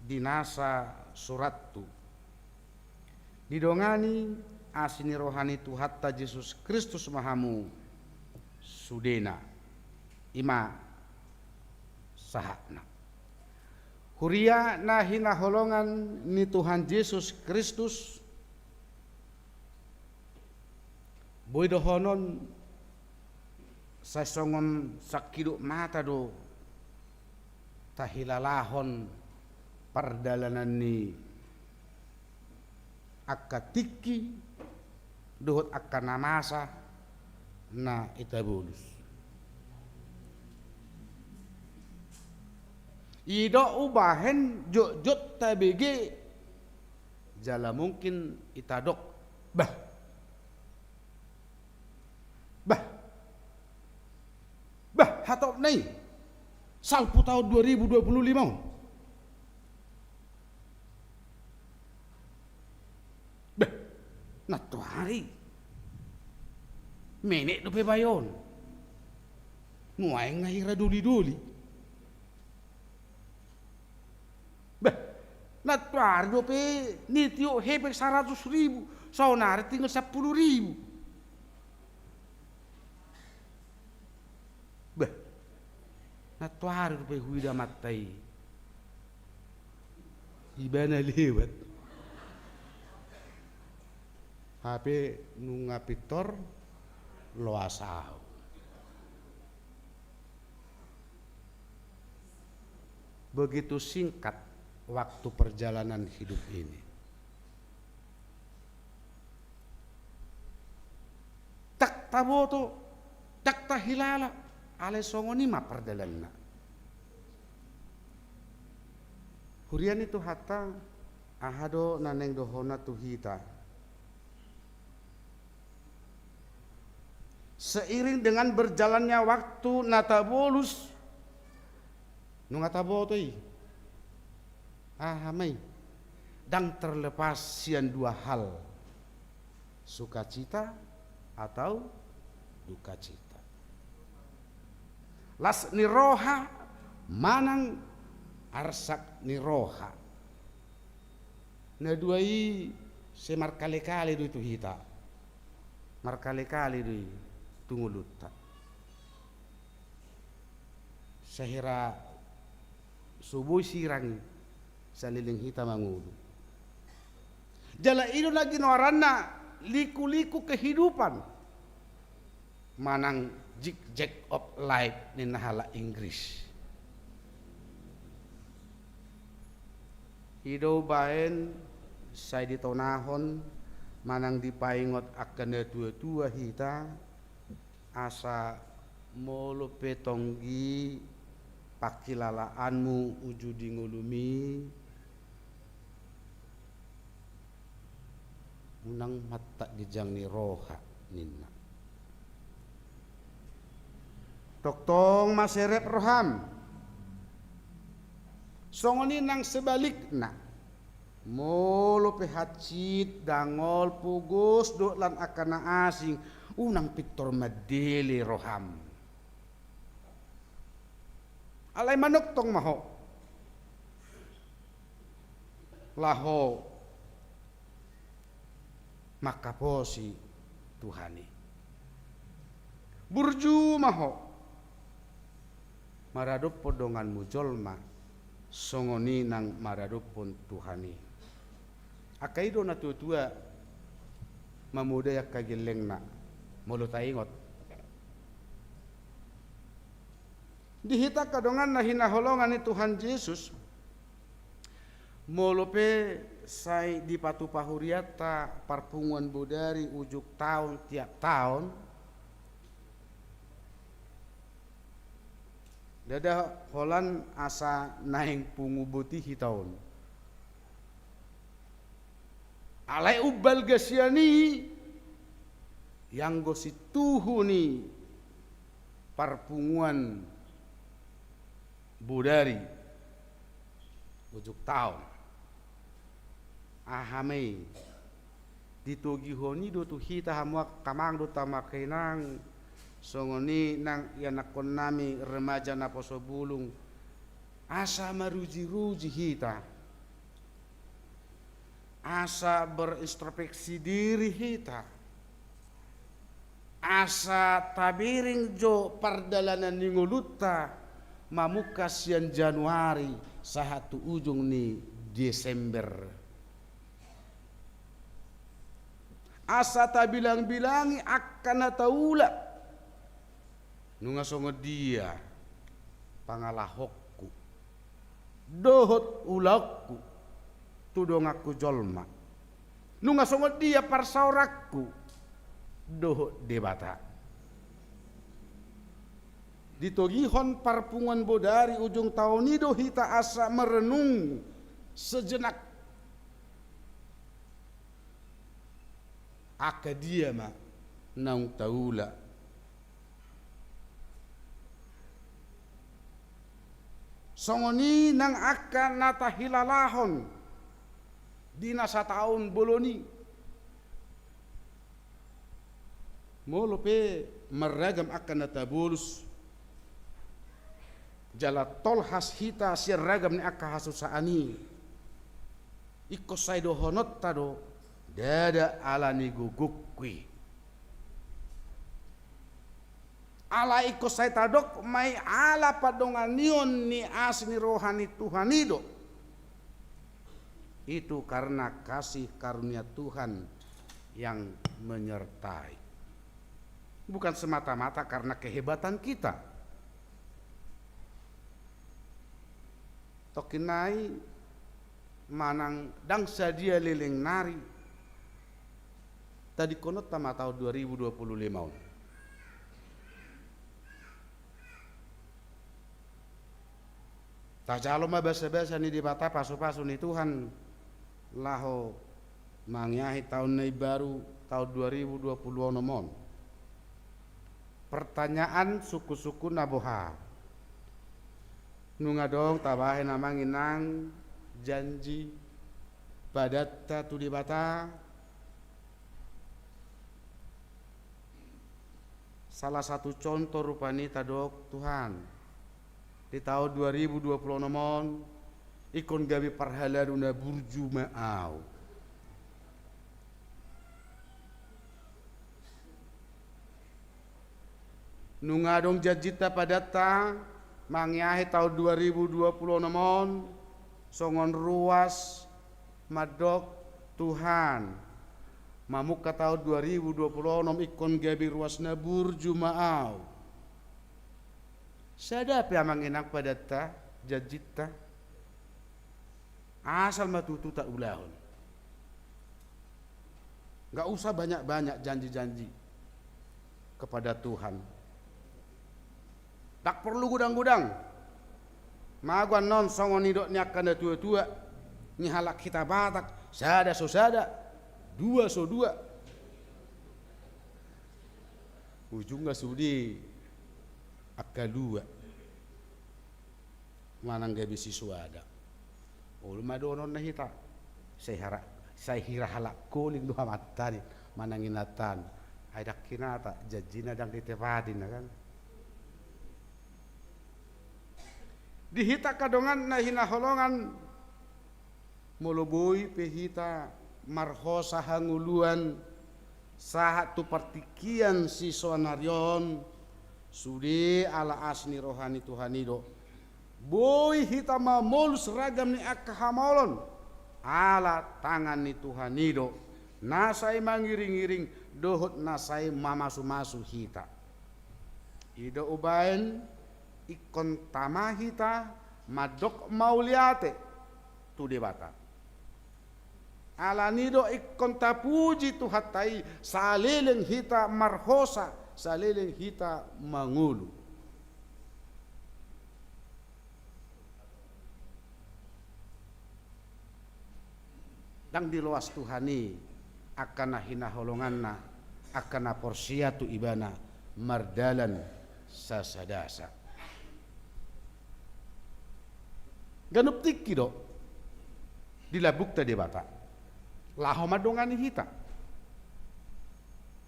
di nasa surathu. Didongani asi ni roha ni Tuhanta Jesus Kristus ma hamu sudena. I ma sahatna. Huria na hinaholongan ni Tuhan Jesus Kristus, boi dohonon sai songon sangkidop mata do tahilalahon pardalanan ni angka tingki dohot angka na masa na itabolus. I do umbahen jotjot tabege jala mungkin itadok, bah, bah, bah, hatopna i salpu taon dua ribu dua puluh lima on. Beh, nantoari menek dope bayo on. Nuaeng nga hira dolidoli. Beh, nantoari dope nitiop hepeng saratus ribu, saonari tinggal sampulu ribu. Beh, nantoari dope huida amanta i. Ibana lewat. Hape nunga pintor loas ahu. Begitu singkat waktu perjalanan hidup ini. Ndang taboto, ndang tahilala, alai songon i ma pardalananna. Huria ni Tuhanta, aha do na naeng dohononna tu hita? Seiring dengan berjalannya waktu na tabolus, nunga taboto i. Aha ma i? Ndang terlepas sian dua hal. Sukacita atau dukacita. Las ni roha manang arsak ni roha. Na dua i sai markalekale do i tu hita. Markalekale do i tu ngolunta. Sahira so boi sirang i saleleng hita mangolu. Jala i do na ginoaranna liku-liku kehidupan manang zigzag of life ninna halak Inggris. I do umbahen sai ditonahon manang dipaingot angka na tua-tua hita, asa molo pe tonggi panghilalaanmu uju di ngolumi, unang mantap ginjang ni roha ninna. Tongtong maserep roham. Songon i nang sebalikna. Molo pe hansit, dangol, pogos dohot lan angka na asing, unang pintor mandele roham. Alai manongtong ma ho laho manghaposi Tuhan i. Burju ma ho maradophon donganmu jolma, songon i nang maradophon Tuhan i. Angka i do na tua-tua mamodai angka gellengna, molo taingot. Di hita angka dongan na hinaholongan ni Tuhan Jesus, molo pe sai dipatupa hurianta parpunguan bodari ujung taon tiap taon, ndada holan asa naeng pungu boti hita on. Alai umbalga sian i, ianggo situhu ni parpunguan bodari ujung taon. Aha ma i, ditogihon i do tu hita hamu angka amang dohot hamu angka inang, songon i nang ianakkonnami remaja naposo bulung, asa maruji-ruji hita, asa berintrospeksi diri hita, asa tabereng jo pardalanan ni ngolunta mamungka sian Januari sahat tu ujung ni Desember. Asa tabilang-bilangi angka na taula. Nunga songon dia pangalahonku dohot ulaonku tu donganku jolma. Nunga songon dia parsaoranku dohot Debata. Ditogihon parpunguan bodari ujung taon i do hita asa merenung sejenak. Angka dia ma naung taula. Songon i nang angka na tahilalahon di na sataon bolon i. Molo pe marragam angka na tabolus, jala tolhas hita sian ragam ni angka hasusaan i, ingkon sai dohononta do, ndada ala ni gogongku i. Alai ingkon sai tadok ma i ala pandonganion ni asi ni roha ni Tuhan i do. Itu karena kasih karunia Tuhan yang menyertai. Bukan semata-mata karena kehebatan kita. Tongkin nai manang ndang sadia leleng nari, tadingkononta ma taon dua ribu dua puluh lima on. Tajalo ma basa-basa ni Debata, pasu-pasu ni Tuhan laho mangiahi taon na imbaru, taon dua ribu dua puluh onom on. Pertanyaan sungkun-sungkun na boha? Nunga adong tabahen amang inang janji padanta tu Debata? Salah satu contoh rupani tadok, Tuhan, di taon dua ribu dua puluh onom on, ingkon gabe parhalado na burju ma au. Nunga adong janjinta padanta, Mangiahi taon dua ribu dua pulu onom on songon ruas mandok, Tuhan, mamungka taon dua ribu dua pulu onom ingkon gabe ruas na burju ma au. Sada pe amang inang padanta, janjinta. Asal ma tutu taulahon. Nggak usah banyak-banyak janji-janji kepada Tuhan. Ndang porlu godang-godang. Mago annon songon nidok ni angka na tua-tua, ni halak hita Batak, sada so sada, dua so dua. Ujungna sude angka lua. Manang gabe sisoada. Olo ma dohononna hita. Sai hara-, sai hira halak koling do amanta ni, manang inanta ni. Ai ndang hinata, janjina ndang ditepati na kan. Di hita angka dongan na hinaholongan, molo boi pe hita marhosa hangoluan sahat tu partingkian sisoanari on, sude ala asi ni roha ni Tuhan i do. Boi hita mamolus ragam ni angka hamaolon, ala tangan ni Tuhan i do, na sai mangiring-iring dohot na sai mamasu-masu hita. I do umbaen ingkon tama hita mandok mauliate tu Debata. Alani do ingkon tapuji Tuhanta i, saleleng hita marhosa, saleleng hita mangolu. Ndang diloas Tuhan i angka na hinaholonganna, angka na porsea tu Ibana mardalan sasadasa. Ganup tingki do di lambungta Debata laho mandongani hita.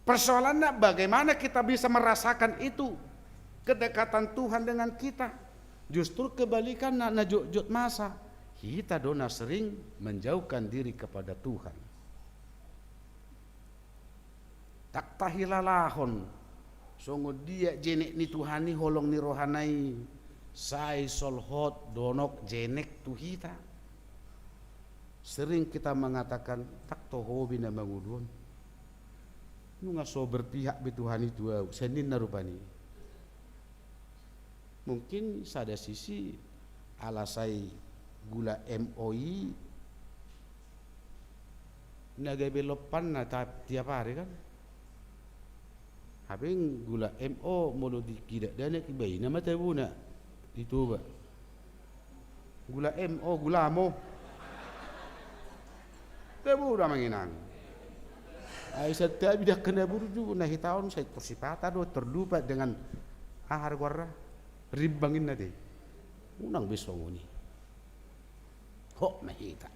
Persoalannya, bagaimana kita bisa merasakan itu, kedekatan Tuhan dengan kita? Justru kebalikannya, na jotjot masa, hita do na sering menjauhkan diri kepada Tuhan. Ndang tahilalahon songon dia jenek ni Tuhan i, holong ni rohana i, sai solhot donok jenek tu hita. Sering kita mengatakan, ndang toho be na mangolu on. Nunga so berpihak be Tuhan i tu ahu, sai ninna rupani. Mungkin sada sisi ala sai gula M O i na gabe lompanna ta-, tiap ari kan. Hape gula M O molo dikidak danak, baina ma tabuna di Toba. Gula M O, gula mo. Tabu do amang inang. Ai santabi do angka na burju, na hita on sai tor sipata do, terlupa dengan aha do goarna, rimbang inna te. Unang be songon i. Hot ma hita.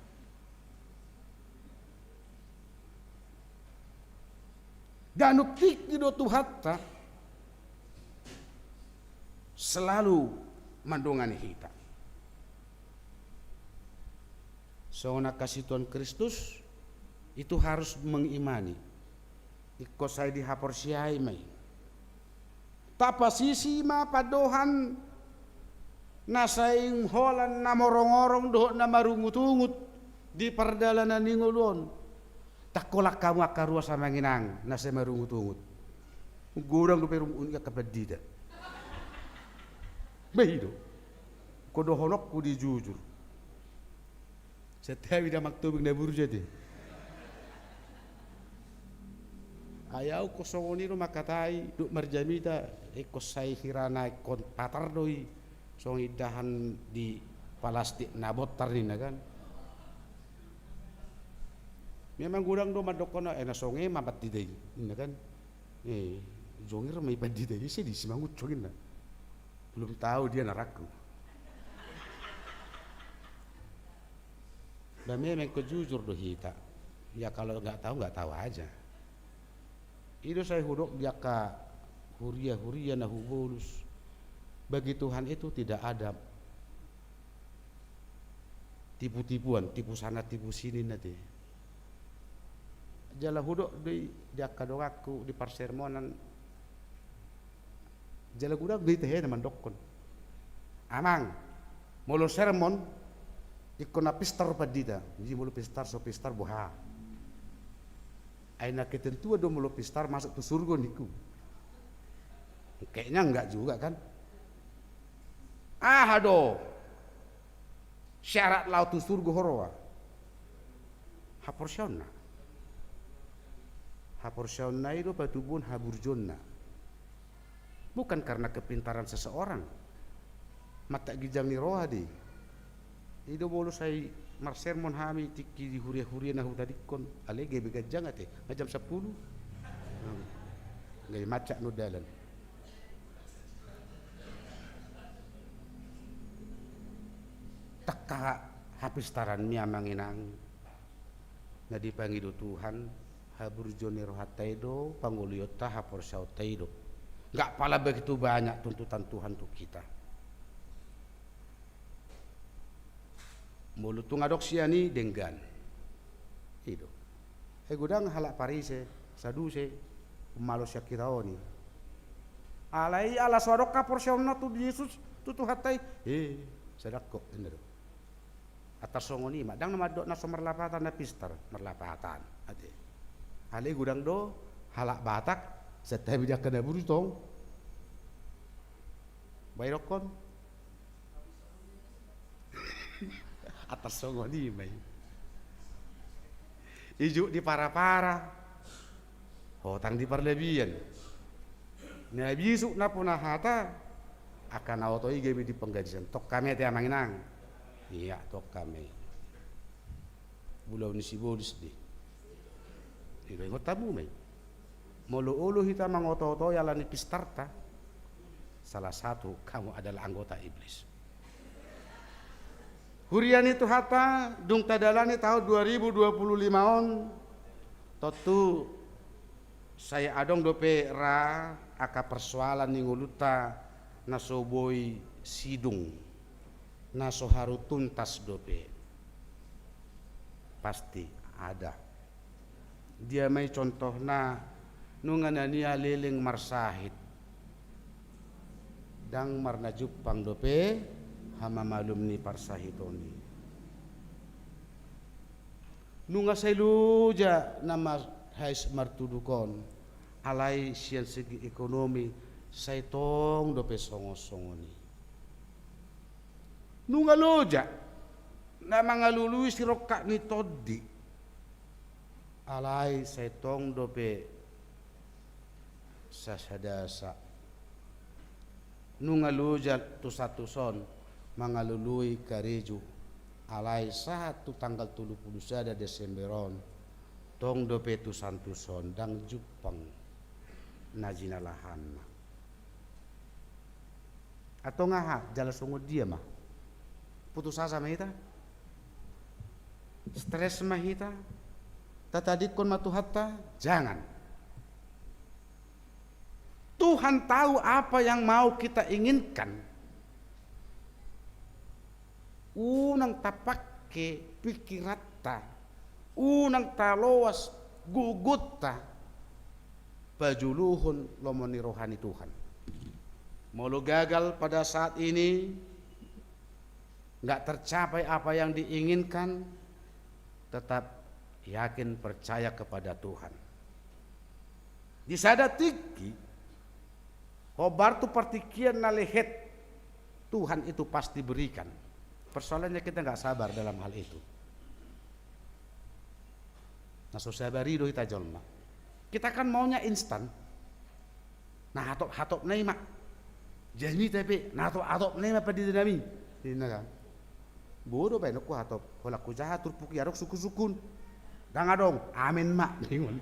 Ganup tingki do Tuhanta selalu mandongani hita. Songon angka situan Kristus, itu harus mengimani. Ingkon sai dihaporseai ma i. Tapasisi ma pandohan na sai holan na morongorong dohot na marungutungut di pardalanan ni ngolu on. Ndang holan hamu angka ruas amang inang na sai marungutungut. Godang dope rungutungut angka pandita. Bah i do. Ingkon dohononku di jujur. Santabi do amang Tobing na burju ate. Ai ahu ingkon songon i do mangkatai, dung marjamita, ingkon sai hira na ingkon patar do i, songon indahan di palastik na bontar ninna kan. Memang godang do mandokkon, eh, na songon i ma pandita i ninna kan. Eh, jongir ma i pandita i, ise disi manguncung inna. Belum tahu dia na rangku. Ba memang ingkon jujur do hita. Ya, kalau nggak tahu, nggak tahu aja. I do sai hudok di angka huria-huria na hubolus. Bagi Tuhan itu tidak ada tipu-tipuan, tipu sana, tipu sini na te. Jala hudok do i di angka donganku di parsermonan. Jala godang do i tehena mandokkon. Amang, molo sermon, ingkon na pistar pandita. Jadi molo pistar, so pistar, boha. Ai na ketentuan do molo pistar masuk tu surgo ningku. Kayaknya enggak juga kan. Aha do syarat laho tu surgo ho roha? Haporseaonna. Haporseaonna i do patubuhon haburjuonna. Bukan karena kepintaran seseorang. Mantap ginjang ni roha do i. I do molo sai marsermon hami tingki di huria-huria na hutadingkon, alai gabe ganjang ate, nga jam sampulu. Gabe macak no dalan. Tangkas hapistaranmi amang inang. Na dipangido Tuhan, haburjuon ni rohanta i do, pangolihonta, haporseaonta i do. Nggak pala begitu banyak tuntutan Tuhan untuk kita. Molo tung adong sian i denggan. I do. Ai godang halak Parise, Saduse, malo sian hita on i. Alai ala so adong haporseaonna tu Jesus, tu Tuhanta i. Eh, sadangkok, ninna do. Antar songon i ma, ndang na mandok na so marlapatan na pistar, marlapatan. Ate. Alai godang do halak Batak, santabi di angka na burju tong. Baen dokkon. Antar songon i ma i. Ijuk di para-para. Hotang di parlebihan. Na bisuk nampuna hata, angka na oto i gabe di penggajian. Tong hami ate amang inang. Ia, tong hami. Bulaon ni sibolis do i. Ido ingot hamu ma i. Molo olo hita mangoto-oto i ala ni pistarta, salah satu kamu adalah anggota iblis. Huria ni Tuhanta, dung tadalani taon dua ribu dua puluh lima on, tontu sai adong dope ra angka persoalan ni ngolunta na so boi sidung, na so haru tuntas dope. Pasti ada. Dia ma i contohna, nunga na nian leleng marsahit. Ndang marnajumpang dope hamamalum ni parsahiton i. Nunga sai loja na mar-, hais martuduk on, alai sian segi ekonomi sai tong dope songon-songon i. Nunga loja na mangalului sirongkap ni tondi, alai sai tong dope sasadasa. Nunga loja tusan-tuson mangalului karejo, alai sahat tu tanggal tolu pulu sada Desember on, tong dope tusan-tuson ndang jumpang na jinalahanna. Antong aha, jala songon dia ma? Putus asa ma hita? Stres ma hita? Tatadingkon ma Tuhanta? Jangan. Tuhan tahu apa yang mau kita inginkan. Unang tapake pikiranta, unang taloas gogonta, pajolohon lomo ni roha ni Tuhan. Molo gagal pada saat ini, nggak tercapai apa yang diinginkan, tetap yakin percaya kepada Tuhan. Di sada tingki, hombar tu partingkian na lehet, Tuhan itu pasti berikan. Persoalannya kita nggak sabar dalam hal itu. Na so sabar i do hita jolma. Kita kan maunya instan. Na hatop-hatopna i ma. Jamita pe, na hatop-hatopna i ma pandita nami. Ninna kan. Bodo baenonku hatop, holan hujaha turpuk i adong sungkun-sungkun. Ndang adong, amen ma. Ningon.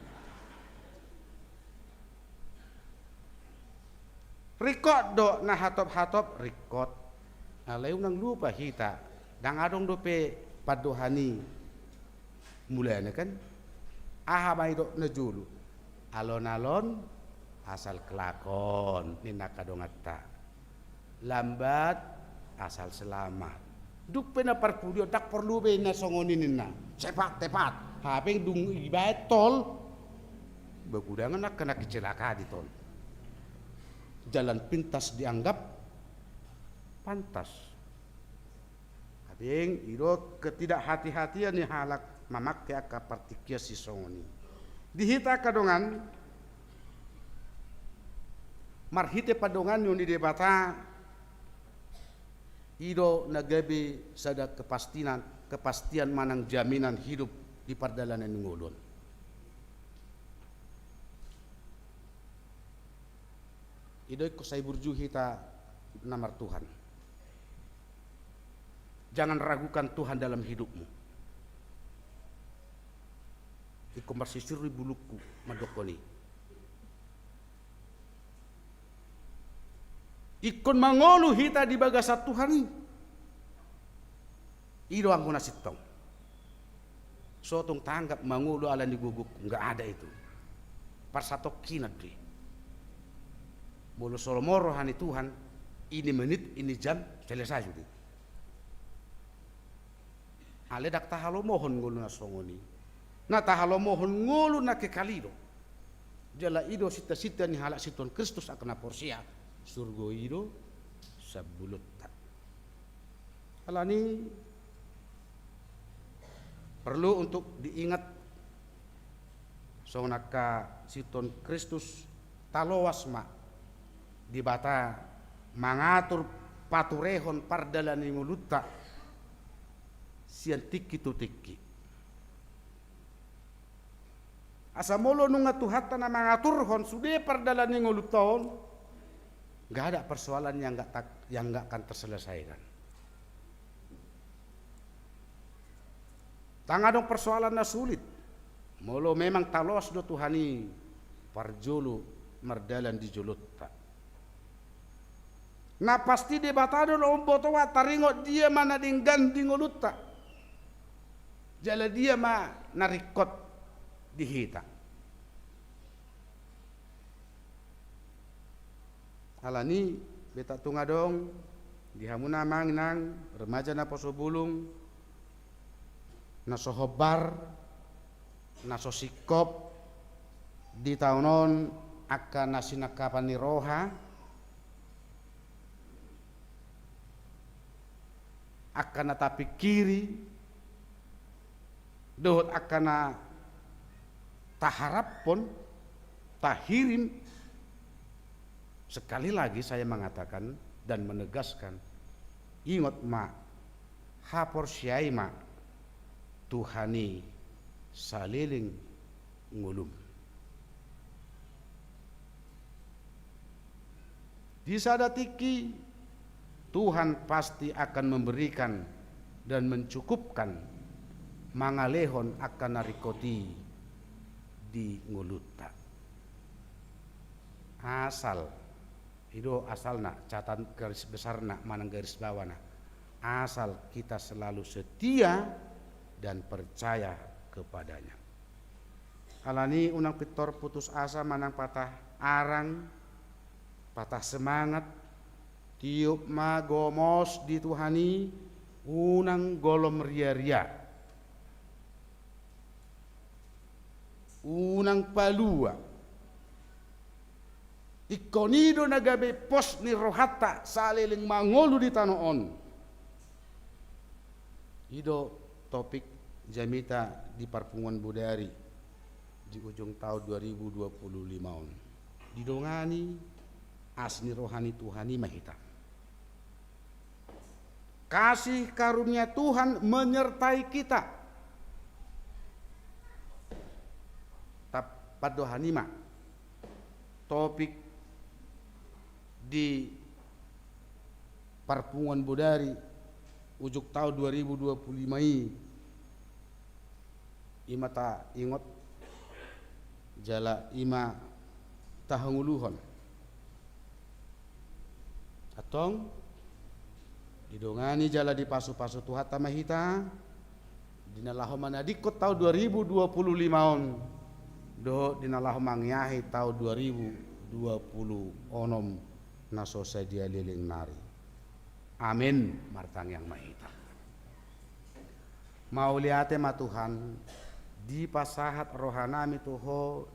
Ringkot do na hatop-hatop, ringkot. Alai unang lupa hita, ndang adong dope pandohan i. Mulana kan, aha ma didok na jolo? Alon-alon asal kelakon, ninna angka donganta. Lambat asal selamat. Dung pe na parpudi on, ndang porlu be na songon i ninna. Cepat, cepat. Hape dung dibaen tol, begudangan angka na kecelakaan di tol. Jalan pintas dianggap pantas. Habeng i do ketidakhati-hatian ni halak mamangke angka partingkian sisongon i. Di hita angka dongan, marhite pandonganion ni Debata, i do na gabe sada kepastian, kepastian manang jaminan hidup di pardalanan ni ngolu on. I do ingkon sai burju hita na martuhan. Jangan ragukan Tuhan dalam hidupmu. Ingkon marsisirui bulungku mandokkon i. Ingkon mangolu hita di bagasan Tuhan i. I do anggo na sintong. So tung tanggap mangolu ala ni gogok, nggak ada itu. Parsatongkinan do i. Molo so lomo roha ni Tuhan, ini menit, ini jam, selesai sude. Alai ndang tahalomohon ngolu na songon i. Na tahalomohon ngolu na kekal i do. Jala i do sinta-sinta ni halak sinton Kristus angka na porsea, surgo i do sambolonta. Alani perlu untuk diingat songon angka sinton Kristus, taloas ma Debata mangatur paturehon pardalanan ni ngolunta sian tingki tu tingki. Asa molo nunga Tuhanta na mangaturhon sude pardalanan ni ngolunta on, nggak ada persoalan yang nggak tak, yang nggak akan terselesaikan. Ndang adong persoalan na sulit. Molo memang taloas do Tuhan i parjolo mardalan di jolonta. Na pasti Debata do na umboto taringot dia ma na denggan di ngolunta. Jala dia ma na ringkot di hita. Alani, beta tung adong di hamuna amang inang, remaja naposobulung, na so hombar, na so singkop di taon on, angka na sinangkapan ni roha, angka na tapingkiri, dohot angka na taharaphon, tahirim. Sekali lagi saya mengatakan dan menegaskan, ingot ma, haporseai ma Tuhan i saleleng ngolum. Di sada tingki, Tuhan pasti akan memberikan dan mencukupkan mangalehon angka na ringkot i di ngolunta. Asal, i do asalna, catatan garis besarna, manang garis bawahna. Asal kita selalu setia dan percaya kepada-Nya. Alani unang pintor putus asa manang patah arang, patah semangat, tiop ma gomos di Tuhan i, unang golom riaria. Unang palua. Ingkon i do na gabe pos ni rohanta saleleng mangolu di tano on. I do topik jamita di parpunguan bodari di ujung taon dua ribu dua puluh lima on. Didongani asi ni roha ni Tuhan i ma hita. Kasih karunia Tuhan menyertai kita. Tap-, pandohan i ma topik di parpunguan bodari ujung taon dua ribu dua puluh lima i. I ma taingot jala i ma tahangoluhon. Antong, didongani jala dipasupasu Tuhanta ma hita di na laho manadingkon taon dua ribu dua puluh lima on dohot di na laho mangeahi taon dua ribu dua puluh onom na so sadia leleng nari. Amen. Martangiang ma hita. Mauliate ma Tuhan, dipasahat rohanami tu Ho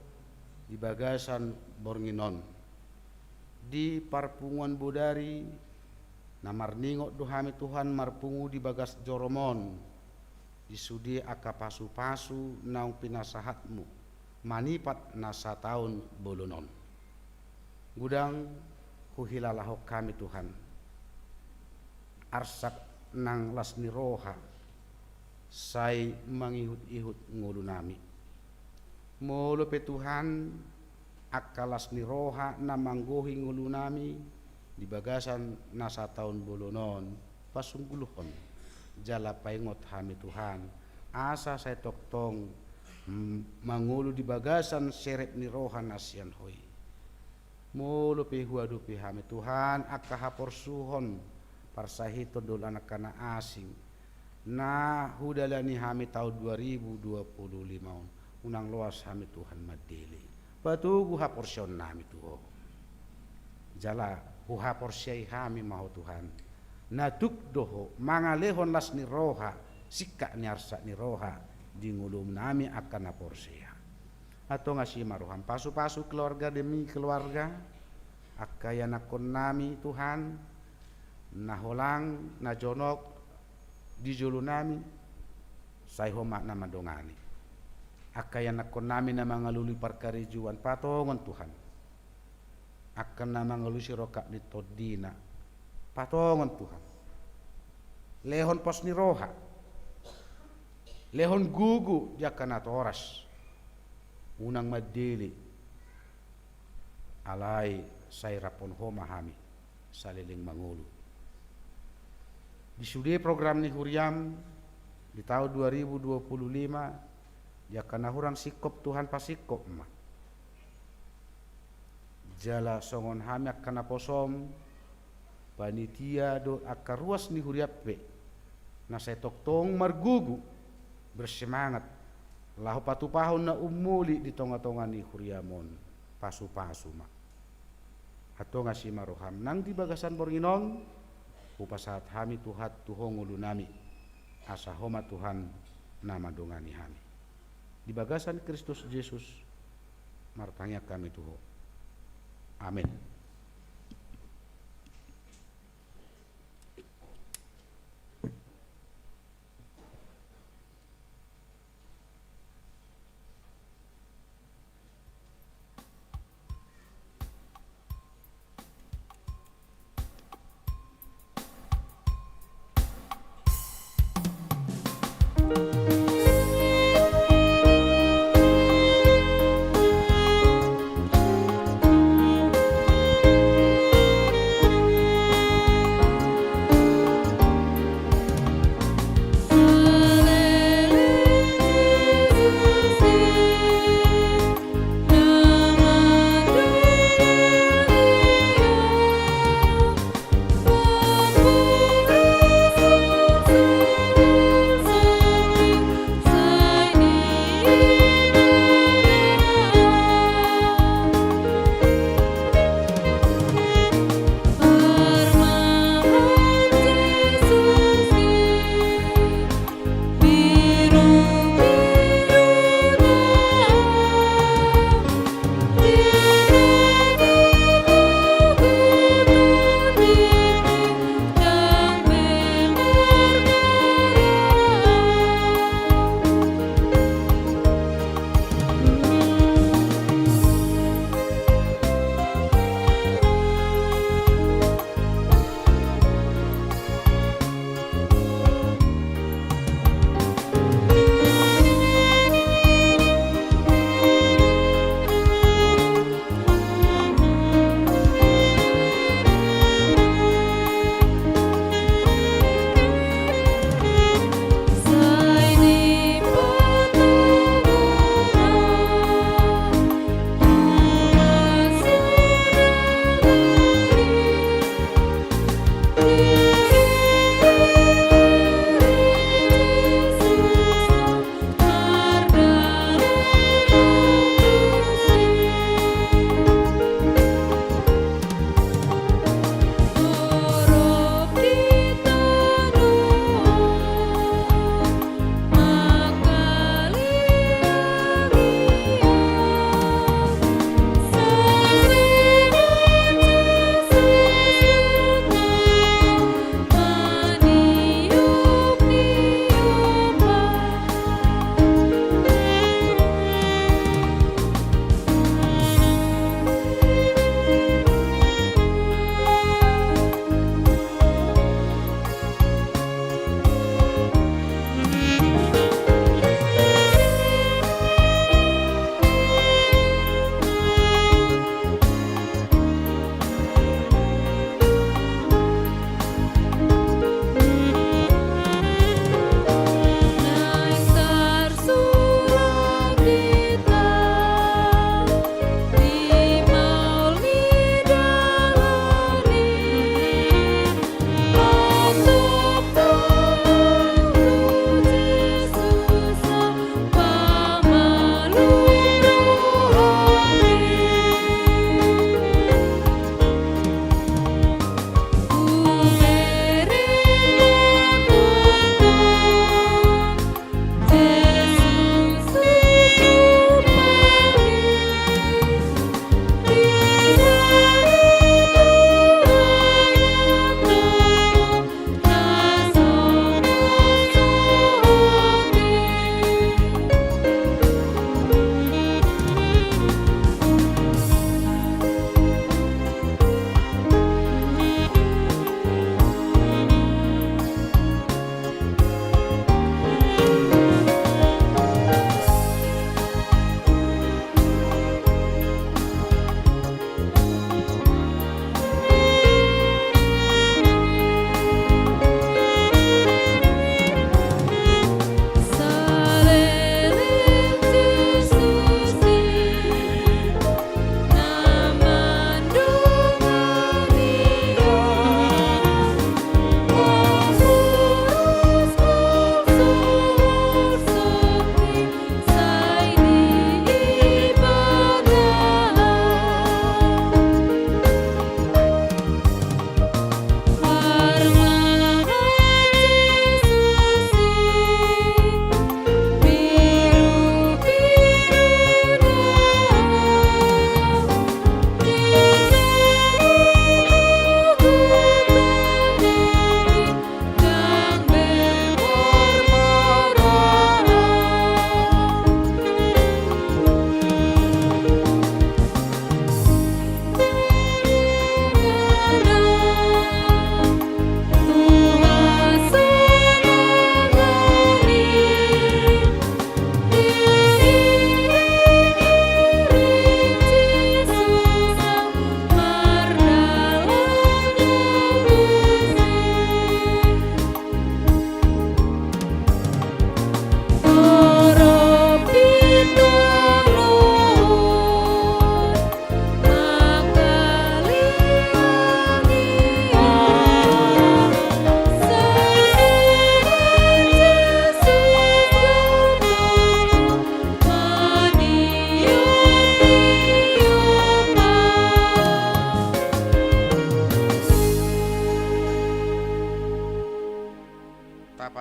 di bagasan borngin on. Di parpunguan bodari Na marningot do hami Tuhan marpungu di bagas joroMon, di sude angka pasupasu naung pinasahatMu manipat na sataon bolon on. Godang huhilalahon hami Tuhan arsak nang las ni roha sai mangihut-ihut ngolunami. Molo pe Tuhan, angka las ni roha na manggohi ngolunami di bagasan na sataon bolon on, pasunggulhon jala paingot hami Tuhan, asa sai tongtong, mm, mangolu di bagasan serep ni roha na sian Ho i. Molo pe huadopi hami Tuhan angka haporsuhon parsahiton dohot angka na asing na hudalani hami taon dua ribu dua puluh lima on, unang loas hami Tuhan mandele. Patogu haporseaonnami tu Ho. Jala huhaporseai hami ma Ho Tuhan, na tuk do Ho mangalehon las ni roha, singkat ni arsak ni roha di ngolunami angka na porsea. Antong asi ma rohaM, pasupasu keluarga demi keluarga, angka ianakkonnami Tuhan, na holang, na jonok di jolonami, sai Ho ma na mandongani. Angka ianakkonnami na mangalului parkarejoan, patongon Tuhan. Angka na mangalului sirongkap ni tondina, patongon Tuhan. Lehon pos ni roha, lehon gogo di angka natoras. Unang mandele, alai sai raphon Ho ma hami saleleng mangolu. Di sude program ni huriaM di taon dua ribu dua puluh lima, di angka na hurang singkop Tuhan, pasingkop ma. Jala songon hami angka naposoM, panitia dohot angka ruas ni huriaM pe, na sai tongtong margogo, bersemangat, laho patupahon na ummuli di tonga-tonga ni huriaM on, pasupasu ma. Antong asi ma rohaM, nang di bagasan borngin on, hupasahat hami Tuhan tu Ho ngolunami, asa Ho ma Tuhan na mandongani hami. Di bagasan Kristus Jesus, martangiang hami tu Ho. Amen.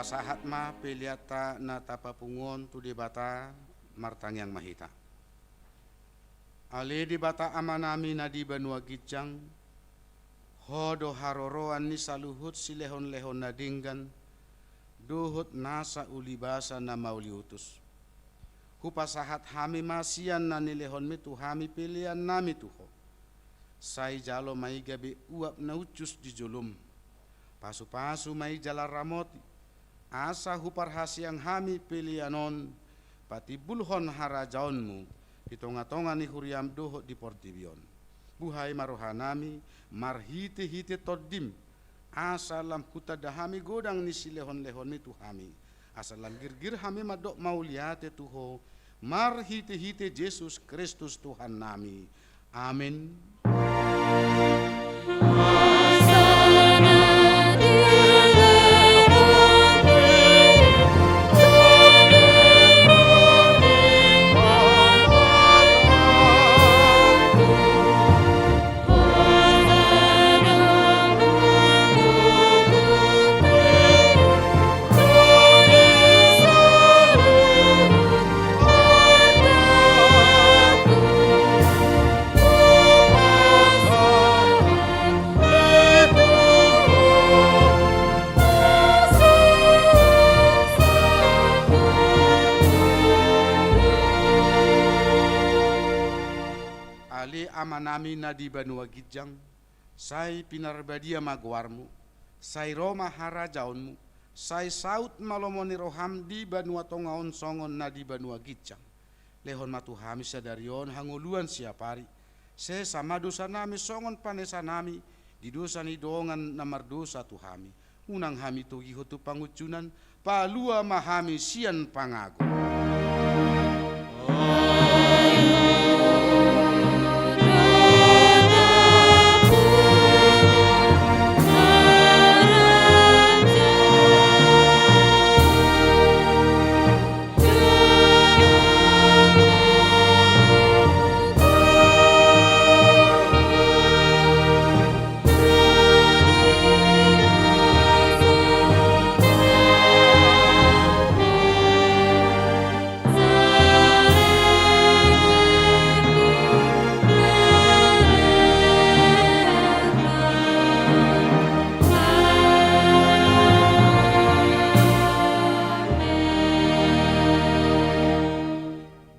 Sahat ma peleanta na tapapungu on tu Debata. Martangiang ma hita. Ale Debata Amanami na di banua ginjang, Ho do haroroan ni saluhut silehonlehon na denggan dohot nasa ulibasa na mauliutus. Hupasahat hami ma sian na nilehonmi tu hami peleannami tu Ho. Sai jalo ma i gabe uap na uncus di jolom. Pasupasu ma i jala ramoti, asa huparhaseang hami pelean on patimbulhon harajaonmu di tongatonga ni huriam dohot di portibi on. Buhai ma rohanami marhitehite Tondim, asa lam hutanda hami godang ni silehonlehonmi tu hami, asa lam girgir hami mandok mauliate tu Ho, marhitehite Jesus Kristus Tuhannami. Amen. Ale Amanami na di banua ginjang, sai pinarbadia ma goarmu, sai ro ma harajaonmu, sai saut ma lomo ni roham di banua tonga on songon na di banua ginjang. Lehon ma tu hami sadari on hangoluan siapari, sesa ma dosanami songon panesanami di dosa ni dongan na mardosa tu hami. Unang hami togihon tu pangunjunan, palua ma hami sian pangago.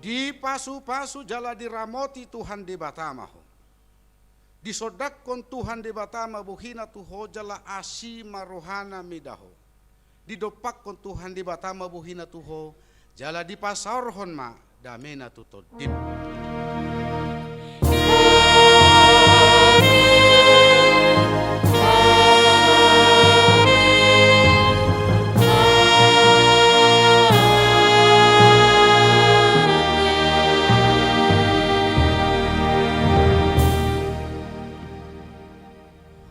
Dipasupasu jala diramoti Tuhan Debata ma ho. Disondangkon Tuhan Debata ma bohina tu ho jala asi ma rohana mida ho. Didompakkon Tuhan Debata ma bohina tu ho jala dipasaorhon ma damena tu tondim.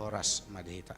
Horas ma di hita.